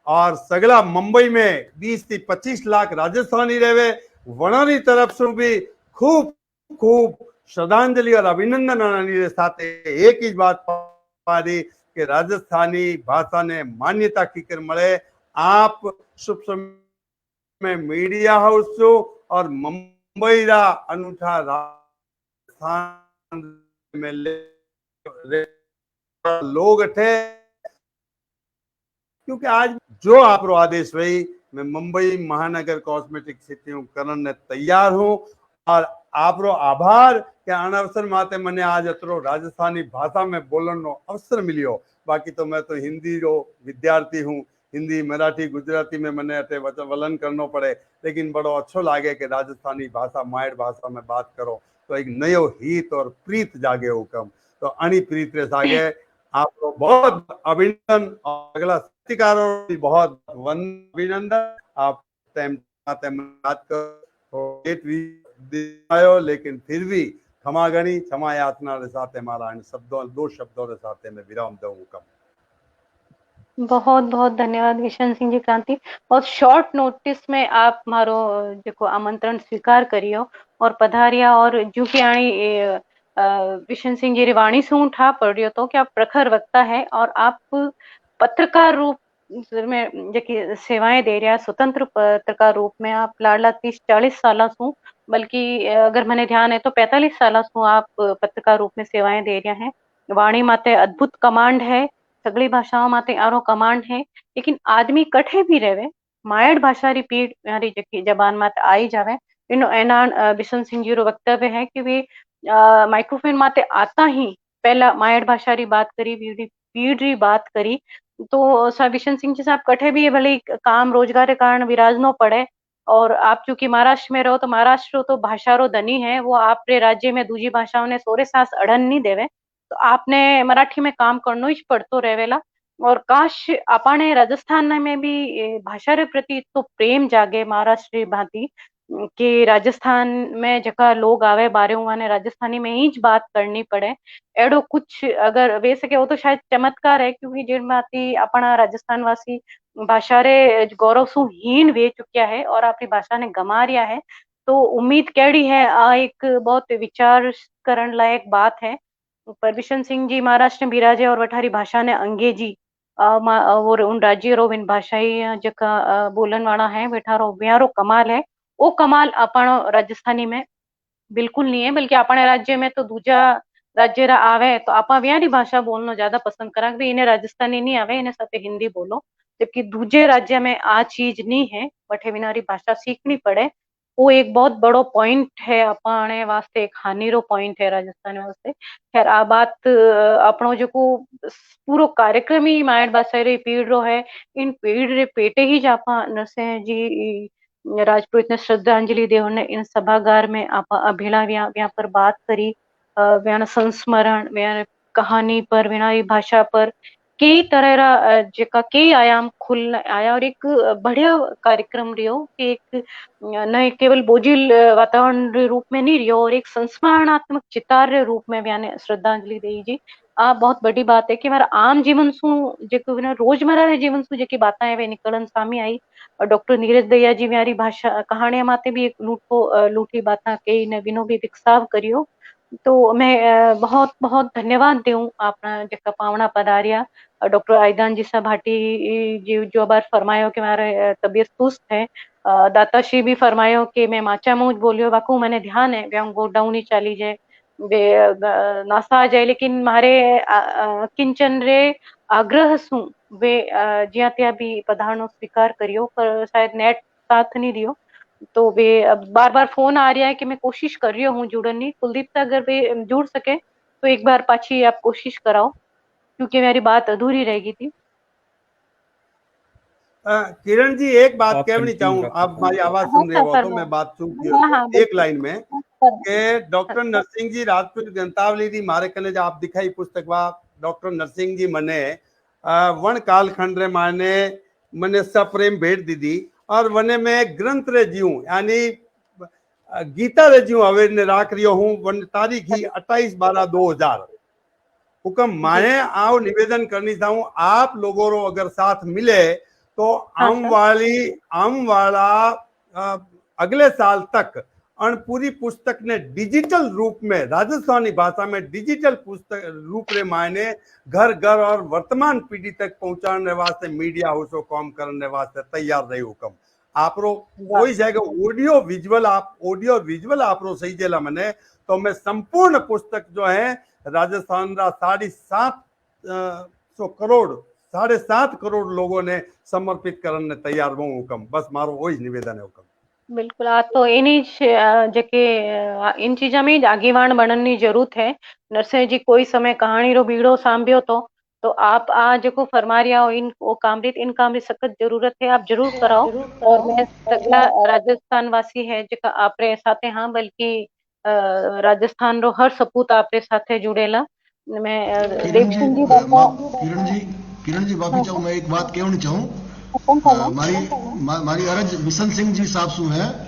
और सगला मुंबई में बीस थी पच्चीस लाख राजस्थानी रहवे, वणा री तरफ से भी खूब खूब श्रद्धांजलि और अभिनंदन आनंद रे साथ एक ही बात पा रही कि राजस्थानी भाषा ने मान्यता की कर मले। आप शुभ समय मीडिया हाउस सु और मुंबई रा अनूठा राजस्थान में ले, लोग थे, क्योंकि आज जो आप रो आदेश रही, मैं मुंबई महानगर कॉस्मेटिक सिटी हूँ करण ने तैयार हूँ। और आप रो आभार कि अन अवसर माते मने आज अतरो राजस्थानी भाषा में बोलन रो अवसर मिलियो। बाकी तो मैं तो हिंदी रो विद्यार्थी हूँ, हिंदी, मराठी, गुजराती में मने अटे वच-, वलन करनो पड़े, लेकिन बड़ो अच्छो लागे कि राजस्थानी भाषा, मायड़ भाषा में बात करो, तो एक नयो हित और प्रीत जागे हुकम। तो अणी प्रीत रे सागे आपको बहुत अभिनंदन और अगला साहित्यकारों को भी बहुत वंद-, अभिनंदन। आप टाइम टाइम बात कर, तो लेट भी आयो, लेकिन फिर भी क्षमा गणी, क्षमा याचना रे साथ हमारा इन शब्दों, दो शब्दों रे साथ मैं विराम दूंगा। बहुत बहुत धन्यवाद विशन सिंह जी क्रांति। बहुत शॉर्ट नोटिस में आप मारो, अ, जेको आमंत्रण स्वीकार करियो और पधारिया और जो कि आणी, ए, अ, विशन सिंह जी री वाणी से उठा पड़ रही हो तो कि आप प्रखर वक्ता है और आप पत्रकार रूप में जेकी सेवाएं दे रहा है, स्वतंत्र पत्रकार रूप में आप लाडला तीस चालीस साल सु, बल्कि, अ, अगर मैंने ध्यान है तो पैंतालीस साल सु आप पत्रकार रूप में सेवाएं दे रहा है। वाणी माते अद्भुत कमांड है, सगली भाषाओं माते आरो कमांड है, लेकिन आदमी कठे भी रहवे, मायड़ भाषा री पीड़ यारी जेकी जबान माते आई जावे। इनो एनान, अ, बिशन सिंह जी रो वक्तव्य है कि वे, अ, माइक्रोफोन माते आता ही पहला मायड़ भाषा री बात करी, वी री पीड़ री बात करी। तो सा बिशन सिंह जी साहब कठे भी भले काम रोजगार के कारण विराजनो पड़े, और आप चूंकि महाराष्ट्र में रहो तो महाराष्ट्र तो भाषा रो धनी है, वो आप रे राज्य में दूजी भाषाओं ने सोरे सांस अड़न नहीं देवे। तो आपने मराठी में काम करनो ही पड़तो रहेवेला। और काश, आपाने राजस्थान में भी, ए, भाषा रे प्रति इतो प्रेम जागे महाराष्ट्र री भांति, अम, कि राजस्थान में जका लोग आवे बारे, उन्हें राजस्थानी में ही ज बात करनी पड़े। एड़ो कुछ अगर वे सके, वो तो शायद चमत्कार है, क्योंकि जिन भांति अपना राजस्थान वासी भाषा रे गौरव सु हीन वे चुकिया है और आपरी भाषा ने गमा रिया है। तो उम्मीद केड़ी है, आ एक बहुत विचार करण लायक बात है। पर बिशन सिंह जी महाराष्ट्र में बिराजे और वठारी भाषा ने अंगेजी, अ, मा-, अ, वो उन राज्य रो विन भाषाई, अ, जका, अ, बोलन वाला है, वेठारो, व्यारो कमाल है। वो कमाल अपनो राजस्थानी में बिल्कुल नहीं है, बल्कि अपने राज्य में तो दूजा राज्य रा आवे, तो आपा व्यारी भाषा बोलनो ज्यादा पसंद करा कि इन्हें राजस्थानी नहीं आवे, इन्हें साथे हिंदी बोलो। जबकि दूजे राज्य में आ चीज नहीं है, वठे विनारी भाषा सीखनी पड़े। वो एक बहुत बड़ो पॉइंट है, अपने वास्ते एक हानि रो पॉइंट है राजस्थान वास्ते। खैर, आ बात, अ, अपनो जो को पूरो कार्यक्रम ही मायड़ भाषा रे पीड़ रो है। इन पीड़ रे पेटे ही जापा नरसिंह जी राजपुरोहित ने श्रद्धांजलि देवण ने इन सभागार में आपा अभिला व्या, व्या पर बात करी, अ, व्यान संस्मरण, व्यान कहानी पर, व्यान भाषा पर कई तरह रा, अ, जेका कई आयाम खुल आया और एक, अ, बढ़िया कार्यक्रम रियो कि एक, अ, न केवल बोझिल, अ, वातावरण रे रूप में नहीं रियो और एक संस्मरणात्मक चितार रे रूप में व्याने श्रद्धांजलि देई जी। आ बहुत बड़ी बात है कि हमारा आम जीवन सु, जेको बिना रोजमर्रा रे जीवन सु जेकी बातां है, वे निकलन सामी आई। और डॉक्टर नीरज दहिया जी म्यारी भाषा, कहानियां माते भी एक लूटो, अ, लूटी बातां कही ने विनो भी विकसाव करियो। तो मैं, अ, बहुत, बहुत धन्यवाद देऊं आपना जेका पावना पधारिया। अ, डॉक्टर आईदान जी सा भाटी जी जो बार फरमायो कि म्हारे, अ, तबीयत सुस्त है। अ, दाता श्री भी फरमायो कि मैं माचा मुंह बोलियो, वाकू मैंने ध्यान है, व्यांग गोडाउन ही चाली जाए। वे, अ, ग-, नासा आ जाए, लेकिन म्हारे, अ, अ, किंचन रे आग्रह सु वे, अ, जिया तिया भी पधारणो स्वीकार करियो, पर शायद नेट साथ नहीं दियो। तो वे अब बार-बार फोन आ रिया है कि मैं कोशिश कर रियो हूँ जुड़न नी। कुलदीप सा अगर वे जुड़ सके, तो एक बार पाछी आप कोशिश कराओ, क्योंकि म्यारी बात अधूरी रह गई थी। अ, किरण जी, एक बात कहनी चाहूँ, आप हमारी आवाज सुन रहे हो तो मैं बात सुन रही हूँ। हाँ, हाँ, एक लाइन में, कि डॉक्टर नरसिंह जी राजपूत ग्रंथावली दी म्हारे कने जो आप दिखाई पुस्तक वा, डॉक्टर नरसिंह जी मने, अ, वण कालखंड रे मायने मने सप्रेम भेंट दीदी। और वने में ग्रंथ रे जीव, यानी, अ, गीता रे जीव अवेर ने राख रियो हूँ। वन तारीख ही अट्ठाईस बारह दो हजार। हुकम माने आओ निवेदन करनी चाहूँ, आप लोगों रो अगर साथ मिले तो आम वाली, आम वाला, अ, अगले साल तक अन पूरी पुस्तक ने डिजिटल रूप में, राजस्थानी भाषा में डिजिटल पुस्तक रूप रे मायने घर घर और वर्तमान पीढ़ी तक पहुंचाने वास्ते मीडिया हाउस को काम करने वास्ते तैयार रही हुकम। आपरो कोई जाएगा ऑडियो विजुअल, आप ऑडियो विजुअल आपरो सही जेला मने, तो मैं संपूर्ण पुस्तक जो है राजस्थान रा साढ़े सात, अ, सौ करोड़, साढ़े सात करोड़ लोगों ने समर्पित करने तैयार हूँ हुकम। बस मारो वही निवेदन है हुकम। बिल्कुल, आ तो इन्हीं श-, अ, जेके, अ, इन चीजा में ही आगेवान बनन नी जरूरत है। नरसिंह जी कोई समय कहानी रो बीड़ो सांभियो तो, तो आप आ जेको फरमा रिया हो, इन, वो काम रीत, इन काम री सख्त जरूरत है, आप जरूर कराओ। और मैं सगला राजस्थान वासी है, जेका आप रे साथे हाँ, बल्कि, अ, राजस्थान रो हर सपूत आप रे साथे जुड़ेला। मैं, अ, किरण जी, देवसिंह जी अ, बाबा मा-, किरण जी, किरण जी, माफी चाहूँ, मैं एक बात कहनी चाहूँ। अ, मारी, मा-, मारी अरज विशन सिंह जी साहब सु है।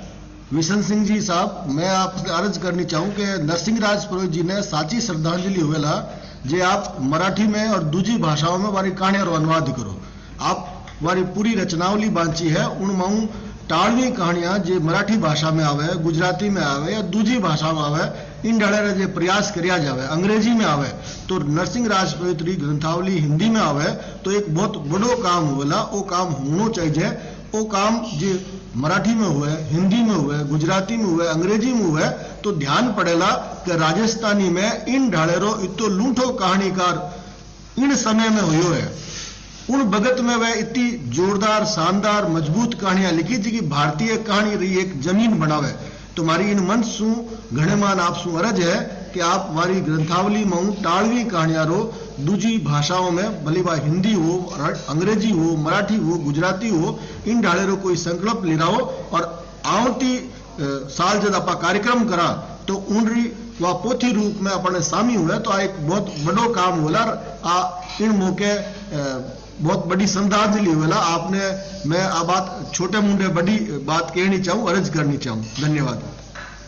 विशन सिंह जी साहब, मैं आपसे अर्ज करनी चाहूँ कि नरसिंह राज पुरोहित जी ने साची श्रद्धांजलि हुएला जे आप मराठी में और दूजी भाषाओं में वारी कहानियां रो अनुवाद करो। आप वारी पूरी रचनावली बांची है, उन माऊ टालवी कहानियां जे मराठी भाषा में आवे, गुजराती में आवे या दूजी भाषा में आवे, इन ढाले रा जे प्रयास करिया जावे, अंग्रेजी में आवे, तो नरसिंह राज पुरोहित री ग्रंथावली हिंदी में आवे, तो एक बहुत बड़ो काम हुएला। वो काम होनो चाहिए। वो काम जे मराठी में हुए, हिंदी में हुए, गुजराती में हुए, अंग्रेजी में हुए, तो ध्यान पड़ेला कि राजस्थानी में इन ढाले रो इतो लूंठो कहानीकार इन समय में हुयो है। उन भगत में वह इतनी जोरदार, शानदार, मजबूत कहानियां लिखी थी कि भारतीय कहानी री एक जमीन बनावे। तो मारी इन मंच सु घणे मान आप सु अर्ज है कि आप मारी ग्रंथावली में टालवी कहानियां रो दूजी भाषाओं में, भले वा हिंदी हो, र-, अंग्रेजी हो, मराठी हो, गुजराती हो, इन ढाले रो कोई संकल्प ले रहो और आवती, अ, साल जद आपा कार्यक्रम करा तो उन री वा पोथी रूप में अपने सामी हुए तो आ एक बहुत बड़ो काम होला। आ इन मौके, अ, बहुत बड़ी श्रद्धांजलि होला। आपने, मैं आ बात छोटे मुंडे बड़ी बात कहनी चाहूँ, अर्ज करनी चाहूँ। धन्यवाद।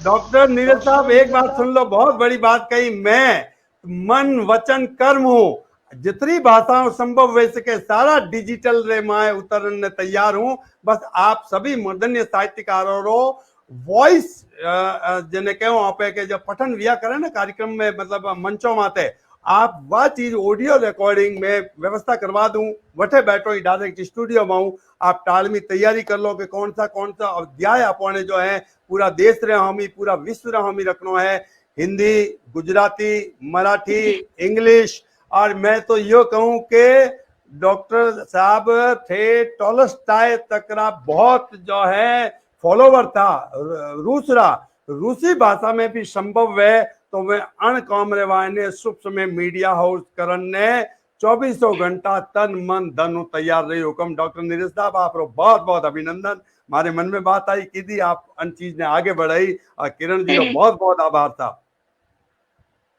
डॉक्टर नीरज साहब, एक बात सुन लो, बहुत बड़ी बात कही। मैं मन, वचन, कर्म हूँ, जितनी भाषाओं संभव हो सके, सारा डिजिटल रे माए उतरन ने तैयार हूँ। बस आप सभी मूर्धन्य साहित्यकारों रो वॉइस, अ, अ, जने कहो आप के जो पठन विया करे ना कार्यक्रम में, मतलब मंचों माते, आप वह चीज ऑडियो रिकॉर्डिंग में व्यवस्था करवा दूं, वठे बैठो ही डायरेक्ट स्टूडियो में हूँ, आप टालमी तैयारी कर लो कि कौन सा, कौन सा अध्याय आपने जो है पूरा देश रे हामी, पूरा विश्व रे हामी रखनो है, हिंदी, गुजराती, मराठी, इंग्लिश। और मैं तो यो कहूँ कि डॉक्टर साहब थे टॉलस्टाय तक रा बहुत जो है फॉलोवर था, र-, रूस रा, रूसी भाषा में भी संभव है तो मैं अण काम रे वायने शुभ समय मीडिया हाउस करन ने चौबीसों घंटा तन मन धन हूँ तैयार रही। हुकम डॉक्टर नीरज साहब, आप रो बहुत बहुत अभिनंदन। मारे मन में बात आई, कीधी आप अन चीज ने आगे बढ़ाई, और किरण जी रो बहुत बहुत आभार था।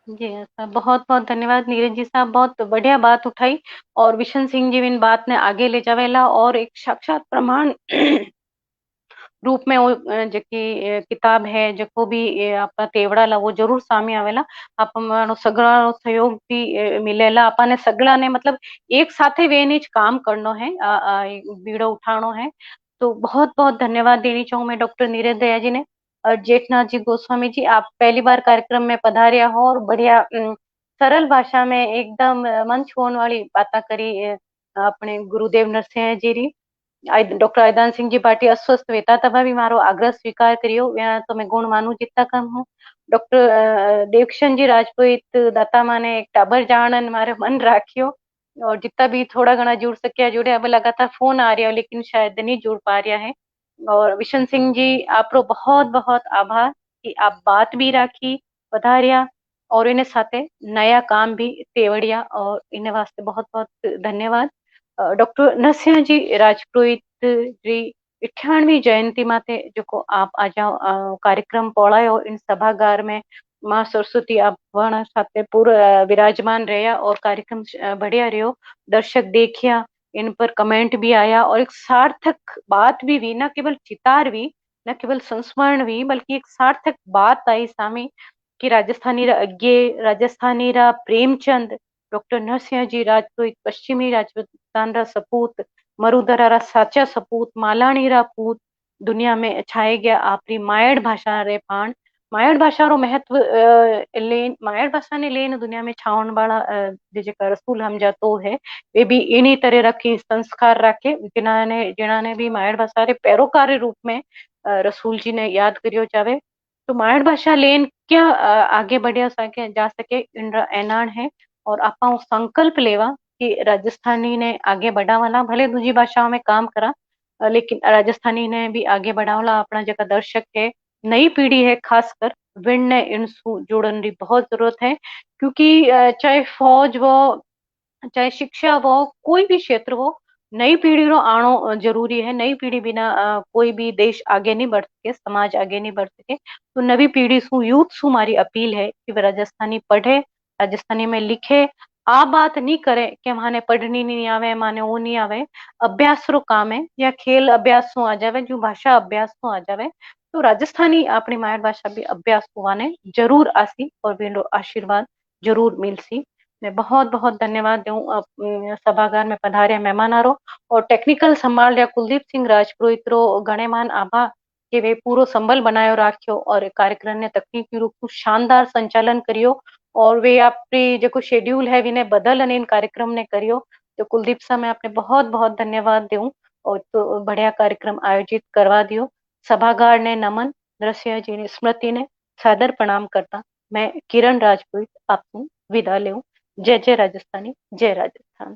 जी, ऐसा बहुत बहुत धन्यवाद नीरज जी साहब, बहुत बढ़िया बात उठाई। और विशन सिंह जी इन बात ने आगे ले जावेला और एक साक्षात प्रमाण रूप में वो, अ, जेकी, अ, किताब है, जेको भी, अ, आपका तेवड़ा ला, वो जरूर सामने आवेला। आप हमारो सगळा रो सहयोग भी, अ, मिलेला। आपा ने सगळा ने, मतलब, एक साथे वेने ज काम करनो है, अ, अ, बीड़ो उठानो है। तो बहुत बहुत धन्यवाद देनी चाहूँ मैं डॉक्टर नीरज दया जी ने। और जेठनाथ जी गोस्वामी जी, आप पहली बार कार्यक्रम में पधारिया हो और बढ़िया, अम, सरल भाषा में एकदम, अ, मन छुअण वाली बातां करी, अ, अपने गुरुदेव नरसिंह जी री। आय-, डॉक्टर आयदान सिंह जी भाटी अस्वस्थ वेता तबा भी मारो आग्रह स्वीकार करियो, या तो मैं गुण मानू जितना कम हूँ। डॉक्टर, अ, देवकिशन जी राजपुरोहित दाता माने एक टाबर जाणन मारे मन राखियो, और जितना भी थोड़ा घणा जुड़ सकिया जुड़े, अब लगातार फोन आ रहा है, लेकिन शायद नहीं जुड़ पा रहा है। और विशन सिंह जी, आपरो बहुत बहुत आभार कि आप बात भी राखी, पधारिया और इन्हें साथे नया काम भी तेवड़िया, और इन्हें वास्ते बहुत बहुत धन्यवाद। अ, डॉक्टर नरसिंह जी राजपुरोहित री अठाणवी जयंती माते जो को आप आज, अ, कार्यक्रम पौड़ायो इन सभागार में, माँ सरस्वती आप हमारे साथ पूरा विराजमान रह्या और कार्यक्रम बढ़िया रह्यो। दर्शक देखिया, इन पर कमेंट भी आया और एक सार्थक बात भी हुई, ना केवल चितार हुई, ना केवल संस्मरण हुई, बल्कि एक सार्थक बात आई सामी कि राजस्थानी रा अज्ञे, राजस्थानी रा प्रेमचंद, डॉक्टर नरसिंह जी राजपूत, पश्चिमी राजपूतान रा सपूत, मरुधरा रा साचा सपूत, मालाणी रा पूत, दुनिया में छाए गया आपरी मायड़ भाषा रे पाण। मायड़ भाषा रो महत्व लेन, मायड़ भाषा ने लेन दुनिया में छावण वाला जे जेका रसूल हमजा तो है, वे भी इनी तरह रखी संस्कार रखे, जिन्हां ने, जिन्हां ने भी मायड़ भाषा रे पैरोकार रे रूप में रसूल जी ने याद करियो जावे। तो मायड़ भाषा लेन क्या आगे बढ़िया सके, जा सके, इनरा ऐनाण है। और आपा संकल्प लेवा कि राजस्थानी ने आगे बढ़ावला, भले दूजी भाषाओं में काम करा, लेकिन राजस्थानी ने भी आगे बढ़ावला। अपना जेका दर्शक है, नई पीढ़ी है खासकर, विण ने इनसू जुड़न री बहुत जरूरत है, क्योंकि चाहे फौज वो, चाहे शिक्षा वो, कोई भी क्षेत्र वो, नई पीढ़ी रो आणो जरूरी है। नई पीढ़ी बिना कोई भी देश आगे नहीं बढ़ सके, समाज आगे नहीं बढ़ सके। तो नवी पीढ़ी सू, यूथ सू मारी अपील है कि वे राजस्थानी पढ़े, राजस्थानी में लिखे। आ बात नहीं करे कि माने पढ़नी नहीं आवे, माने वो नहीं आवे। अभ्यास रो काम है, या खेल अभ्यास सू आ जावे, जो भाषा अभ्यास सू आ जावे, तो राजस्थानी अपनी मायड़ भाषा भी अभ्यास हुआ ने जरूर आसी और विंडो आशीर्वाद जरूर मिलसी। मैं बहुत बहुत धन्यवाद दूं सभागार में पधारिया मेहमाना रो और टेक्निकल संभाल रिया कुलदीप सिंह राजपुरोहित रो घणे मान आभार कि वे पूरो संबल बनायो राख्यो और कार्यक्रम ने तकनीकी रूप से शानदार संचालन करियो और वे आपरी जेको शेड्यूल है विने बदल अने इन कार्यक्रम ने करियो। तो कुलदीप सा, मैं आपने बहुत बहुत धन्यवाद दूं और तो बढ़िया कार्यक्रम आयोजित करवा दियो। सभागार ने नमन, नरसिंह जी ने स्मृति ने सादर प्रणाम करता मैं किरण राजपुरोहित आपसे विदा लेऊं। जय जय राजस्थानी, जय राजस्थान।